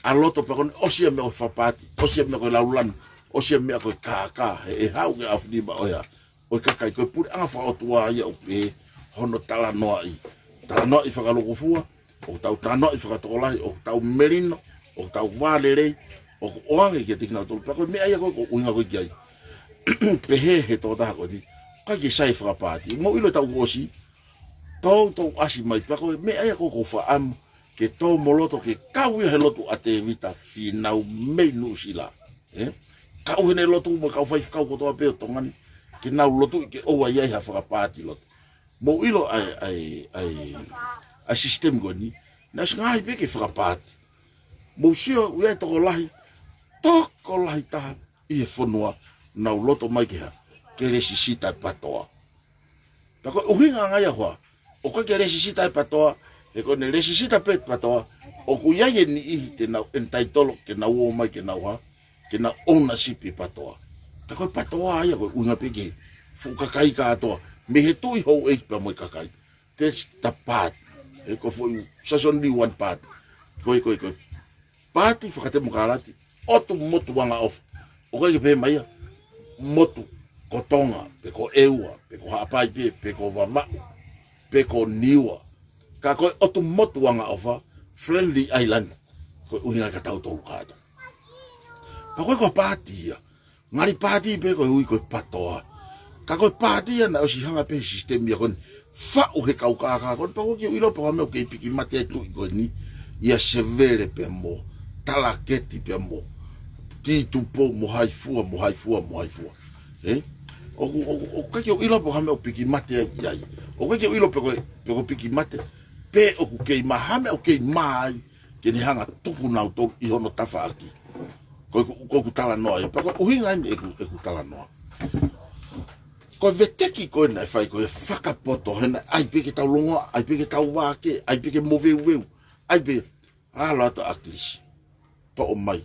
ʻa loto pea ko eni ʻosi ia meʻa ko e fakapaati, ʻosi ia meʻa ko e laulanu, ʻosi ia meʻa ko e kākā, he ʻe haʻu ki he ʻaofinima ʻo e hā, ʻo e kakai. Ko e puleʻanga fakaʻotua ia ʻoku pehē hono talanoaʻi. Talanoaʻi fakalūkufua, ʻoku tau talanoaʻi fakatokolahi, ʻoku tau melino, ʻoku tau vālelei, ʻoku ʻoange kiate kinautolu. Pea ko e meʻa ia ko ē ʻoku ou ʻuhinga ko ē ki ai. Pehē he tokotaha ko eni, ʻikai ke sai e fakapaati. Mou ʻilo e taʻu kuo ʻosi, toutou ʻasi mai. Pea ko e meʻa ia ko ē ʻoku ou fakaʻamu ke tō mo loto ke kau ia he lotu ʻa Tēvita Fīnau mei Nuʻusila. Ē? Kau heʻene lotu mo e kau faifekau kotoa pē ʻo Tonga ni, ke nau lotuʻi ke ʻoua ʻe ʻi ai ha fakapaati loto. Mou ʻilo ʻa e, ʻa e, ʻa e, ʻa e sisitemi ko eni, naʻe ʻosi ngaahi pē ke fakapaati. Mou sio, ʻoku ʻi ai e tokolahi, tokolahi taha ʻi he fonua, nau loto mai ke hā, ke lēsisita e PATOA. Pea ko e ʻuhinga ange ia ko e hā, ʻoku ʻikai ke lēsisita e PATOA, he ko ʻene lēsisita pē PATOA, ʻoku ʻi ai e niʻihi te nau entitle, ke nau ō mai ke nau hā, ke nau ownership e PATOA. Ka ko e PATOA ia ko e ʻuhinga pē ki he fuʻu kakai kātoa, mei he tuʻi, houʻeiki pea mo e kakai. That's the part. He ko e foʻi, there's only one part. Ko e, ko e, ko e paati fakatemokalati, ʻotu motu angaʻofa. ʻOku ʻikai ke pehē mai ia, motu ko Tonga, pe ko ʻEua, pe ko Haʻapai pē, pe ko Vavaʻu, pe ko Niua. Ka ko e ʻotu motu angaʻofa, Friendly Island, ko e ʻuhinga kia tautolu kātoa. Pea ko e ko e paati ia. Ngali paati pē ko e ui ko e PATOA. Ka ko e paati ia naʻe ʻosi hanga pē he sisitemi ia ko eni. Faʻu he kau kākā ko eni, pea ʻoku ʻikai ke u ʻilo pe ko e hā e meʻa ʻoku kei piki mate ai e tuʻi ko eni. ʻIa Sevele pea mo Talaketi pea mo Tupou mo hai fua, mo hai fua, mo hai fua. Ē? ʻOku, ʻoku, ʻoku ʻikai ke u ʻilo pe ko e hā e meʻa ʻoku piki mate ai ʻi ai. ʻOku ʻikai ke u ʻilo pe ko e, pe ko e piki mate. Pe ʻoku kei mā, hā e meʻa ʻoku kei mā ai, ke ne hanga tuku nautolu ʻi hono tafaʻaki. Ko ʻeku, ko ʻeku talanoa ia, pea ko e ʻuhinga eni ʻeku, ʻeku talanoa. Ko e veteki ko ē naʻe fai ko ē fakapoto, he naʻe ʻai pē ke tau longoaʻa, ʻai pē ke tau vākē, ʻai pē ke moveuveu, ʻai pē. ʻAlu atu ʻa ʻAkilisi, toʻo mai,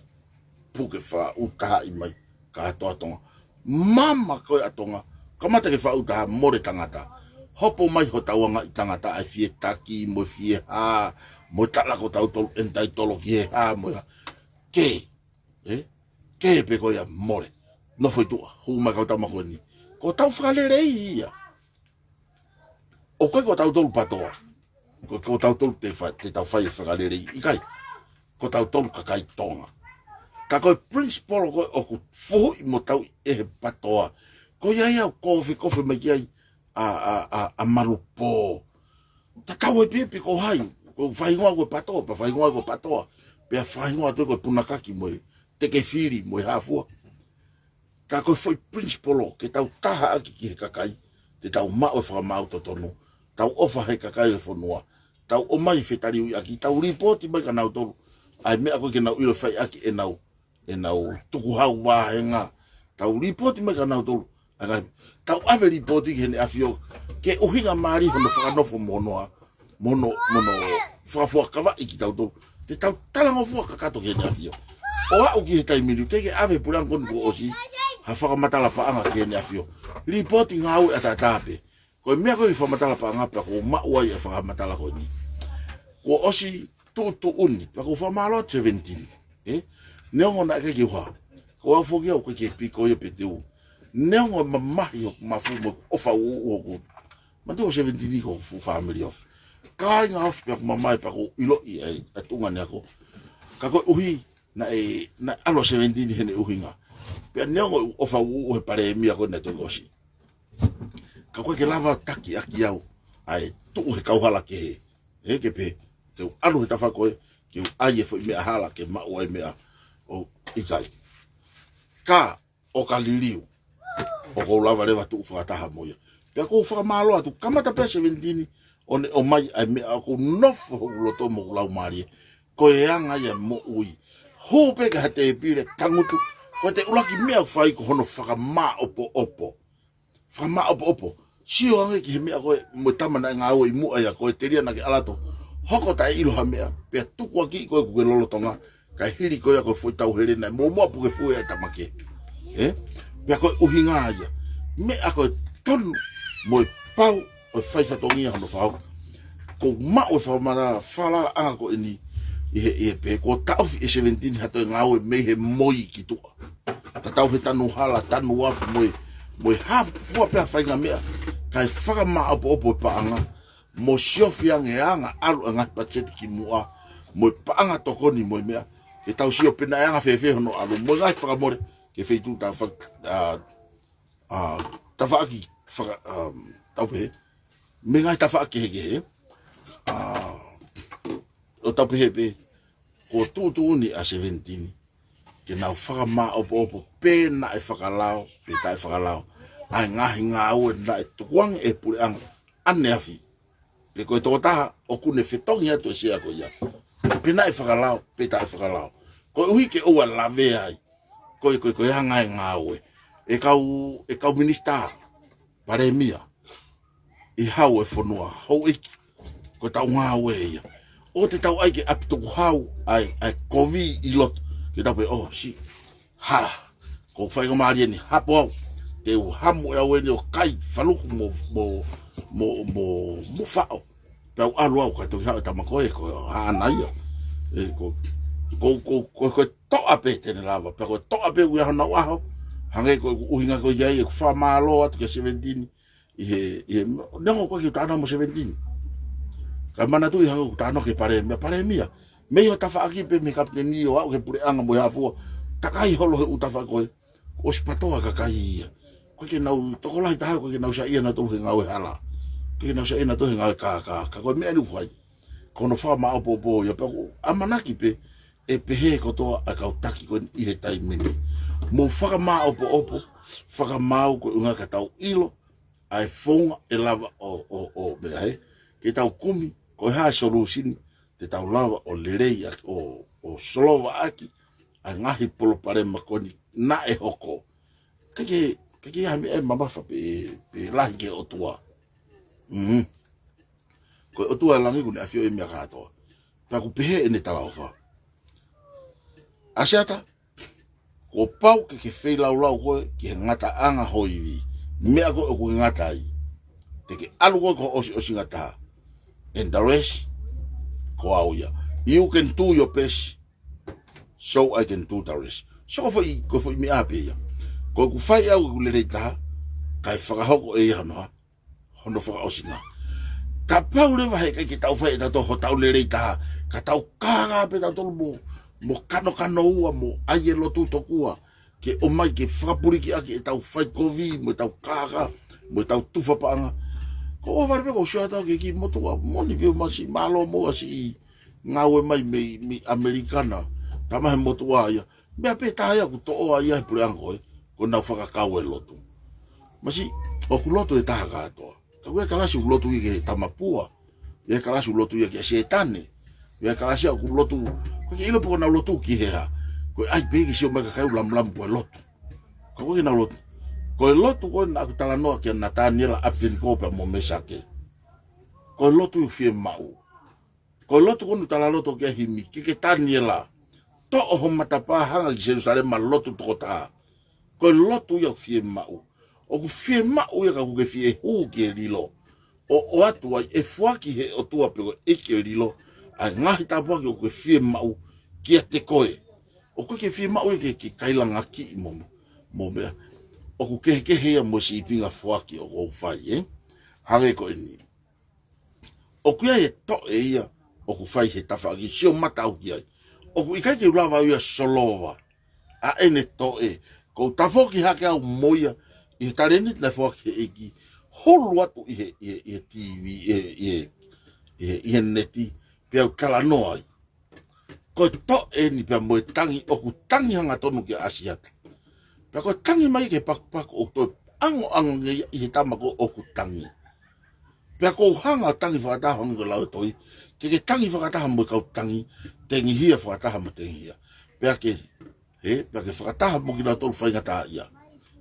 puke, fakaʻutahaʻi mai, kātoa Tonga. Mama ko ē ʻa Tonga, kamata ke fakaʻutaha, mole tangata. Hopo mai hotau anga ʻi tangata, ʻa e fie taki, mo e fie hā, mo e tala ko tautolu ʻe taitolo ki he hā, mo e hā. Kē, ē? Kē pē ko ia, mole. Nofo ʻi tuʻa, hū mai kau tama ko eni. Ko hotau fakalelei ia. ʻOku ʻikai ko tautolu PATOA. Ko, ko tautolu te fa-, te tau fai e fakalelei, ʻikai. Ko tautolu kakai Tonga. Ka ko e principle ko ē ʻoku fuhuʻi mo tauʻi ʻe he PATOA, ko ia ia ʻoku kofekofe mai ki ai ʻa, ʻa, ʻa, ʻa Malupō. Tatau ai pē pe ko hai, ko e faʻahinga ko e PATOA, pea faʻahinga ko e PATOA, pea faʻahinga atu ko e Punakaki mo e Tekefili mo e hā fua. Ka ko e foʻi principle ke tau taha ʻaki ki he kakai, te tau maʻu e fakamaau totonu, tau ʻofa he kakai e fonua, tau ō mai fetaliuiʻaki, tau lipooti mai kia nautolu ʻa e meʻa ko ē ke nau ʻilo fai ʻaki ʻenau, ʻenau tukuhau vāhenga, tau lipooti mai kia nautolu ʻa e ngaahi, tau ʻave lipooti ki heʻene ʻAfio, ke ʻuhinga mālie hono fakanofo mo hono, mo hono, mo hono fakafuakavaʻi kitautolu. Te tau talangofua kakato ki heʻene ʻAfio. ʻO aʻu ki he taimi ni, teʻeki ke ʻave puleʻanga ko eni kuo ʻosi ha fakamatala paʻanga ki heʻene ʻAfio. Lipooti ngāue ʻataʻatā pē. Ko e meʻa ko ē fakamatala paʻanga pea ʻoku ou maʻu ai e fakamatala ko eni. Kuo ʻosi tuʻutuʻuni, pea ʻoku ou fakamālō atu seventeen. Ē? Neongo naʻe ʻikai ke u hā. Ko au foki au ʻikai ke piko ia pe te u. Neongo e mamahi hoku mafu mo e ʻofa ʻuʻu hoku. Matu ʻo seventeen ko e fuʻu family of. Kāinga of pea ʻoku mamae pea ʻoku ou ʻiloʻi ai ʻa e tuʻunga ni ako. Ka koeʻuhi, naʻe, naʻe ʻalu ʻa seventeen heʻene ʻuhinga. Pea neongo e ʻofa ʻuʻu he palēmia ko ē naʻe toki ʻosi. Ka ʻoku ʻikai ke lava taki ʻaki au ʻa e tuʻu he kauhala kehe. Ē, ke pehē, te u ʻalu he tafaʻaki ko ē, ke u ʻai e foʻi meʻa hala, ke maʻu ai meʻa ʻo ʻikai. Ka, ʻo ka liliu, ʻoku ou lava leva tuʻu fakataha mo ia. Pea ʻoku ou fakamālō atu, kamata pē seventeen, ʻo ne ʻomai ʻa e meʻa ʻoku nofo hoku loto mo hoku laumālie. Ko e anga ia moʻui. Hū pē ki ha tēpile tangutu, ko e te ʻuluaki meʻa ʻoku fai ko hono fakamāʻopoʻopo. Fakamāʻopoʻopo. Sio ange ki he meʻa ko ē mo e tama naʻe ngāue ʻi muʻa ia ko e telia naʻa ke ʻalu atu. Hoko taʻeʻilo ha meʻa, pea tukuakiʻi koe ʻoku ke lolotonga. Kae hili ko ia ko e foʻi tauhele naʻe muʻomuʻa puke fue ʻa e tama kehe. Ē? Pea ko e ʻuhinga ia. Meʻa ko e tonu mo e pau ʻo e fai fatongia hono fau. Ko e maʻu e fakamala-, falalaʻanga ko eni ʻi he, ʻi he pē, ko e taʻofi ʻe seventeen ha toe ngāue mei he moi ki tuʻa. Tatau he tanu hala, tanu afu mo e, mo e hā fua pē ha faʻahinga meʻa, kae fakamāʻopoʻopo e paʻanga, mo siofi ange anga ʻalu ʻa e ngaahi patiseti ki muʻa, mo e paʻanga tokoni mo e meʻa, ke tau sio pe naʻe anga fēfē hono ʻalu, mo e ngaahi fakamole, ke feituʻu tafa-, ʻa, ʻa, tafaʻaki faka-, um, tau pehē, mei he ngaahi tafaʻaki kehekehe, ʻa, ʻo tau pehē pē, ko e tuʻutuʻuni ʻa seventeen, ke nau fakamāʻopoʻopo pe naʻe fakalao, pe taʻe fakalao ʻa e ngaahi ngāue naʻe tukuange ʻe he puleʻanga ʻaneafi. Pe ko e tokotaha ʻoku ne fetongi atu e sea ko ia. Pe naʻe fakalao, pe taʻe fakalao. Koeʻuhi ke ʻoua lavea ai. Ko e, ko e, ko e anga e ngāue. ʻE kau, ʻe kau minisitā, palēmia, ʻi he hau e fonua, houʻeiki, ko e tau ngāue ia. ʻO te tau ʻai ke ʻapi tukuhau, ʻai, ʻai kovi ʻi loto. Ke tau pehē, oh, si, ha, ko e faingamālie ni, hapo au, te u hamu ʻe au eni ʻo kai, faluku mo, mo, mo, mo, mo faʻo. Pea u ʻalu au, kae toki haʻu e tama ko ē, ko haʻana ia. Ē, ko, ko, ko, ko, ko e toʻa pē te ne lava, pea ko e toʻa pē ʻoku ʻi ai honau ʻaho, hangē ko e ʻuhinga ko ia ai, ʻeku fakamālō atu kia seventeen, ʻi he, ʻi he, neongo ko e kiʻi talanoa mo seventeen. Kae manatuʻi hangē ʻoku talanoa ki he palēmia, palēmia. Mei ho tafaʻaki pē mei he kapiteni ʻo aʻu ki he puleʻanga mo e hā fua, takai holo he ʻū tafaʻaki ko ē. ʻOsi PATOA kakai ia. ʻOku ʻikai ke nau tokolahi taha, ʻoku ʻikai ke nau saiʻia nautolu he ngāue hala. ʻOku ʻikai ke nau saiʻia nautolu he ngāue kākā. Ka ko e meʻa ni ʻoku fai, ko hono fakamāʻopoʻopo ia pea ʻoku ʻamanaki pē ʻe pehē kotoa ʻa e kau taki ko eni ʻi he taimi ni. Mou fakamāʻopoʻopo, fakamaau ko e ʻuhinga ka tau ʻilo ʻa e founga ʻe lava ʻo, ʻo, ʻo meʻa he, ke tau kumi, ko e hā e solution, te tau lava ʻo lelei ʻaki, ʻo, ʻo solova ʻaki ʻa e ngaahi palopalema ko eni naʻe hoko. ʻIkai ke, ʻikai ke ʻi ai ha meʻa ʻe mamafa pe, pe lahi ki he ʻOtua. Mm. Ko e ʻOtua ʻo langi ʻoku ne ʻafioʻi e meʻa kātoa. Pea ʻoku pehē ʻene talaʻofa. ʻAsiata, kuo pau ke ke feilaulau koe ki he ngataʻanga ho ivi. Meʻa ko ē ʻoku ke ngata ai. Te ke ʻalu koe ki ho ʻosiʻosi ngata. And the rest, ko au ia. You can do your best, so I can do the rest. So ko e foʻi, ko e foʻi meʻa pē ia. Ko ʻeku fai au ʻeku lelei taha, kae fakahoko ʻe ia hono hā, hono fakaʻosinga. Kapau leva he ʻikai ke tau fai ʻe tautolu hotau lelei taha, ka tau kākā pē tautolu mo, mo kanokanoua mo ʻai e lotu tokua ke ʻomai ke fakapulikiʻaki ʻetau fai kovi mo ʻetau kākā mo ʻetau tufa paʻanga. Ko e ʻohovale pē ko e sio atu ki he kiʻi motuʻa moʻoni pē, masi mālō mo ʻasi ʻi ngāue mai mei, mei ʻAmelika na. Tama he motuʻa ia. Meʻa pē taha ia ʻoku toʻo ai ia he puleʻanga ko ē, ko ʻenau fakakau e lotu. Masi, ʻoku lotu e taha kātoa. Ka ʻoku ʻi ai e kalasi ʻoku lotu ia ki he tamapua. ʻI ai e kalasi ʻoku lotu ia kia Sētane. ʻI ai e kalasi ʻoku lotu, ʻoku ʻikai ke ʻilo pe ko ʻenau lotu ki he hā. Ko e ʻai pē ke sio mai e kakai ʻoku lamulamu ko e lotu. Ka ʻoku ʻikai ke nau lotu. Ko e lotu ko ē naʻa ku talanoa kia Nataniela, ʻApitenikō pea mo Mēsake. Ko e lotu ʻoku fiemaʻu. Ko e lotu ko ē naʻa ku talaloto ki ai he himi, ke ke Taniela, toʻo ho matapā, hanga ki Selusalema, lotu tokotaha. Ko e lotu ia ʻoku fiemaʻu. ʻOku fiemaʻu ia ka ʻoku ke fie hū ki he lilo, ʻo, ʻoatu ai e foaki ʻe he ʻOtua pe ko e ʻEiki e lilo, ʻa e ngaahi tāpuaki ʻoku ke fiemaʻu kiate koe. ʻOku ʻikai ke fiemaʻu ia ke, ke kailangaki mo, mo meʻa. ʻOku kehekehe ia mo e sīpinga foaki ʻoku ou fai, ē? Hangē ko eni. ʻOku ʻi ai e toʻe ia ʻoku fai he tafaʻaki, sio mata au ki ai. ʻOku ʻikai ke u lava au ia ʻo solova ʻa ʻene toʻe. Ko u tafoki hake au mo ia ʻi he talēniti naʻe foaki ʻe he ʻEiki, hulu atu ʻi he, ʻi he, ʻi he T V, ʻi he, ʻi he, ʻi he, ʻi he neti, pea u talanoa ai. Ko e toʻe eni pea mo e tangi, ʻoku tangi hangatonu kia ʻAsiata. Pea ko e tangi mai ki he pakupaku ʻoku toe ʻangoʻango ange ia ʻi he tama ko ē ʻoku tangi. Pea ko u hanga ʻo tangi fakataha, hangē ko e lau e tohi, ke ke tangi fakataha mo e kau tangi, tengihia fakataha mo e tengihia. Pea ke, he, pea ke fakataha mo kinautolu faingataʻaʻia.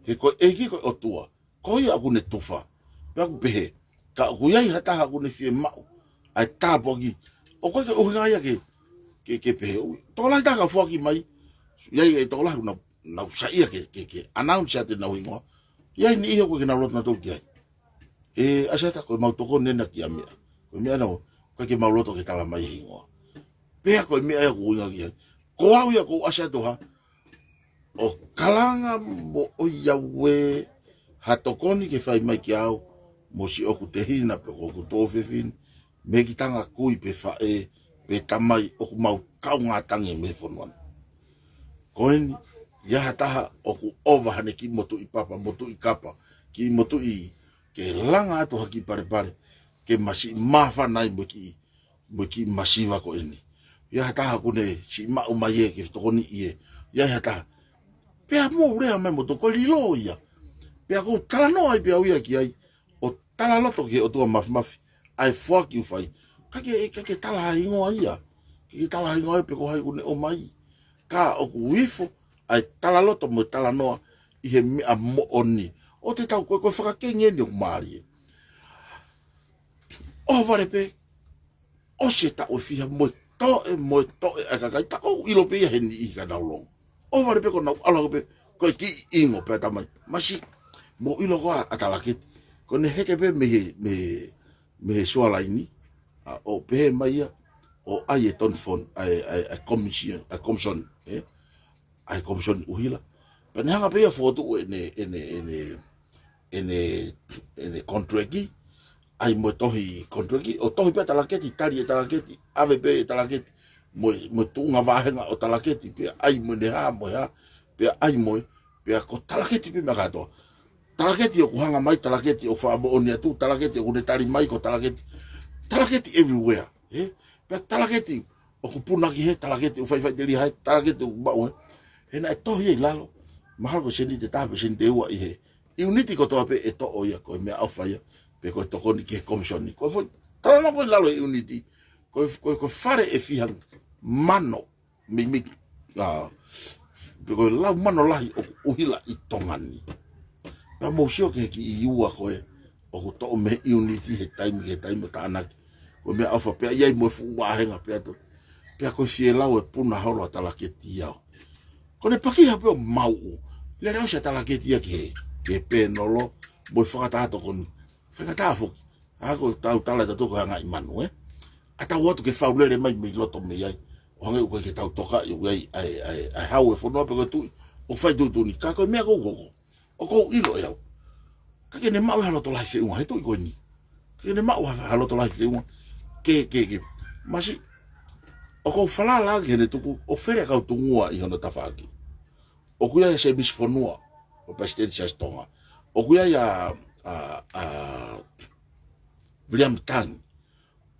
He ko e ʻEiki ko e ʻOtua, ko ia ʻoku ne tufa. Pea ʻoku pehē, ka ʻoku ʻi ai ha taha ʻoku ne fiemaʻu ʻa e tāpuaki, ʻoku ʻikai ke ʻuhinga ia ke, ke, ke pehē ui. Tokolahi taha ka foaki mai, ʻi ai e tokolahi ʻoku nau, nau saiʻia ke, ke, ke announce atu ʻenau hingoa. ʻI ai e niʻihi ʻoku ʻikai ke nau loto nautolu ki ai. ʻE, ʻAsiata, ko ʻemau tokoni ena kia meʻa. Ko e meʻa ena ʻoku ʻikai ke mau loto ke tala mai e hingoa. Pea ko e meʻa ia ʻoku ou ʻuhinga ki ai. Ko au ia ʻoku ou ʻasi atu hā, ʻo kalanga mo ʻoiauē ha tokoni ke fai mai kia au, mo siʻoku tehina pe ko hoku tuofefine, mei he kiʻi tangata kui pe faʻē pe tamai ʻoku mau kaungā tangi mei he fonua ni. Ko eni, ʻi ai ha taha ʻoku ʻova haʻane kiʻi motuʻi papa, motuʻi kapa, kiʻi motuʻi, ke langa atu ha kiʻi palepale, ke masi māfana ai mo e kiʻi, mo e kiʻi masiva ko eni. ʻI ai ha taha ʻoku ne siʻi maʻu mai ē ke fetokoniʻi ē. ʻI ai ha taha. Pea mou lea mai mo toko lilo ia. Pea ʻoku ou talanoa ai pē au ia ki ai, ʻo talaloto ki he ʻOtua Māfimafi, ʻa e foaki ʻoku fai. ʻIkai ke, ʻikai ke tala ha hingoa ia. ʻIkai ke tala ha hingoa ia pe ko hai ʻoku ne ʻomai. Ka ʻoku ifo ʻa e talaloto mo e talanoa ʻi he meʻa moʻoni. ʻOua te tau, ko e, ko e fakakengi eni ʻoku mālie. ʻOhovale pē, ʻosi e taʻu ʻe fiha mo e toʻe, mo e toʻe ʻa e kakai, ta ʻoku ʻilo pē ia he niʻihi ka nau longo. ʻOhovale pē ko ʻenau ʻalu hake pē, ko e kiʻi ʻingo pē ʻa e tamai. Masi, mou ʻilo ko ā ʻa Talaketi. Ko ʻene heke pē mei he, mei he, mei he sualaini, ʻa, ʻo pehē mai ia, ʻo ʻai e toni fon, ʻa e, ʻa e, ʻa e commission, ʻa e commission, ē? ʻA e commission ʻuhila. Pea ne hanga pē ia ʻo fokotuʻu ʻene, ʻene, ʻene, ʻene, ʻene contract, ʻai mo e tohi contract, ʻo tohi pē ʻa Talaketi, tali ʻe Talaketi, ʻave pē ʻe Talaketi, mo e, mo e tuʻunga vāhenga ʻo Talaketi, pea ʻai mo ʻene hā, mo e hā, pea ʻai mo e, pea ko Talaketi pē meʻa kātoa. Talaketi ʻoku hanga mai, Talaketi ʻoku fakamoʻoni atu, Talaketi ʻoku ne tali mai, ko Talaketi, Talaketi everywhere, ē? Pea Talaketi ʻoku puna ki hē, Talaketi ʻoku faʻifaʻiteliha hē, Talaketi ʻoku maʻu hē. He naʻe tohi ia ʻi lalo. Mahalo ko e sēniti ʻe taha pe sēniti ʻe ua ʻi he ʻiuniti kotoa pē ʻe toʻo ia, ko e meʻaʻofa ia, pe ko e tokoni ki he komisoni. Ko e foʻi talanoa ko ē ʻi lalo he ʻiuniti, ko e, ko e, ko e fale ʻe fiha mano, meimei, ʻa, pe ko e lau mano lahi ʻoku ʻuhila ʻi Tonga ni. Pea mou sio ki he kiʻi ua ko ē ʻoku toʻo mei he ʻiuniti he taimi ki he taimi ʻo tānaki. Ko e meʻaʻofa pea ʻi ai mo e fuʻu vāhenga pea to. Pea ko e fielau e puna holo ʻa Talaketi ia. Ko ʻene pakiha pē ʻo mauʻu. Lele ʻosi ʻa Talaketi ia ki he, ki he pēnolo, mo e fakataha tokoni. Faingataʻa foki. ʻA ko e tau tala ʻe tautolu ko e anga ʻi manu, ē. ʻA tau ō atu ke fau lele mai mei loto mei ai. ʻO hangē ʻoku ʻikai ke tau tokaʻi ʻoku ʻi ai, ʻa e, ʻa e, ʻa e hau e fonua pe ko e tuʻi. ʻOku fai tuʻutuʻuni, ka ko e meʻa ʻoku ou hoko. ʻOku ou ʻilo ʻe au. ʻIkai ke ne maʻu ha loto lahi feʻunga, he tuʻi ko eni. ʻIkai ke ne maʻu ha, ha loto lahi feʻunga. Ke, ke, ke. Masiʻi, ʻoku ou falala ki heʻene tuku, ʻo fele ʻa e kau tungua ʻi hono tafaʻaki. ʻOku ʻi ai ʻa Semisi Fonua, ʻo Palesiteni Siaosi Tonga. ʻOku ʻi ai ʻa, ʻa, ʻa Viliami Tangi.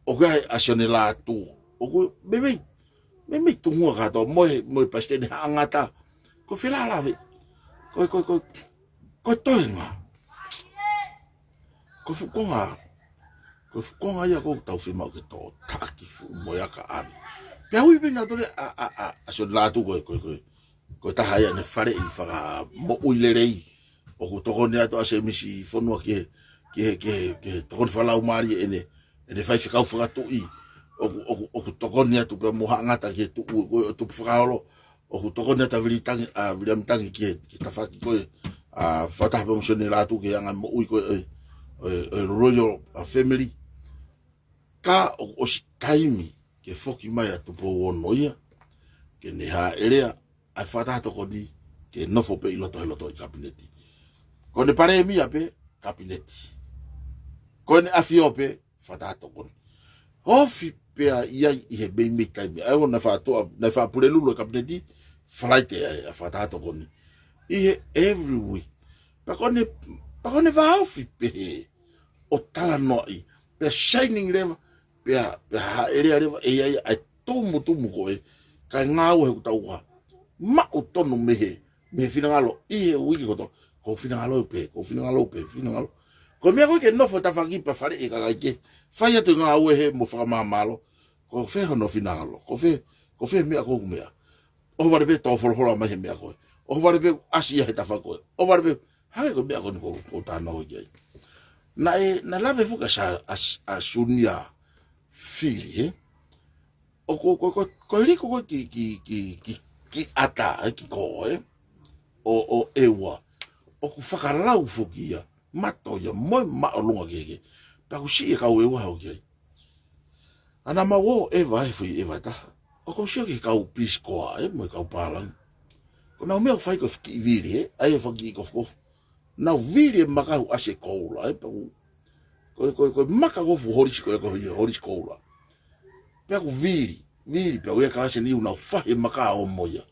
ʻOku ʻi ai ʻa Sione Lātū. ʻOku meimei, meimei tungua kātoa mo e, mo e Palesiteni Haʻangata. Ko e felālāveʻi. Ko e, ko e, ko e, ko e toenga. Ko e fuʻu konga. Ko e fuʻu konga ia ʻoku tau fiemaʻu ke tō taʻaki fuʻu mo e aka ʻavi. Pea ui pē nautolu ʻa, ʻa, ʻa, ʻa Sione Lātū ko e, ko e, ko e, ko e taha ia ʻene faleʻi fakamoʻui lelei. ʻOku tokoni atu ʻa Semisi Fonua ki he, ki he, ki he, ki he tokoni fakalaumālie ʻene, ʻene faifekau fakatuʻi. ʻOku, ʻoku, ʻoku tokoni atu pea mo Haʻangata ki he tuʻu, ko e tupu fakaholo. ʻOku tokoni atu ʻa Vili Tangi, ʻa Viliami Tangi ki he, ki he tafaʻaki ko e, ʻa, fakataha pea mo Sione Lātū ki he anga moʻui ko e, ʻo e, ʻo e, ʻo e Royal, ʻa, Family. Ka ʻoku ʻosi taimi ke foki mai ʻa Tupou Ono ia, ke ne hāʻelea ʻa e fakataha tokoni ke nofo pē ʻi loto he loto ʻi kapineti. Ko ʻene palēmia pē kapineti. Ko ʻene ʻafio pē fakataha tokoni. Ofi pea ʻi ai ʻi he meimei taimi. ʻA ia ʻoku ne faʻa toʻa, ne faʻa pulelulu e kapineti, Falaite ai ʻa e fakataha tokoni. ʻI he every week. Pea ko ʻene, pea ko ʻene vāofi pehē ʻo talanoaʻi. Pea signing leva, pea, pea hāʻelea leva, ʻe ʻi ai ʻa e tumutumu ko ē, kae ngāue he ʻoku tau ua. Maʻu tonu mei he, mei he finangalo, ʻi he uike kotoa, ko e finangalo pē, ko e finangalo pē, finangalo. Ko e meʻa ko ē ke nofo tafaʻaki pea faleʻi e kakai ke, fai atu e ngāue he mo fakamāmālō, ko fē hono finangalo, ko fē, ko fē meʻa ko ē ʻoku meʻa. ʻOhovale pē tō folofola mai he meʻa ko ē. ʻOhovale pē ʻasi ia he tafaʻaki ko ē. ʻOhovale pē, hangē ko e meʻa ko eni ʻoku ou, ʻoku ou talanoa ki ai. Naʻe, naʻe lave foki ʻa Sa-, ʻa, ʻa Sunia Fili, he? ʻO ko, ko, ko, ko e liku ko ē ki, ki, ki, ki, ki ʻata, ē, ki kō, ē? ʻO, ʻo ʻEua. ʻOku fakalau foki ia, mato ia, mo e māʻolunga kehekehe. Pea ʻoku siʻi e kau ʻEua hau ki ai. ʻA naʻa mau ō ʻeva he foʻi ʻeva ʻe taha. ʻOku ou sio ki he kau Peace Corps, ē, mo e kau pālangi. Ko ʻenau meʻa ʻoku fai ko e fiki vili, ē, ʻa ia ʻoku faki kofukofu. Nau vili e maka ʻoku ʻasi e koula, ē, pea ʻoku, ko e, ko e, ko e maka ʻoku fuʻu holisi ko ē ko e holisi koula. Pea ʻoku vili, vili, pea ʻoku ʻi ai e kalasi ʻe niʻihi ʻoku nau fahi e maka ʻo mo ia.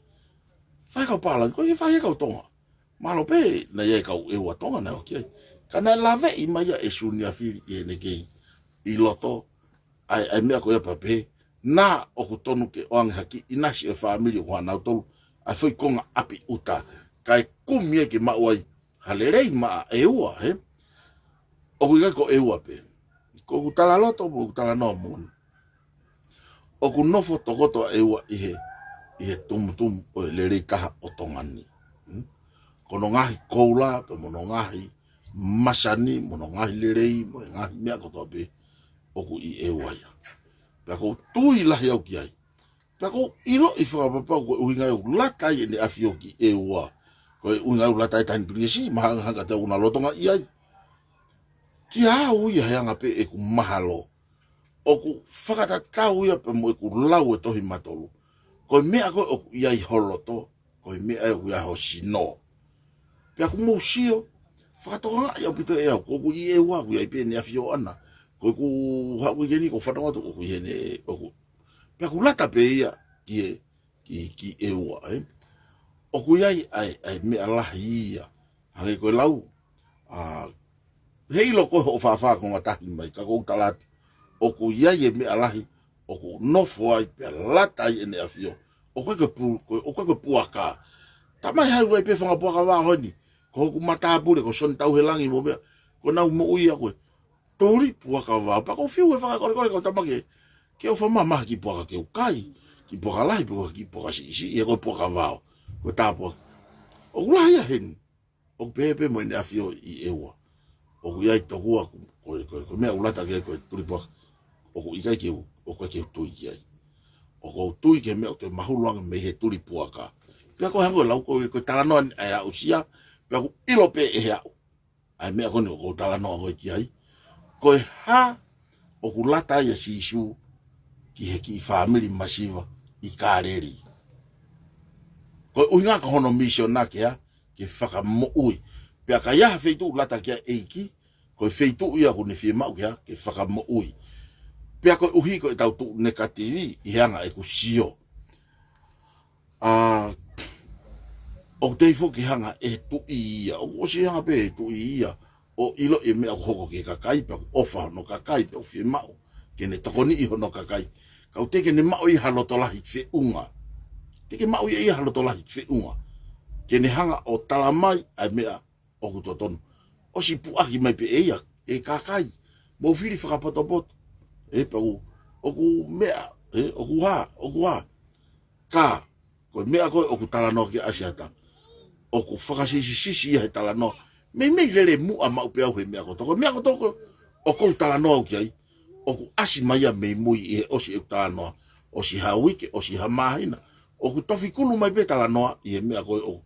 Fahi e kau pālangi, ko e fahi e kau Tonga. Mahalo pē naʻe ʻi ai e kau ʻEua Tonga naʻe ō ki ai. Ka naʻe laveʻi mai ia ʻe Sunia Fili ʻi heʻene kei ʻi loto, ʻa e, ʻa e meʻa ko ia pea pehē, naʻa ʻoku tonu ke ʻoange ha kiʻi ʻinasi ʻo e fāmili ʻoku ʻanautolu, ʻa e foʻi konga ʻapi ʻuta, kae kumi ai ke maʻu ai ha lelei maʻa ʻEua, he? ʻOku ʻikai ko ʻEua pē. Ko ʻeku talaloto mo ʻeku talanoa moʻoni. ʻOku nofo tokoto ʻa ʻEua ʻi he, ʻi he tumutumu ʻo e lelei taha ʻo Tonga ni. Hmm? Ko hono ngaahi koula, pea mo hono ngaahi masani, mo hono ngaahi lelei, mo e ngaahi meʻa kotoa pē ʻoku ʻi ʻEua ia. Pea ʻoku ou tui lahi au ki ai. Pea ʻoku ou ʻiloʻi fakapapau ko e ʻuhinga ia ʻoku lata ai ʻene ʻafio ki ʻEua. Ko e ʻuhinga ia ʻoku lata ai e Taʻahine Pilinisi, mahalo hangē kiate au ʻoku na lolotonga ʻi ai. Kiate au ia he anga pē ʻeku mahalo. ʻOku fakatatau ia pea mo ʻeku lau e Tohi Matolu. Ko e meʻa ko ē ʻoku ʻi ai ho loto, ko e meʻa ia ʻoku ʻi ai ho sino. Pea ʻoku mou sio, fakatokangaʻi ʻaupito ʻe au, ko ʻeku ʻi ʻEua ʻoku ʻi ai pē ʻene ʻafio ʻana. Ko ʻeku haʻu ki heni, ʻoku ou fanongo atu, ʻoku ʻi heni, ʻoku. Pea ʻoku lata pē ia ki he, ki, ki ʻEua, ē. ʻOku ʻi ai, ʻa e, ʻa e meʻa lahi ia. Hangē ko e lau, ʻa, heiʻilo ko hoʻo fāfā konga tahi mai, ka ʻoku ou tala atu. ʻOku ʻi ai e meʻa lahi, ʻoku nofo ai, pea lata ai ʻene ʻafio. ʻOku ʻikai ko e pu-, ko, ʻoku ʻikai ko e puaka. Tamai hai ʻoku ʻi ai pē fanga puaka vao heni. Ko hoku matāpule, ko Sione Tauhelangi mo meʻa. Ko ʻenau moʻui ia ko e tuli puaka vao. Pea ʻoku ou fiu he fakakolekole kau tama ke, ke ʻofa mai ha kiʻi puaka ke u kai. Kiʻi puaka lahi, pe ko e kiʻi puaka siʻisiʻi, ʻe ko e puaka vao. Ko e tāpuaki. ʻOku lahi ia heni. ʻOku pehē pē mo ʻene ʻafio ʻi ʻEua. ʻOku ʻi ai tokua ko, ko, ko, ko e meʻa ʻoku lata ki ai ko e tuli puaka. ʻOku ʻikai ke u, ʻoku ʻikai ke u tui ki ai. ʻOku ou tui ki he meʻa ʻoku toe mahulu ange mei he tuli puaka. Pea ko e hangē ko e lau ko e, ko e talanoa ni ʻa e aʻusia, pea ʻoku ʻilo pē ʻe he aʻu ʻa e meʻa ko eni ʻoku ou talanoa ko ē ki ai. Ko e hā ʻoku lata ai ʻa Sīsū ki he kiʻi fāmili masiva ʻi Kāleli? Ko e ʻuhinga ko hono misiona ke hā? Ke fakamoʻui. Pea ka ʻi ai ha feituʻu lata ki ai ʻa e ʻEiki, ko e feituʻu ia ʻoku ne fiemaʻu ke hā? Ke fakamoʻui. Pea koeʻuhi ko ʻetau tuʻu nekativi ʻi he anga ʻeku sio, ʻa, ʻoku tei foki hanga ʻe he tuʻi ia, ʻoku ʻosi hanga pē ʻe he tuʻi ia ʻo ʻiloʻi e meʻa ʻoku hoko ki he kakai, pea ʻoku ʻofa hono kakai, pea ʻoku fiemaʻu ke ne tokoniʻi hono kakai. Ka ʻoku teʻeki ke ne maʻu ia ha loto lahi feʻunga. Teʻeki ke maʻu ia ha loto lahi feʻunga ke ne hanga ʻo talamai ʻa e meʻa ʻoku totonu. ʻOsi puʻaki mai pē ʻe ia e kakai, mou fili fakapotopoto. ʻE, pea ʻoku, ʻoku meʻa, ʻe, ʻoku hā, ʻoku hā. Ka ko e meʻa ko ē ʻoku talanoa ki ai ʻa Siata, ʻoku fakasisisisi ia he talanoa. Meimei lele muʻa maʻu pē au he meʻa kotoa. Ko e meʻa kotoa ko ē ʻoku ou talanoa au ki ai, ʻoku ʻasi mai ia mei mui ʻi he ʻosi ʻeku talanoa. ʻOsi ha uike, ʻosi ha māhina, ʻoku tofi kulu mai pē talanoa ʻi he meʻa ko ē ʻoku,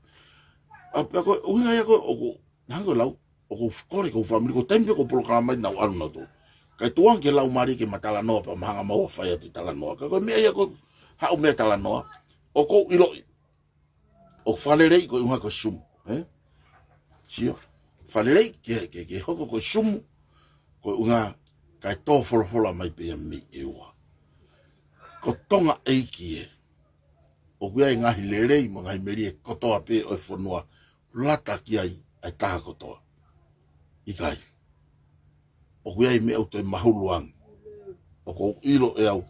ʻa, pea ko e ʻuhinga ia ko ē ʻoku hangē ko e lau, ʻoku ou kole ki hoku fāmili, ko e taimi pē ʻoku ou polokalama ai naʻa nau ʻalu nautolu, kae tuku ange ki he Laumālie ke ma talanoa pea ma hanga maua ʻo fai atu e talanoa. Ka ko e meʻa ia ko e haʻu mei he talanoa, ʻoku ou ʻiloʻi ʻoku fakaleleiʻi ko e ʻuhinga ko e Zoom, ē? Sio, fakaleleiʻi ke, ke, ke hoko ko e Zoom, ko e ʻuhinga kae tō folofola mai pē ia mei ʻEua. Ko Tonga ʻEiki ē, ʻoku ʻi ai e ngaahi lelei mo e ngaahi melie kotoa pē ʻo e fonua, lata ki ai ʻa e taha kotoa? ʻIkai. ʻOku ʻi ai e meʻa ʻoku toe mahulu ange, ʻoku ou ʻilo ʻe au,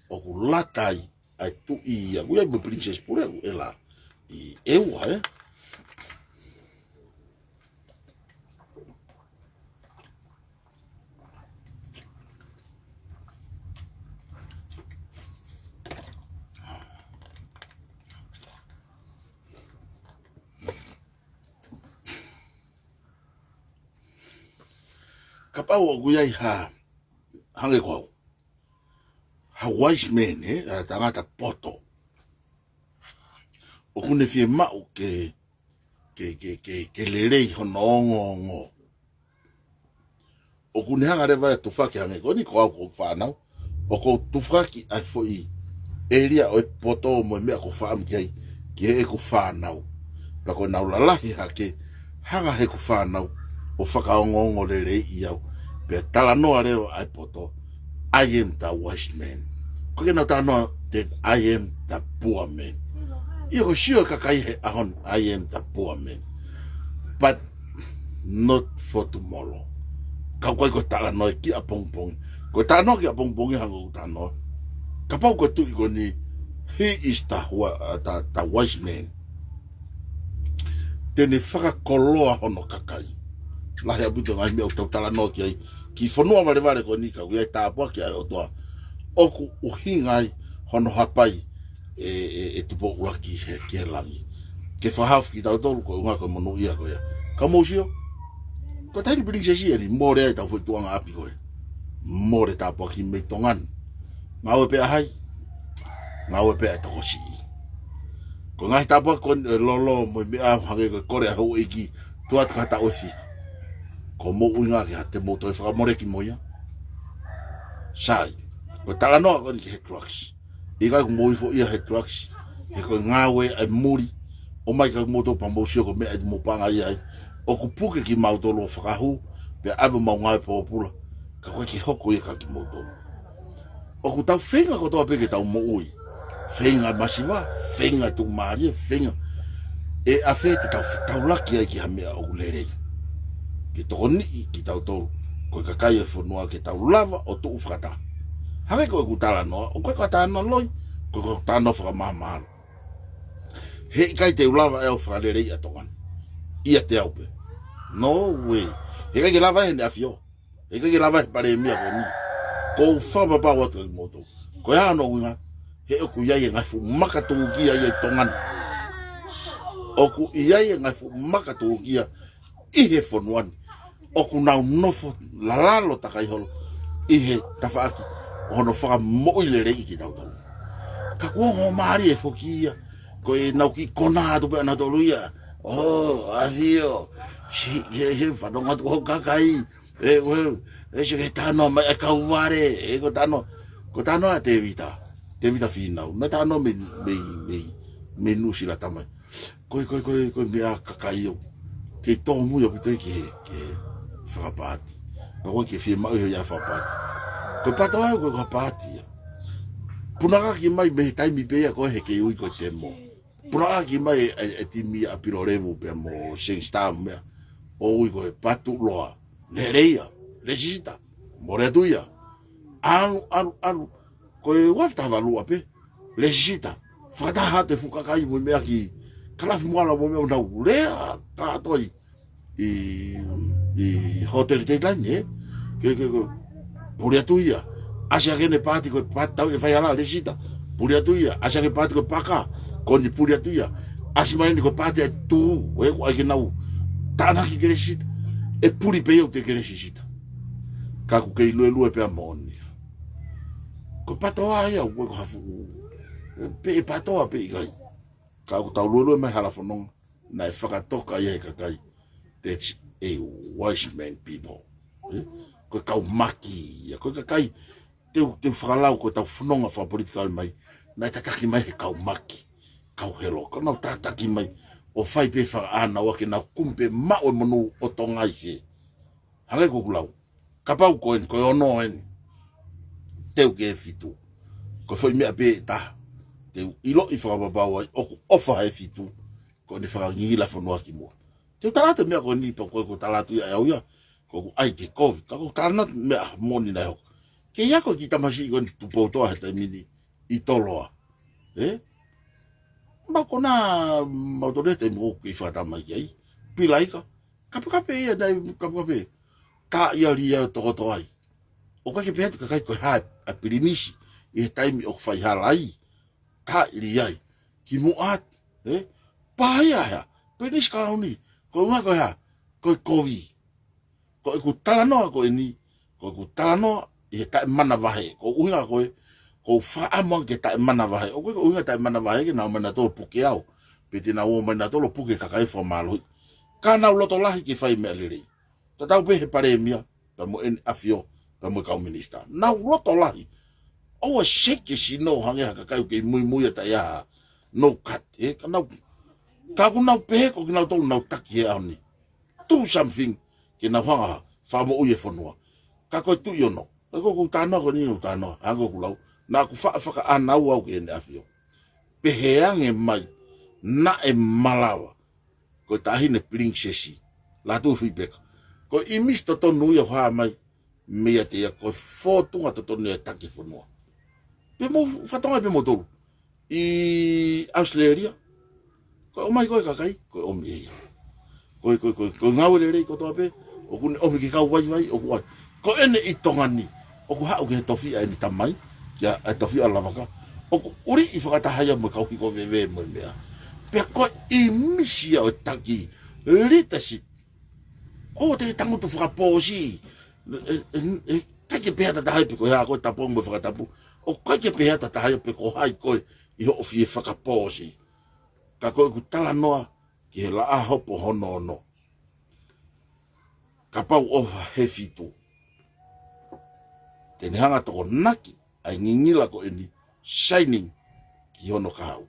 ʻoku lata ai ʻa e tuʻi ia. ʻOku ʻi ai mo e Princess Pule, ʻoku ʻela ʻi ʻEua, ē? Kapau ʻoku ʻi ai ha, hangē ko au, ha wise man, ē, ha tangata poto, ʻoku ne fiemaʻu ke, ke, ke, ke, ke lelei hono ongoongo, ʻoku ne hanga leva ʻo tufaki, hangē ko eni ko au ko e fānau, ʻoku ou tufaki ʻa e foʻi ʻēlia ʻo e poto mo e meʻa ʻoku ou fakaʻamu ki ai ki heʻeku fānau. Pea ko ʻenau lalahi hake, hanga heʻeku fānau ʻo fakaongoongo leleiʻi au, pea talanoa leva ʻa e poto, "I am the wise man." ʻOku ʻikai ke nau talanoa that I am the poor man. ʻIo, ʻoku sio e kakai he ʻaho ni, "I am the poor man, but not for tomorrow." Ka ʻoku ʻikai ko e talanoa ki ʻapongipongi. Ko e talanoa ki ʻapongipongi hangē ko ʻeku talanoa, kapau ko e tuʻi ko eni, he is the wa-, uh, the, the wise man, te ne fakakoloa hono kakai. Lahi ʻaupito e ngaahi meʻa ʻoku tau talanoa ki ai ki he fonua valevale ko eni, ka ʻoku ʻi ai e tāpuaki ʻa e ʻOtua ʻoku ʻuhinga ai hono hapai ʻe, ʻe, ʻe Tupou ʻUluaki he, ki he langi, ke fakahaofi kitautolu ko e ʻuhinga ko e monūʻia ko ia. Ka mou sio, ko e taʻahine Pilinisesi eni, mole ai ʻetau foʻi tuʻunga ʻapi ko ē. Mole tāpuaki mei Tonga ni. Ngāue pē ʻa hai? Ngāue pē ʻa e tokosiʻi. Ko e ngaahi tāpuaki ko eni, e lolo mo e meʻa, hangē ko e kole ʻa e houʻeiki, tuʻu atu ki ha taʻu ʻe fiha. Ko hoʻomou ʻuhinga ke hā? Te mou toe fakamoleki mo ia? Sai. Ko e talanoa ko eni ki he drugs. ʻIkai ke mou ifo ia he drugs, he ko e ngāue ʻa e muli. ʻOmai kia moutolu pea mou sio ko e meʻa ʻe mou paʻanga ia ai. ʻOku puke kimautolu ʻo fakahū, pea ʻave homau ngāue pōpula. Ka ʻoku ʻikai ke hoko ia kia kimoutolu. ʻOku tau feinga kotoa pē ke tau moʻui. Feinga e masiva, feinga e tuʻumālie, feinga. ʻE ʻafē te tau fetaulaki ai ki ha meʻa ʻoku lelei, ke tokoniʻi kitautolu ko e kakai ʻo e fonua ke tau lava ʻo tuʻu fakataha? Hangē ko ʻeku talanoa, ʻoku ʻikai ko ha talanoa loi, ko e, ko e talanoa fakamahamahalo. He ʻikai te u lava ʻe au fakaleleiʻi ʻa Tonga ni ʻiate au pē. No way. He ʻikai ke lava ʻe heʻene ʻAfio. He ʻikai ke lava ʻe he Palēmia ko eni. ʻOku ou fakapapau atu kia kimoutolu, ko e hā hono ʻuhinga? He ʻoku ʻi ai e ngaahi fuʻu maka tūkia ia ʻi Tonga ni. ʻOku ʻi ai e ngaahi fuʻu maka tūkia ʻi he fonua ni, ʻoku nau nofo lalo takai holo ʻi he tafaʻaki ʻo hono fakamoʻui leleiʻi kitautolu. Ka kuo ongo mālie foki ia. Ko ʻenau kiʻi konā atu pē ʻanautolu ia. ʻO, ʻAfio. He, he, he fanongo atu ko e kakai. ʻE, ko e, ʻe, sio ki he talanoa mai ʻa e kau vale. ʻE, ko e talanoa, ko e talanoa ʻa Tēvita. Tēvita Fīnau. Naʻe talanoa mei, mei, mei, mei Nuʻusila tamai. Ko e, ko e, ko e, ko e meʻa kakai ʻoku kei tōmui ʻaupito ki he, ki he fakapaati. Pea ko e ke fiemaʻu ia fakapaati. Ko e PATOA ʻoku ʻikai ko ha paati ia. Punakaki mai mei he taimi pē ia ko ē he kei ui ko e temo. Punakaki mai e, e, e timi ʻa Pilolevu pea mo Seng Star mo e meʻa. ʻO ui ko e Patuʻuloa. Lelei ia. Lēsisita. Mole atu ia. ʻAlu, ʻalu, ʻalu. Ko e ua afe taha valu pē. Lēsisita. Fakataha atu e fuʻu kakai mo e meʻa ki Kalafi Moala mo e meʻa ʻo nau lea kātoa ʻi, ʻi, ʻi Hōtele Teilaini, ē? Ke, ke, ke, puli atu ia. ʻAsi hake ʻene paati ko e paati tau e faihala, lēsisita. Puli atu ia. ʻAsi hake paati ko e paka, ko eni puli atu ia. ʻAsi mai eni ko e paati ʻa e tū, ē, ko e ʻai ke nau tānaki ke lēsisita. ʻE puli pē ia ʻoku teʻeki ke lēsisita. Ka ʻoku kei luelue pē ʻa moʻoni. Ko e PATOA ia, ʻoku ʻikai ko ha fuʻu, pe ʻe PATOA pe ʻikai. Ka ʻoku tau luelue mai hala fononga, naʻe fakatoka ia he kakai. That's a wise man people. Ē? Ko e kau maki ia, ko e kakai, te u, te u fakalau ko e tau fononga fakapolitikale mai, naʻe tataki mai he kau maki, kau helo, ka nau tataki mai, ʻo fai pē fakaʻānaua ke nau kumi pē maʻu e monū ʻo Tonga ʻi hē. Hangē ko ʻeku lau. Kapau ko eni, ko e ono eni. Teu ki he fitu. Ko e foʻi meʻa pē ʻe taha. Te u ʻiloʻi fakapapau ai, ʻoku ʻofa he fitu. Ko ʻene fakangingila fonua ki muʻa. Te u tala atu e meʻa ko eni pea ko e ko e tala atu ia ʻe au ia. Ko ʻeku ʻai ke kovi. Ka ko e tala atu meʻa moʻoni naʻe hoko. Kei ako e kiʻi tamasiʻi ko eni Tupoutoʻa he taimi ni ʻi Toloa. Ē? Mau konā, mau tole te mo ke fakatamai ki ai. Pilaika. Kapekape ia, naʻe kapekape. Ka ia lia tokoto ai. ʻOku ʻikai ke pehē atu kakai ko e hā ʻa Pilinisi ʻi he taimi ʻoku faihala ai. Ka ʻi ai. Ki muʻa atu, ē? Pā ia hea. Pilinisi Kauni. Ko e ʻuhinga ko e hā. Ko e kovi. Ko ʻeku talanoa ko eni. Ko ʻeku talanoa ʻi he taʻemanavahē. Ko e ʻuhinga ko e, ko e fakaʻamu ange ke taʻemanavahē. ʻOku ʻikai ko e ʻuhinga taʻemanavahē ke nau ō mai nautolu ʻo puke au. Pe te nau ō mai nautolu ʻo puke kakai fakamālohi. Ka nau loto lahi ke fai meʻa lelei. Tatau pē he palēmia, pea mo ʻEne ʻAfio, pea mo e kau minisitā. Nau loto lahi. ʻOua ʻe seke sino hangē ha kakai ʻoku kei muimui ʻa taʻe ʻi ai ha no cut, ē, ka nau, ka ʻoku nau pehē ko kinautolu nau taki he ʻaho ni. Do something, ke nau hanga fakamoʻui e fonua. Ka ko e tuʻi ono. Ka ko ʻeku talanoa ko eni ʻeku talanoa, hangē ko ʻeku lau. Naʻa ku fa-, fakaʻānaua au ki ʻEne ʻAfio. Pehē ange mai, naʻe malava. Ko e taʻahine pilinisesi. Lātūfuipeka. Ko e ʻīmisi totonu ia ʻoku hā mai. Meiate ia ko e fōtunga totonu ia ʻo e taki fonua. Pea mou fatonga pea mou tolu. ʻI ʻAositelēlia. Ko e ʻomai ko e kakai, ko e ʻomi ʻe ia. Ko e, ko e, ko e, ko e ngāue lelei kotoa pē, ʻoku ne ʻomi ki he kau vaivai, ʻoku ʻai. Ko ʻene ʻi Tonga ni, ʻoku haʻu ki he tofiʻa ʻene tamai, ki he tofiʻa Lavaka. ʻOku ʻuliʻi fakataha ia mo e kau hiko veve mo e meʻa. Pea ko e ʻīmisi ia ʻo e taki, leadership. ʻOua te ke tangutu fakapōsi. ʻE, ʻe, ʻe, ʻikai ke pehē atu ha taha ia pe ko e hā koe, tapu ange mo e fakatapu. ʻOku ʻikai ke pehē atu ha taha ia pe ko hai koe ʻi hoʻo fie fakapōsi. Ka ko ʻeku talanoa ki he laʻā hopo hono ono. Kapau ʻofa he fitu. Te ne hanga tokonaki ʻa e ngingila ko eni, shining, ki hono kahaʻu.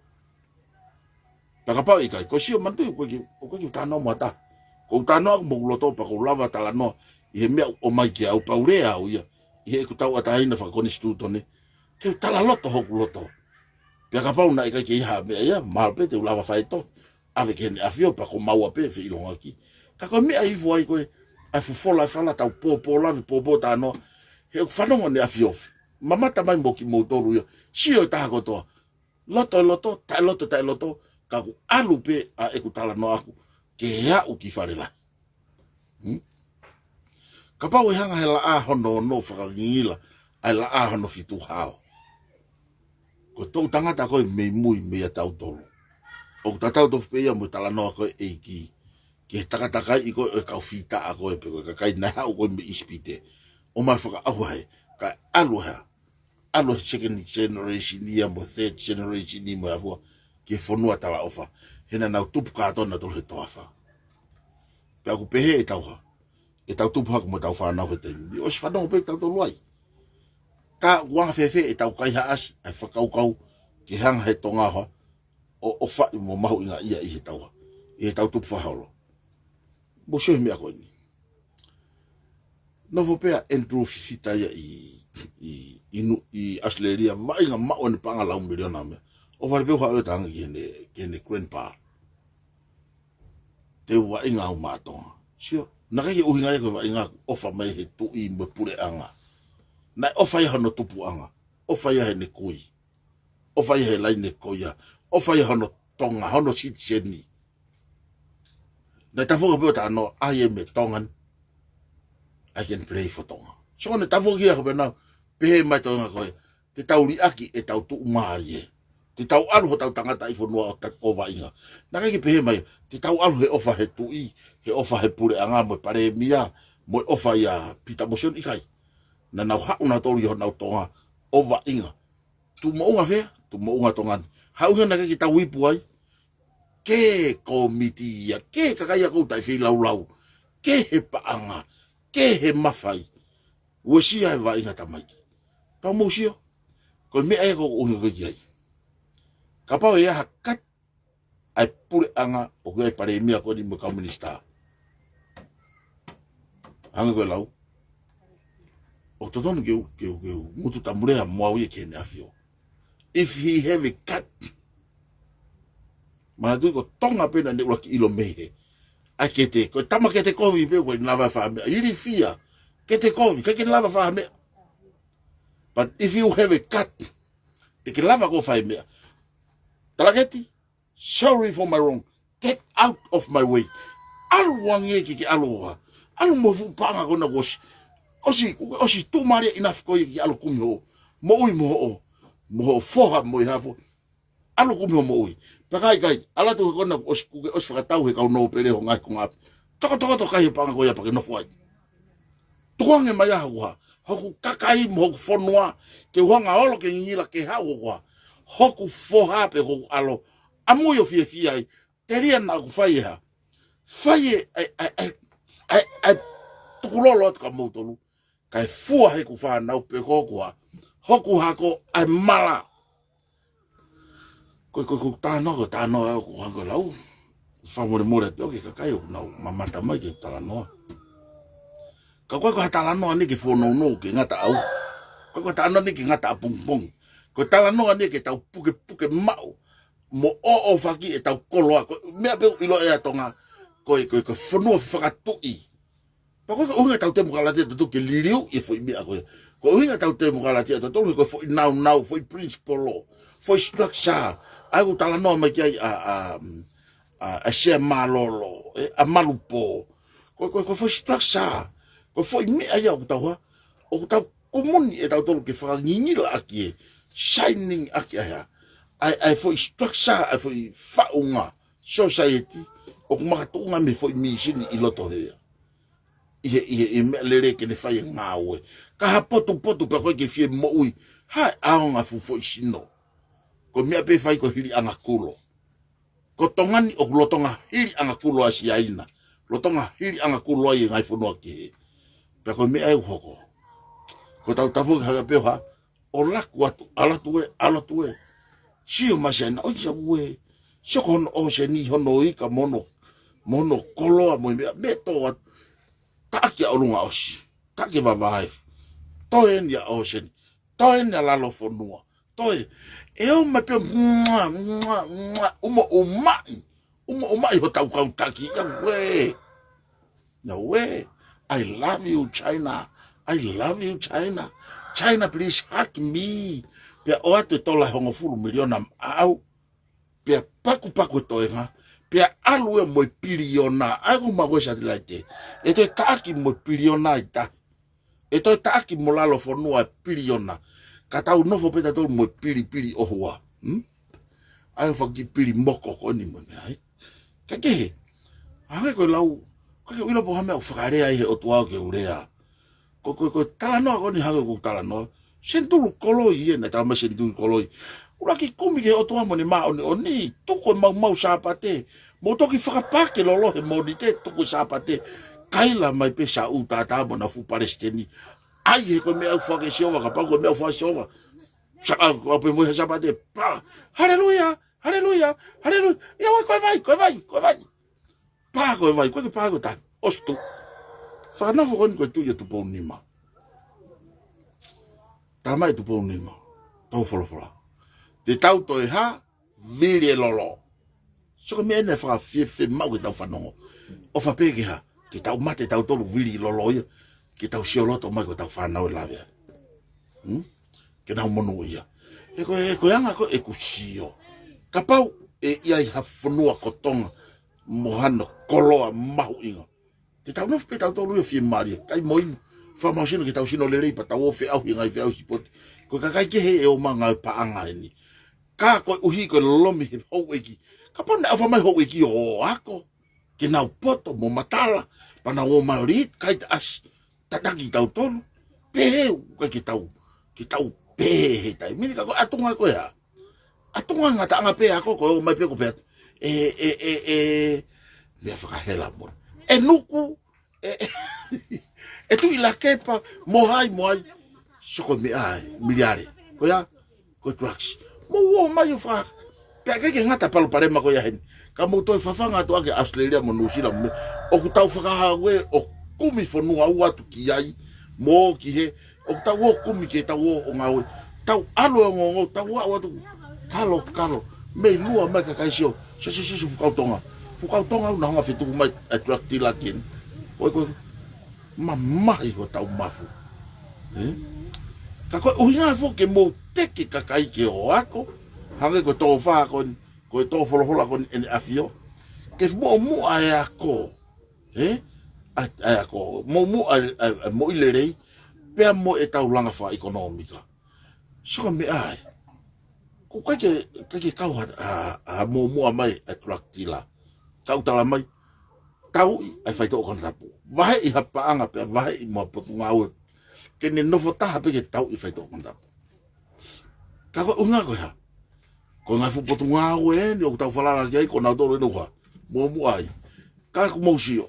Pea kapau ʻikai, ko e sio manatuʻi, ʻoku ʻikai ke, ʻoku ʻikai ke u talanoa mo ha taha. Ko ʻeku talanoa ʻaku mo ʻeku loto pea ʻoku ou lava talanoa ʻi he meʻa ʻoku ʻomai kiate au pea u lea au ia. ʻI heʻeku tauʻatāina fakakonisitūtone. Ke u talaloto hoku loto. Pea kapau naʻe ʻikai ke ʻi ai ha meʻa ia, mahalo pē te u lava fai e tohi. ʻAve ki heʻene ʻafio pea ko maua pē feʻilongaki. Ka ko e meʻa ʻi fua ai ko e, ʻa e fuʻu fola ʻa e fala tau pōpō lave, pōpō talanoa. He ʻoku fanongo ʻEne ʻAfio. Mamata mai mo kimoutolu ia. Sio e taha kotoa. Loto e loto, taʻeloto, taʻeloto. Ka ʻoku ʻalu pē ʻa ʻeku talanoa ʻaku. Ke aʻu ki Falelahi. Hmm? Kapau ʻe hanga he laʻā hono ono fakangingila, ʻa e laʻā hono fitu hao. Ko e toʻutangata ko ē mei mui meiate kitautolu. ʻOku tatau tofu pē ia mo e talanoa ko ē ʻa e ʻEiki. Ki he takatakai ko ē ʻo e kau fītaʻa ko ē pe ko e kakai naʻe haʻu ko ē mei ʻIsipite. ʻOmai fakaʻauha he, kae ʻalu hea. ʻalu he second generation ia mo e third generation ia mo e hā fua ki he fonua talaʻofa. He naʻa nau tupu kātoa nautolu he toafa. Pea ʻoku pehē ʻe tauha, ʻetau tupu hake mo ʻetau fānau he taimi ni, ʻosi fanongo pē tautolu ai. Ka ʻoku anga fēfē ʻetau kaihaʻasi ʻa e fakakaukau ke hanga he Tonga ʻo, ʻo fai mo mahuʻingaʻia ʻi he tauha, ʻi heʻetau tupu fakaholo? Mou sio he meʻa ko eni. Nofo pē ʻa Andrew Fifita ia ʻi, ʻi, ʻi Nu-, ʻi Australia, vaʻinga maʻu ʻene paʻanga lau miliona meʻa. ʻOfa pē ʻo haʻu ʻo tangi ki heʻene, ki heʻene grandpa. Te u vaʻinga au maʻa Tonga. Sio, naʻe ʻikai ke ʻuhinga ia ko e vaʻinga ʻoku ʻofa mai he tuʻi mo e puleʻanga. Naʻe ʻofa ia hono tupuʻanga. ʻOfa ia heʻene kui. ʻOfa ia he laine ko ia. ʻOfa ia hono Tonga, hono sitiseni. Naʻe tafoki pē ʻo talanoa, "I am a Tongan. I can play for Tonga." So naʻe tafoki ia ko ē pea nau pehē mai Tonga ko ē, te tau liʻaki ʻetau tuʻumālie. Te tau ʻalu hotau tangataʻi fonua ʻo ta-, ʻo vaʻinga. Naʻe ʻikai ke pehē mai, te tau ʻalu he ʻofa he tuʻi, he ʻofa he puleʻanga mo e palēmia, mo e ʻofa ʻia Pita Mosioni, ʻikai. Naʻa nau haʻu nautolu ʻi honau Tonga ʻo vaʻinga. Tuʻu moʻunga fē? Tuʻu moʻunga Tonga ni. Haʻu hena ke tau ipu ai. Ke kōmiti ia, ke kakai ia ʻoku taʻefeilaulau, ke he paʻanga, ke he mafai. Uesia e vaʻinga tamaiki. Pea mou sio, ko e meʻa ia ʻoku ou ʻuhinga ki ai. Kapau ʻe ʻi ai ha kat ʻa e puleʻanga ʻoku ʻi ai e palēmia ko eni mo e kau minisitā, hangē ko e lau, ʻoku totonu ke u, ke u, ke u ngutu tamu lea mo au ia ki heʻene ʻafio. If he have a cut. Manatuʻi ko Tonga pē naʻa ne ʻuluaki ʻilo mei he, ʻa e kete, ko e tama kete kovi pē ʻoku ʻikai lava fai ha meʻa. Ilifia, kete kovi, ʻikai ke lava fai ha meʻa. But if you have a cut, ʻe ke lava koe ʻo fai meʻa. Talaketi, sorry for my wrong. Get out of my way. ʻAlu ange, ke ke ʻalu ʻo hā? ʻAlu mo e fuʻu paʻanga ko ena kuo ʻosi, ʻosi, ʻosi tuʻumālie enough koe ke ke ʻalu kumi hoʻo moʻui mo hoʻo, mo hoʻo foha mo e hā fua. ʻAlu kumi hoʻo moʻui. Pea ka ʻikai, ʻalu atu he ko ena kuo ʻosi, kuo ke ʻosi fakatau he kau nōpele ho ngaahi konga ʻapi. Tokotokoto kai he paʻanga ko ia pea ke nofo ai. Tukuange mai ʻa hoku hā, hoku kakai mo hoku fonua, ke u hanga ʻo ʻalu ke ngingila ke haʻu hoku hā, hoku foha pe hoku ʻalo, ʻamui ʻo fiefia ai, telia naʻa ku fai e hā, fai e, ʻa e, ʻa e, ʻa e, ʻa e, ʻa e tukulolo atu kia moutolu, kae fua heʻeku fānau pe ko hoku hā, hoku hako ʻa e mala. Ko e, ko e, ko e talanoa, ko e talanoa ʻoku hangē ko e lau. Fakamolemole atu au ki he kakai ʻoku nau mamata mai ki heʻeku talanoa. Ka ko e, ko e talanoa ni ke fonounou ke ngata au. Ko e, ko e talanoa ni ke ngata ʻapongipongi. Ko e talanoa ni ke tau pukepuke maʻu mo ʻoʻofaki ʻetau koloa. Ko e meʻa pē ʻoku ʻiloa ʻe Tonga, ko e, ko e, ko e fonua fakatuʻi. Pea ko e, ko e ʻuhinga ʻetau temokalati ʻatautolu ke liliu e foʻi meʻa ko ē. Ko e ʻuhinga ʻetau temokalati ʻatautolu he ko e foʻi naunau, foʻi principle, foʻi structure. ʻA ia ʻoku talanoa mai ki ai ʻa, ʻa, ʻa, ʻa Sea Mālōlō, ē, ʻa Malupō. Ko e, ko e, ko e foʻi structure. Ko e foʻi meʻa ia ʻoku tau hā, ʻoku tau kumuni ʻe tautolu ke fakangingila ʻaki e, signing ʻaki ʻa e hā, ʻa e, ʻa e foʻi structure, ʻa e foʻi faʻunga society ʻoku makatuʻunga mei he foʻi mīsini ʻi loto hē ia. ʻI he, ʻi he, ʻi he meʻalele ke ne fai e ngāue. Ka ha potupotu pea ko e ke fie moʻui, ha ʻaonga fuʻu foʻi sino. Ko e meʻa pē fai ko e hiliʻanga kulo. Ko Tonga ni ʻoku lolotonga hiliʻanga kulo ʻa Siaina. Lolotonga hiliʻanga kulo ai e ngaahi fonua kehe. Pea ko e meʻa ʻe hoko, ko ʻetau tafoki hake pē ʻo hā, ʻo laku atu, ʻalu atu ē, ʻalu atu ē. Sio mai Siaina, ʻoiauē. Sio ko hono ʻōseni, hono ika, mo hono, mo hono koloa, mo e meʻa, meʻa tō atu. Taʻaki ʻa ʻolunga ʻosi. Taʻaki vavai. Toe eni ʻa ʻōseni. Toe eni ʻa lalo fonua. Toe. ʻE ō mai pē, mua, mua, mua, uma, umaʻi. Uma, umaʻi hotau kau taki, ʻiauē. ʻIauē. I love you, China. I love you, China. China, please hug me. Pea ʻoatu e tola ʻe hongofulu miliona maʻau. Pea pakupaku e toenga. Pea ʻalu ia mo e piliona. ʻA ia ʻoku maʻu e satelaite. ʻE toe taʻaki mo e piliona ʻe taha. ʻE toe taʻaki mo lalo fonua e piliona. Ka tau nofo pē tautolu mo e pilipili ʻohua. Hmm? ʻA ia faki pili moko ko eni mo e meʻa ai. Ka kehe. Hangē ko e lau, ʻikai ke u ʻilo pe ko e hā e meʻa ʻoku fakalea ai he ʻOtua au ke u lea. Ko, ko, ko e talanoa ko eni hangē ko e talanoa. Senituli Koloi ē, naʻe tala mai Senituli Koloi. ʻUluaki kumi ki he ʻOtua mo ʻene māʻoniʻoni, tuku e maumau Sāpate. Mou toki fakapā ke lolo he Mōnite, tuku e Sāpate. Kaila mai pē Sāʻu Tātā mo ʻena fuʻu palesiteni. ʻAi he ko e meʻa ʻoku fai ʻe Sihova, kapau ko e meʻa ʻoku fai ʻe Sihova. Sa-, ʻa, ʻa pē mo e Sāpate, pā. Haleluia, haleluia, haleluia. ʻIa ʻoe, ko e vai, ko e vai, ko e vai. Pā ko e vai, ko e ke pā ko e tahi. ʻOsi tuʻu. Fakanofo ko eni ko e tuʻi ʻa Tupou Nima. Tala mai ʻe Tupou Nima. Tau folofola. Te tau toe hā, vili e lolo. Sio ko e meʻa eni naʻe fakafiefia maʻu ke tau fanongo. ʻOfa pē ke hā, ke tau mate tautolu vili lolo ia. Ke tau sio loto mai ko e tau fānau ʻe lave ai. Hmm? Ke nau monūʻia. He ko e, he ko e anga ko ē ʻeku sio. Kapau ʻe ʻi ai ha fonua ko Tonga mo hano koloa mahuʻinga. Te tau nofo pē tautolu ia fiemālie. Kai mo inu. Fakamālohisino ke tau sino lelei pea tau ō feʻauhi e ngaahi feʻauhi sipoti. Ko e kakai kehe ʻe ō mai ngāue paʻanga eni. Ka koeʻuhi ko e lolomi he houʻeiki. Kapau naʻe ʻofa mai houʻeiki ʻo ako. Ke nau poto mo matala. Pea nau ō mai ʻo lead, kai ta ʻasi. Tataki tautolu. Pehē ʻoku ʻikai ke tau, ke tau pehē he taimi ni ka ko e ʻatunga ko ē hā. ʻAtunga ngataʻanga pē ako ko e ō mai pē ko pē atu. ʻE, ʻe, ʻe, ʻe, meʻa fakahela mo. ʻE Nuku, ʻe, ʻe, ʻe Tuʻi Lakepa, mo hai, mo hai. Sio ko e meʻa ē, Miliale. Ko ia, ko e drugs. Mou ō mai ʻo faka-, pea ʻikai ke ngata palopalema ko ia heni. Ka mou toe fafanga atu ʻaki ʻAositelēlia mo Nuʻusila mo e meʻa. ʻOku tau fakahā ē ʻo kumi fonua ua atu ki ai. Mo ki he, ʻoku tau ō kumi ke tau ō ʻo ngāue. Tau ʻalu e ongoongo, tau ō atu. Kalo, kalo. Mei lua mai kakai sio. Sio, sio, sio, sio, Fukautonga. Fukautonga ʻoku nau hanga fetuku mai e drug dealer ken. Ko e, ko e. Mamahi hotau mafu. Eh? Ka ko e ʻuhinga foki ke mou teke kakai ke ō ako. Hangē ko e tō fā ko eni, ko e tō folofola ko eni ʻEne ʻAfio. Ke muʻomuʻa e ako. Eh? ʻA, ʻa e ako. Muʻomuʻa e, e, e moʻui lelei. Pea mo e tau langa fakaʻekonōmika. Sio ko e meʻa ē. Ko e ʻikai ke, ʻikai ke kau ha, ha, ha muʻomuʻa mai e drug dealer. Kau tala mai, tauʻi ʻa e faitoʻo konatapu. Vaheʻi ha paʻanga pea vaheʻi mo ha potungāue. Ke ne nofo taha pē ke tauʻi faitoʻo konatapu. Ka ko e ʻuhinga ko e hā. Ko e ngaahi fuʻu potungāue eni ʻoku tau falala ki ai ko nautolu eni ʻoku hā. Muʻomuʻa ai. Ka ʻoku mou sio.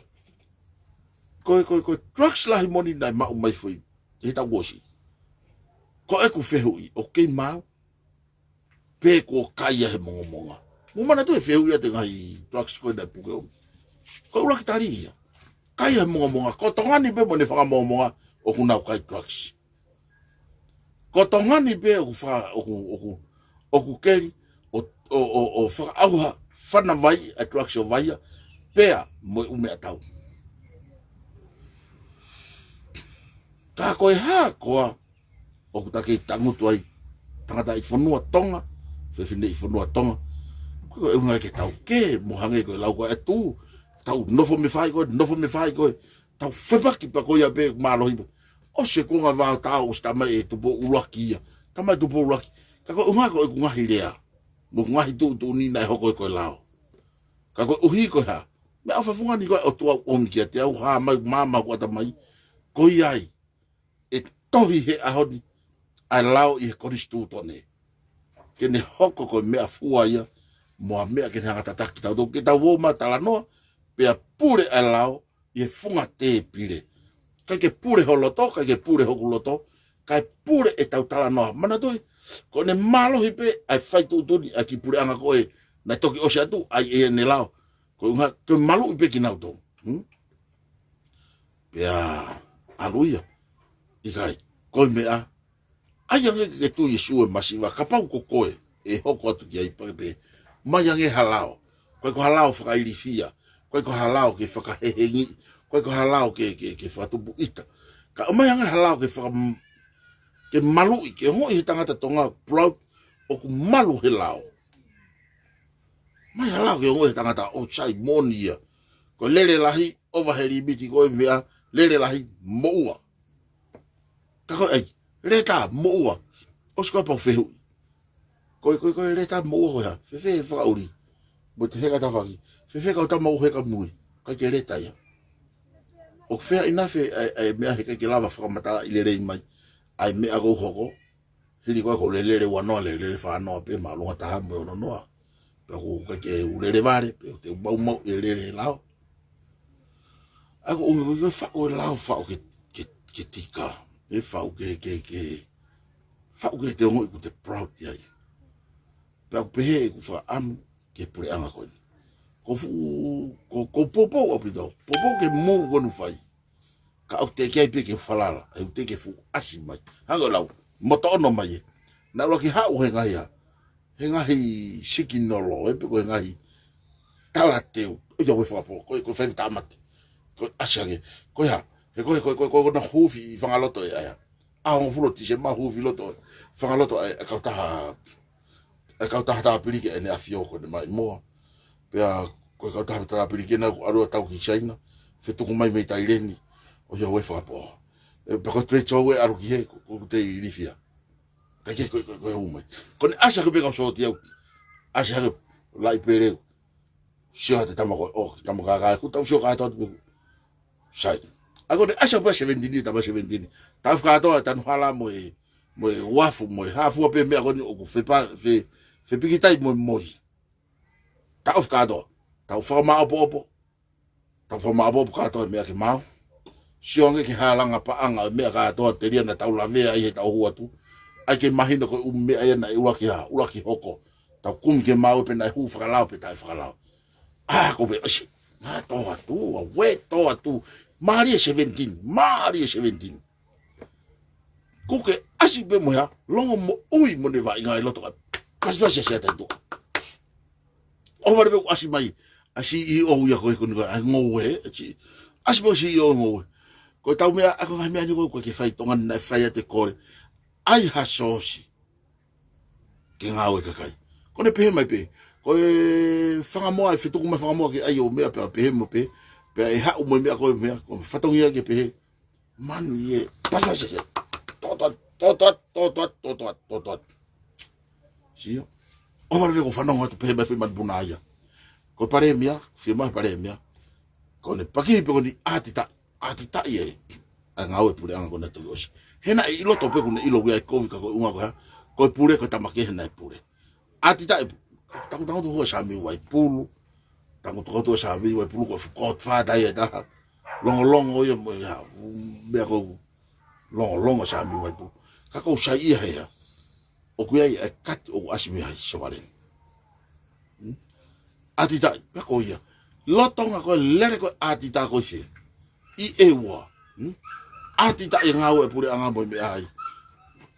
Ko e, ko e, ko e drugs lahi moʻoni naʻe maʻu mai foʻi. He tau ʻosi. Ko ʻeku fehuʻi, ʻoku kei maau. Pe kuo kai ia he mongomonga. Mou manatu e fehuʻi ʻa e ngaahi drugs ko ē naʻe puke ʻomi. Ko e ʻuluaki tali ia. Kai he mongomonga. Ko Tonga ni pē mo ʻene fanga mongomonga ʻoku nau kai drugs. Ko Tonga ni pē ʻoku fa-, ʻoku, ʻoku, ʻoku keli, ʻo, ʻo, ʻo, ʻo fakaʻauha, fana vai, ʻa e drugs ʻo vaia, pea mo e ʻū meʻatau. Ka ko e hā koā, ʻoku ta kei tangutu ai, tangataʻi fonua Tonga, fefineʻi fonua Tonga. Ko e ʻuhinga ke tau kē, mo hangē ko e lau ko ē ʻa e tuʻu, tau nofo mei fē ko ē, nofo mei fē ko ē, tau fepaki pea ko ia pē mālohi pē. ʻOsi e kuonga vao tau, ʻosi tā mai e Tupou ʻUluaki ia. Tā mai Tupou ʻUluaki. Ka ko e ʻuhinga ko ʻeku ngaahi lea. Mo e ngaahi tuʻutuʻuni naʻe hoko ē ko e lao. Ka koeʻuhi ko e hā. Meʻa ʻofa fungani ko e ʻOtua ʻomi kiate au hā mai māmā ʻoku ʻata mai. Ko ia ai. ʻE tohi he ʻaho ni ʻa e lao ʻi he konisitūtone. Ke ne hoko ko e meʻafua ia, mo ha meʻa ke ne hanga tataki tautolu. Ke tau ō mai talanoa, pea pule ʻa e lao, ʻi he funga tēpile. ʻIkai ke pule ho loto, ʻikai ke pule hoku loto, kae pule ʻetau talanoa. Manatuʻi, ko ʻene mālohi pē, ʻa e fai tuʻutuʻuni, ʻa e kiʻi puleʻanga ko ē, naʻe toki ʻosi atu, ʻa ia ʻene lao. Ko e ʻuhinga, ke maluʻi pē kinautolu. Hmm? Pea, ʻalu ia. ʻIkai, ko e meʻa, ʻai ange ke tui Sīsū e masiva, kapau ko koe, ʻe hoko atu ki ai pake pē. Mai ange ha lao, ʻikai ko ha lao fakailifia, ʻikai ko ha lao ke fakahehengi, ʻikai ko ha lao ke, ke, ke fakatupu ʻita. Ka ʻomai ange ha lao ke faka-, ke maluʻi, ke ongoʻi he tangata Tonga proud, ʻoku malu he lao. Mai ha lao ke ongoʻi he tangata ʻoku sai moʻoni ia. Ko e lele lahi, ʻova he limiti ko e meʻa, lele lahi, moʻua. Ka ko e ʻai, leta, moʻua. ʻOsi ko e pau fehuʻi. Ko e, ko e, ko e leta, moʻua ko e hā. Fēfē fakaʻuli. Mo e heka tafaʻaki. Fēfē kau tama ʻoku heka mui. ʻIkai ke leta ia. ʻOku fēfē ʻi nā fē, ʻa e, ʻa e meʻa he ʻikai ke lava fakamatalaʻi lelei mai. ʻA e meʻa ʻoku hoko. Hili ko ē ko e lele ua noa, lele fā noa pē, māʻolunga taha mo e ono noa. Pea ʻoku ʻikai ke u lele vale, pe te u maumau e lele lao. ʻA ia ko e ʻuhinga ko ē ke faʻu e lao, faʻu ke, ke, ke tika. ʻE faʻu ke, ke, ke, faʻu ke te ongoʻi ʻoku te proud ai. Pea ʻoku pehē ʻeku fakaʻamu ki he puleʻanga ko eni. Ko e fuʻu, ko, ko e poupou ʻaupito. Poupou ki he mou ko eni ʻoku fai. Ka ʻoku teʻeki ai pē ke falala, ʻe ʻoku teʻeki ke fuʻu ʻasi mai. Hangē ko e lau, motoʻono mai ē. Naʻe ʻuluaki haʻu he ngaahi ʻa, he ngaahi sikinolo, ē, pe ko e ngaahi talateu. ʻOiauē fakapō, ko e, ko e fai tāmate. Ko e ʻasi ange, ko e hā, he ko e, ko e, ko e, ko e, ko e na hufi ʻi Fangaloto ē, ʻa ia. ʻAho hongofulu ʻo Tīsema hufi loto, Fangaloto ʻa e, ʻa e kautaha, ʻa e kautaha tāpiliki ʻEne ʻAfio ko eni mai moa. Pea ko e kautaha tāpiliki ena ʻoku ʻalu ʻo tau ki Saina, fetuku mai mei Taileni, ʻoiauē fakapō. ʻE, pea ko e trade show ē ʻalu ki hē, ko, ko, ko e te ilifia. Ka ke ko, ko, ko e ʻomai. Ko ʻene ʻasi hake pē kau sōtia au. ʻAsi hake laʻi pele. Sio atu tama ko, ʻo, tama kākā, ʻoku tau sio kātoa atu. Sai. ʻA ia ko ʻene ʻasi hake pē seventeen, tama seventeen. Taʻofi kātoa e tanu hala mo e, mo e uafu, mo e hā fua pē meʻa ko eni ʻoku fepa, fe, fepikitai mo e moʻui. Taʻofi kātoa. Tau fakamāʻopoʻopo. Tau fakamāʻopoʻopo kātoa e meʻa ke maau. Sio ange ki he halanga paʻanga e meʻa kātoa telia naʻa tau lavea ai he tau hū atu. ʻAi ke mahino ko e ʻū meʻa ia naʻe ʻuluaki hā, ʻuluaki hoko. Tau kumi ke maau pē naʻe hū fakalao pe taʻefakalao. ʻA, ko e pē ʻasi. Naʻe tō atu, ʻauē tō atu. Mālie seventeen, mālie seventeen. Kuo ke ʻasi pē mo e hā, longomoʻui mo ʻene vaʻinga ʻi loto ka. Pasipasi ʻasi ʻa e taʻu. ʻOhovale pē kuo ʻasi mai ʻa e CEO ia ko ē ko eni ko ē, ʻa e ngoue, ʻasi, ʻasi pē ʻa e CEO ngoue. Ko e tau meʻa, ʻa ko e ngaahi meʻa ni ko ē, ko e ke fai Tonga ni naʻe fai atu e kole. ʻAi ha sōsi. Ke ngāue kakai. Ko ʻene pehē mai pē. Ko e Fangamoa, ʻe fetuku mai Fangamoa ke ʻai ʻo meʻa pea pehē mo pē. Pea ʻe haʻu mo e meʻa ko e meʻa, ko e fatongia ke pehē. Mani ē, pasipasi ē. Tō atu, tō atu, tō atu, tō atu, tō atu. Sio. ʻOhovale pē kuo fanongo atu pehē mai foʻi manupuna ia. Ko e palēmia, fiemaʻu he palēmia. Ko ʻene paki pē ko eni ʻatitaʻi, ʻatitaʻi ē. ʻA e ngāue puleʻanga ko ena toki ʻosi. He naʻe ʻi loto pē kuo ne ʻilo ʻoku ʻi ai e kovi ka ko e ʻuhinga ko e hā. Ko e pule ko e tama kehe naʻe pule. ʻAtitaʻi, tangutu tangutu ʻa Samiu Vaipulu. Tangutu tangutu ʻa Samiu Vaipulu ko e fuʻu godfather ia ʻe taha. Longolongo ia mo ia, meʻa ko e longolongo ʻa Samiu Vaipulu. Ka ʻoku ou saiʻia he hā. ʻOku ʻi ai e kati ʻoku ʻasi mei ai Sovaleni. Hmm? ʻAtitaʻi, pea ko ia. Lolotonga ko e lele ko e ʻatitaʻi ko e fē. ʻI ʻEua. Hmm? ʻAtitaʻi e ngāue ʻa e puleʻanga mo e meʻa ai.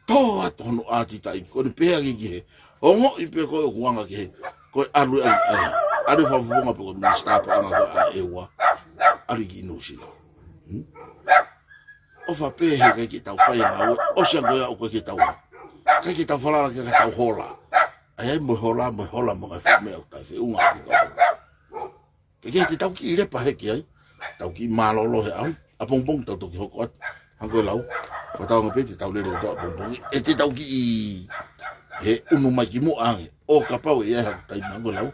Tō atu hono ʻatitaʻi, ko ʻene pehē ange ki hē. Ongoʻi pē ko e ʻoku anga ki hē. Ko e ʻalu ʻa e, ʻalu fakafofonga pē ko e minisitā paʻanga ko ē ʻa ʻEua. ʻAlu ki Nuʻusila. Hmm? ʻOfa pē he ʻikai ke tau fai e ngāue. ʻOsi ange ia ʻoku ʻikai ke tau. ʻIkai ke tau falala ke tau hola. ʻAi ai mo e hola, mo e hola, mo e ngaahi fuʻu meʻa ʻoku taʻefeʻunga ʻaupito. Ke ke te tau kiʻi lepa heke ai. Tau kiʻi mālōlō he ʻaho ni. ʻApongipongi tau toki hoko atu. Hangē ko e lau. Fakatauange pē te tau lele ʻo tau ʻapongipongi. ʻE te tau kiʻi he ʻunu mai ki muʻa ange. ʻO kapau ʻe ʻi ai haku taimi hangē ko e lau.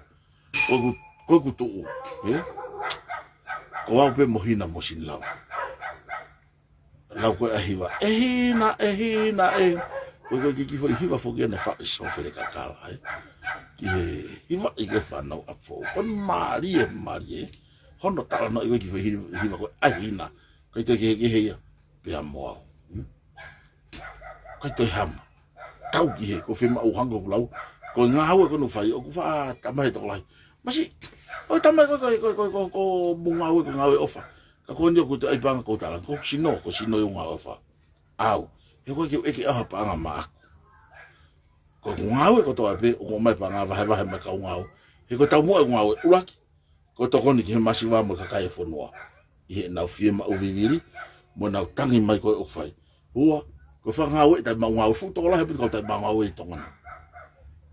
Ko ʻeku, ko ʻeku tuʻu. Ē? Ko au pē mo Hina mo Sinilau. Lau ko ē ʻa e hiva. ʻE Hina, ʻe Hina, ē. Ko e, ko e kiʻi foʻi hiva foki ʻa ʻene faʻu ʻe Sofele Kakala, ē. Ki he hiva ʻi he fānau ʻa Foʻou. Ko e mālie, mālie. Hono talanoa ʻi he kiʻi foʻi hiva, hiva ko ē ʻa Hina. ʻIkai toe kehekehe ia. Pea mo au. Hmm? ʻIkai toe hama. Tau ki hē, ko e fiemaʻu hangē ko ʻeku lau. Ko e ngāue ko eni ʻoku fai, ʻoku faʻa tama he tokolahi. Masi, ʻo tama ko, ko, ko, ko, ko, ko mo ngāue ko e ngāue ʻofa. Ka ko eni ʻoku te ʻai paʻanga ko e tala, ko e sino, ko e sino ʻi he ngāue ʻofa. ʻAu, he ko e ke ʻeke ʻaha paʻanga maʻaku. Ko ʻeku ngāue kotoa pē, ʻoku ʻomai paʻanga vahevahe mai kau ngāue. He ko e taumuʻa ʻeku ngāue, ʻuluaki. Ko e tokoni ki he masiva mo e kakai e fonua. ʻI heʻenau fiemaʻu vivili, mo ʻenau tangi mai ko ē ʻoku fai. Ua, ko e fakangāue taʻemaʻungāue fuʻu tokolahi ʻaupito kau taʻemaʻungāue ʻi Tonga ni.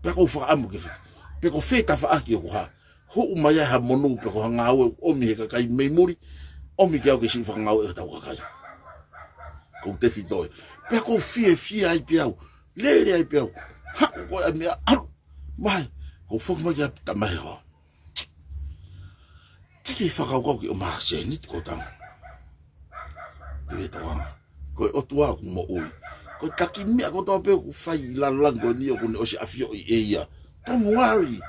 Pea ʻoku ou fakaʻamu ke fai. Pea ko e fē tafaʻaki ʻoku hā. Huʻu mai ai ha monū pe ko ha ngāue ʻomi he kakai mei muli. ʻOmi ke au ke siʻi fakangāue ʻe hotau kakai. Ko e tefitoʻi. Pea ʻoku ou fiefia ai pē au. Lele ai pē au. Haʻu ko e meʻa ʻalu. Mai. ʻOku ou foki mai ki he tamai hoa. Ke ke fakakaukau ke ʻomai ha sēniti ko tau. Te ve tau anga. Ko e ʻOtua ʻoku moʻui. Ko e taki meʻa kotoa pē ʻoku fai ʻi lalo langi ko eni ʻoku ne ʻosi ʻafioʻi ʻe ia. Don't worry.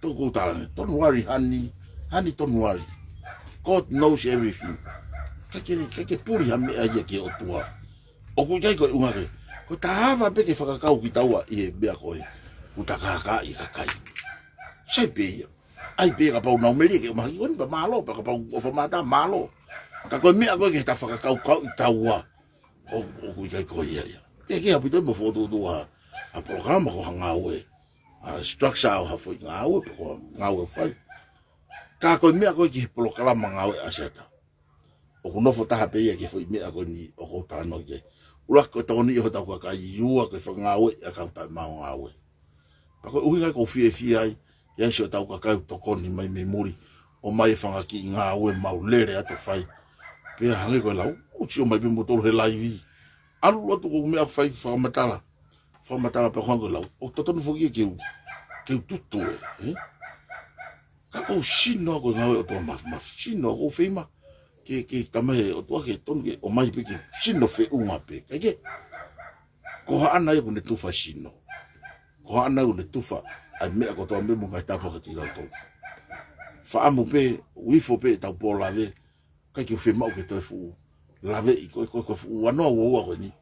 Tau kou tala ange, don't worry, honey. Honey, don't worry. God knows everything. Kae ke, kae ke puli ha meʻa ia ki he ʻOtua. ʻOku ʻikai ko e ʻuhinga ke, ko e taha pē ke fakakau kitaua ʻi he meʻa ko ē, ʻoku ta kākaaʻi e kakai. Sai pē ia. ʻAi pē kapau nau melie ke ʻomai ko eni pea mālō, pea kapau ʻofa mata mālō. Ka ko e meʻa ko ē ke ta fakakaukauʻi taua, ʻo, ʻoku ʻikai ko ia ia. Ke, ke ʻaupito mo fokotuʻutuʻu ha, ha polokalama ko ha ngāue, ha structure ʻo ha foʻi ngāue, pe ko ha ngāue fai. Ka ko e meʻa ko ē ki he polokalama ngāue ʻAsiata, ʻoku nofo taha pē ia ki he foʻi meʻa ko eni ʻoku ou talanoa ki ai. ʻUluaki, ko e tokoniʻi hotau kakai. Ua, ko e fakangāueʻi ʻa e kau taʻemaau ngāue. Pea ko e ʻuhinga ia ʻoku ou fiefia ai, ʻi ai siʻotau kakai ʻoku tokoni mai mei muli, ʻomai e fanga kiʻi ngāue mau lele atu ʻo fai. Pea hangē ko e lau, ʻoku ʻomai pē moutolu he laivi. ʻAlu atu ko e meʻa ʻoku fai, fakamatala. Fakamatala pē, hangē ko e lau, ʻoku totonu foki ia ke u, ke u tutu ē, ē? Ka ʻoku ou sino ko e ngāue ʻa e ʻOtua mafimafi. Sino, ʻoku ou feʻunga ke, ke tala mai ʻe he ʻOtua ke tonu ke ʻomai pē ke sino feʻunga pē. Kae kehe, ko haʻana ia ʻoku ne tufa e sino. Ko haʻana ia ʻoku ne tufa ʻa e meʻa kotoa pē mo e ngaahi tapa kiate kitautolu. Faʻamu pē, ʻuifo pē ʻetau pō lave, ʻikai ke u fiemaʻu ke toe fuʻu laveʻi, ko e, ko e, ko e fuʻu ua noa ua ua ko eni.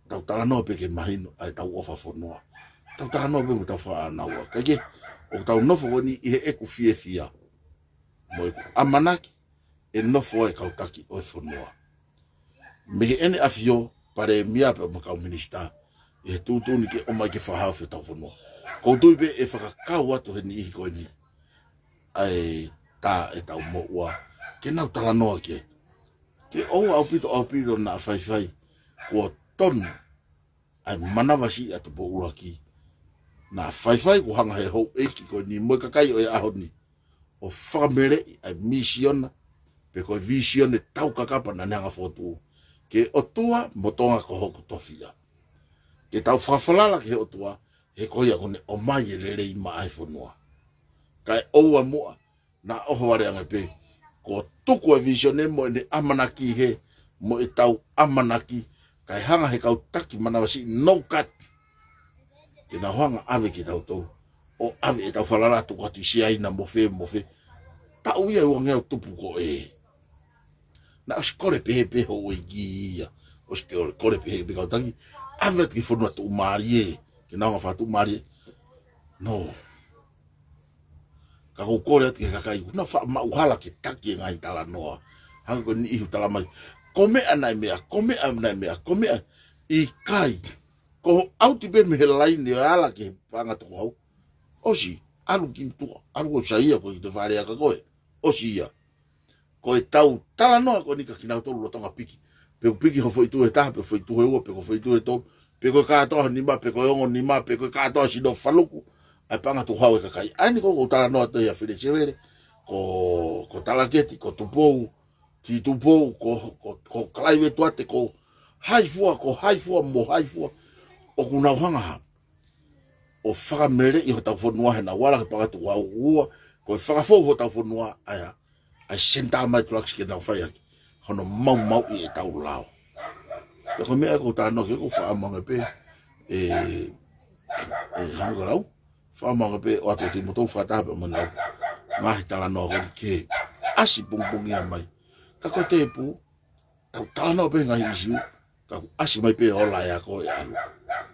Tau talanoa pē ke mahino ʻa ʻetau ʻofa fonua. Tau talanoa pē mo ʻetau fakaʻānaua. Kae kehe, ʻoku tau nofo ko eni ʻi heʻeku fiefia mo ʻeku ʻamanaki ʻe nofo ai e kau taki ʻo e fonua. Mei heʻene ʻafio, palēmia pea mo e kau minisitā, ʻi he tuʻutuʻuni ke ʻomai ke fakahaofi hotau fonua. ʻOku ou tui pē ʻe fakakau atu he niʻihi ko eni ʻa e tā ʻetau moʻua ke nau talanoa ki ai. Ke ʻoua ʻaupito, ʻaupito naʻa faifai kuo tonu ʻa e manavasiʻi ʻa Tupou ʻUluaki. Naʻa faifai kuo hanga ʻe he houʻeiki ko eni mo e kakai ʻo e ʻaho ni ʻo fakameleʻi ʻa e misiona, pe ko e visione taukakapa naʻa ne hanga ʻo fokotuʻu. Ke ʻOtua mo Tonga ko hoku tofiʻa. Ke tau fakafalala ki he ʻOtua, he ko ia ʻoku ne ʻomai e lelei maʻa e fonua. Kae ʻoua muʻa naʻa ʻohovale ange pē kuo tuku e visione mo ʻene ʻamanaki he, mo ʻetau ʻamanaki, kae hanga ʻe he kau taki manavasiʻi no cut ke nau hanga ʻo ʻave kitautolu, ʻo ʻave ʻetau falala atu ki Siaina mo fē mo fē. Taʻu ia ʻe uangeau tupu ko ē. Naʻe ʻosi kole pehē pē houʻeiki ia. ʻOsi kole, kole pehē pē kau taki, ʻave atu ki he fonua tuʻumālie, ke nau hanga ʻo fakatuʻumālie. No. Ka ʻoku ou kole atu ki he kakai ʻoku nau faʻa maʻu hala ke taki e ngaahi talanoa. Hangē ko e niʻihi ʻoku tala mai, ko meʻa naʻe meʻa, ko meʻa naʻe meʻa, ko meʻa. ʻIkai. Ko hoʻo ʻauti pē mei he laine ʻo e ala ki he paʻanga tukuhau, ʻosi, ʻalu ki tuʻa, ʻalu ʻo saiʻia koe ki he fale ʻa koe. ʻOsi ia. Ko ʻetau talanoa ko eni kia kinautolu lolotonga piki. Pe ko e piki ho foʻi tuʻu he taha, pe foʻi tuʻu he ua, pe ko e foʻi tuʻu he tolu, pe ko e kātoa ho nima, pe ko e ongo nima, pe ko e kātoa sino faluku ʻa e paʻanga tukuhau ʻa e kakai. ʻA eni ko ē ʻoku ou talanoa atu ia, Felesiavele, ko, ko Talaketi, ko Tupou, ki Tupou, ko, ko, ko Kalaivetuate, ko hai fua, ko hai fua mo hai fua. ʻOku nau hanga ʻo fakameleʻi hotau fonua he nau ala ki he paʻanga tukuhau. Ua, ko e fakafou hotau fonua ʻa ia, ʻa e senitā mai e drugs ke nau fai ʻaki hono maumauʻi ʻetau lao. Pea ko e meʻa ʻoku ou talanoa ki ai, ʻoku ou fakaʻamu ange pē, ē, ē, Hanukalau, fakaʻamu ange pē ʻoatu ʻe kimoutolu fakataha pē mo ʻenau ngaahi talanoa ko eni ke ʻasi pongipongia mai. Ka ko e tēpū, tau talanoa pē ngaahi ʻīsiu, ka kuo ʻasi mai pē ola e ako ʻe ʻalu.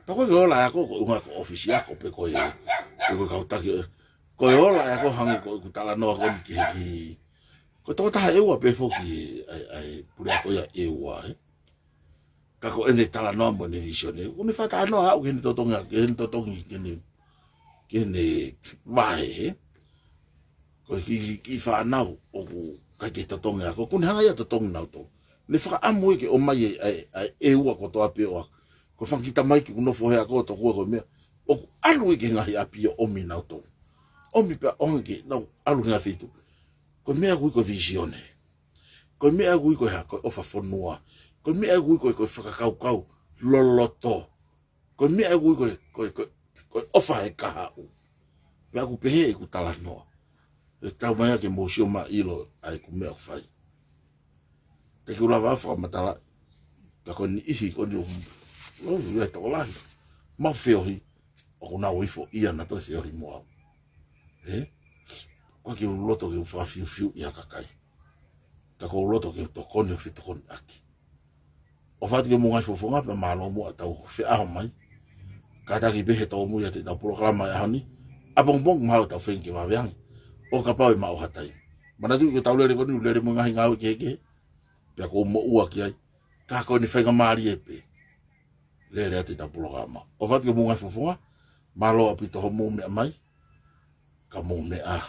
Ka ko e ola e ako, ko e ʻuhinga ko e ʻōfisi ako, pe ko e, pe ko e kau taki, ko e ola e ako hangē ko ʻeku talanoa ko eni ki he, ki, ko e tokotaha ʻe ua pē foki ʻa e, ʻa e puleako ia ʻe ua, ē. Ka ko ʻene talanoa mo ʻene visione, ʻoku ne fakatalanoa ʻo aʻu ki heʻene totongi, ki heʻene totongi, ki heʻene, ki heʻene vahe, ē. Ko e kiʻi, kiʻi, kiʻi fānau ʻoku ʻikai ke totongi ako, ʻoku ne hanga ia ʻo totongi nautolu. Ne fakaʻamu ia ke ʻomai e, ʻa e, ʻa e ʻe ua kotoa pē ʻo ako. Ko e fanga kiʻi tamaiki ʻoku nofo he ako tokua ko e meʻa, ʻoku ʻalu ia ki he ngaahi ʻapi ʻo ʻomi nautolu. ʻOmi pea ʻoange ke nau ʻalu ki he ngaahi feituʻu. Ko e meʻa ʻoku ui ko e visione. Ko e meʻa ʻoku ui ko e hā, ko e ʻofa fonua. Ko e meʻa ʻoku ui ko e, ko e fakakaukau loloto. Ko e meʻa ʻoku ui ko e, ko e, ko e, ko e ʻofa he kahaʻu. Pea ʻoku pehē ʻeku talanoa, ʻe tau mai ʻa ke mou sio mai ʻilo ʻa ʻeku meʻa ʻoku fai. Te u lava fakamatala, ka ko e niʻihi ko eni ʻoku Lou ia e tokolahi. Mau feohi, ʻoku nau ifo ia naʻa toe feohi mo au. Ē? ʻOku ʻikai ke u loto ke u fakafiufiuʻi ha kakai. Ka ʻoku ou loto ke u tokoni ʻo fetokoniʻaki. ʻOfa atu ki hoʻomou ngaahi fofonga pea mālō muʻa ʻetau feʻao mai. Kātaki pē he tōmui ʻa ʻetau polokalama he ʻaho ni. ʻApongipongi mahalo ʻetau feinga ke vave ange. ʻO kapau ʻe maʻu ha taimi. Manatuʻi ko ʻetau lele ko eni, lele mo e ngaahi ngāue kehekehe. Pea ʻoku ou moʻua ki ai. Ka ko eni faingamālie pē. Lele atu ʻetau polokalama. ʻOfa atu ki hoʻomou ngaahi fofonga. Mālō ʻaupito hoʻomou meʻa mai. Ka mou meʻa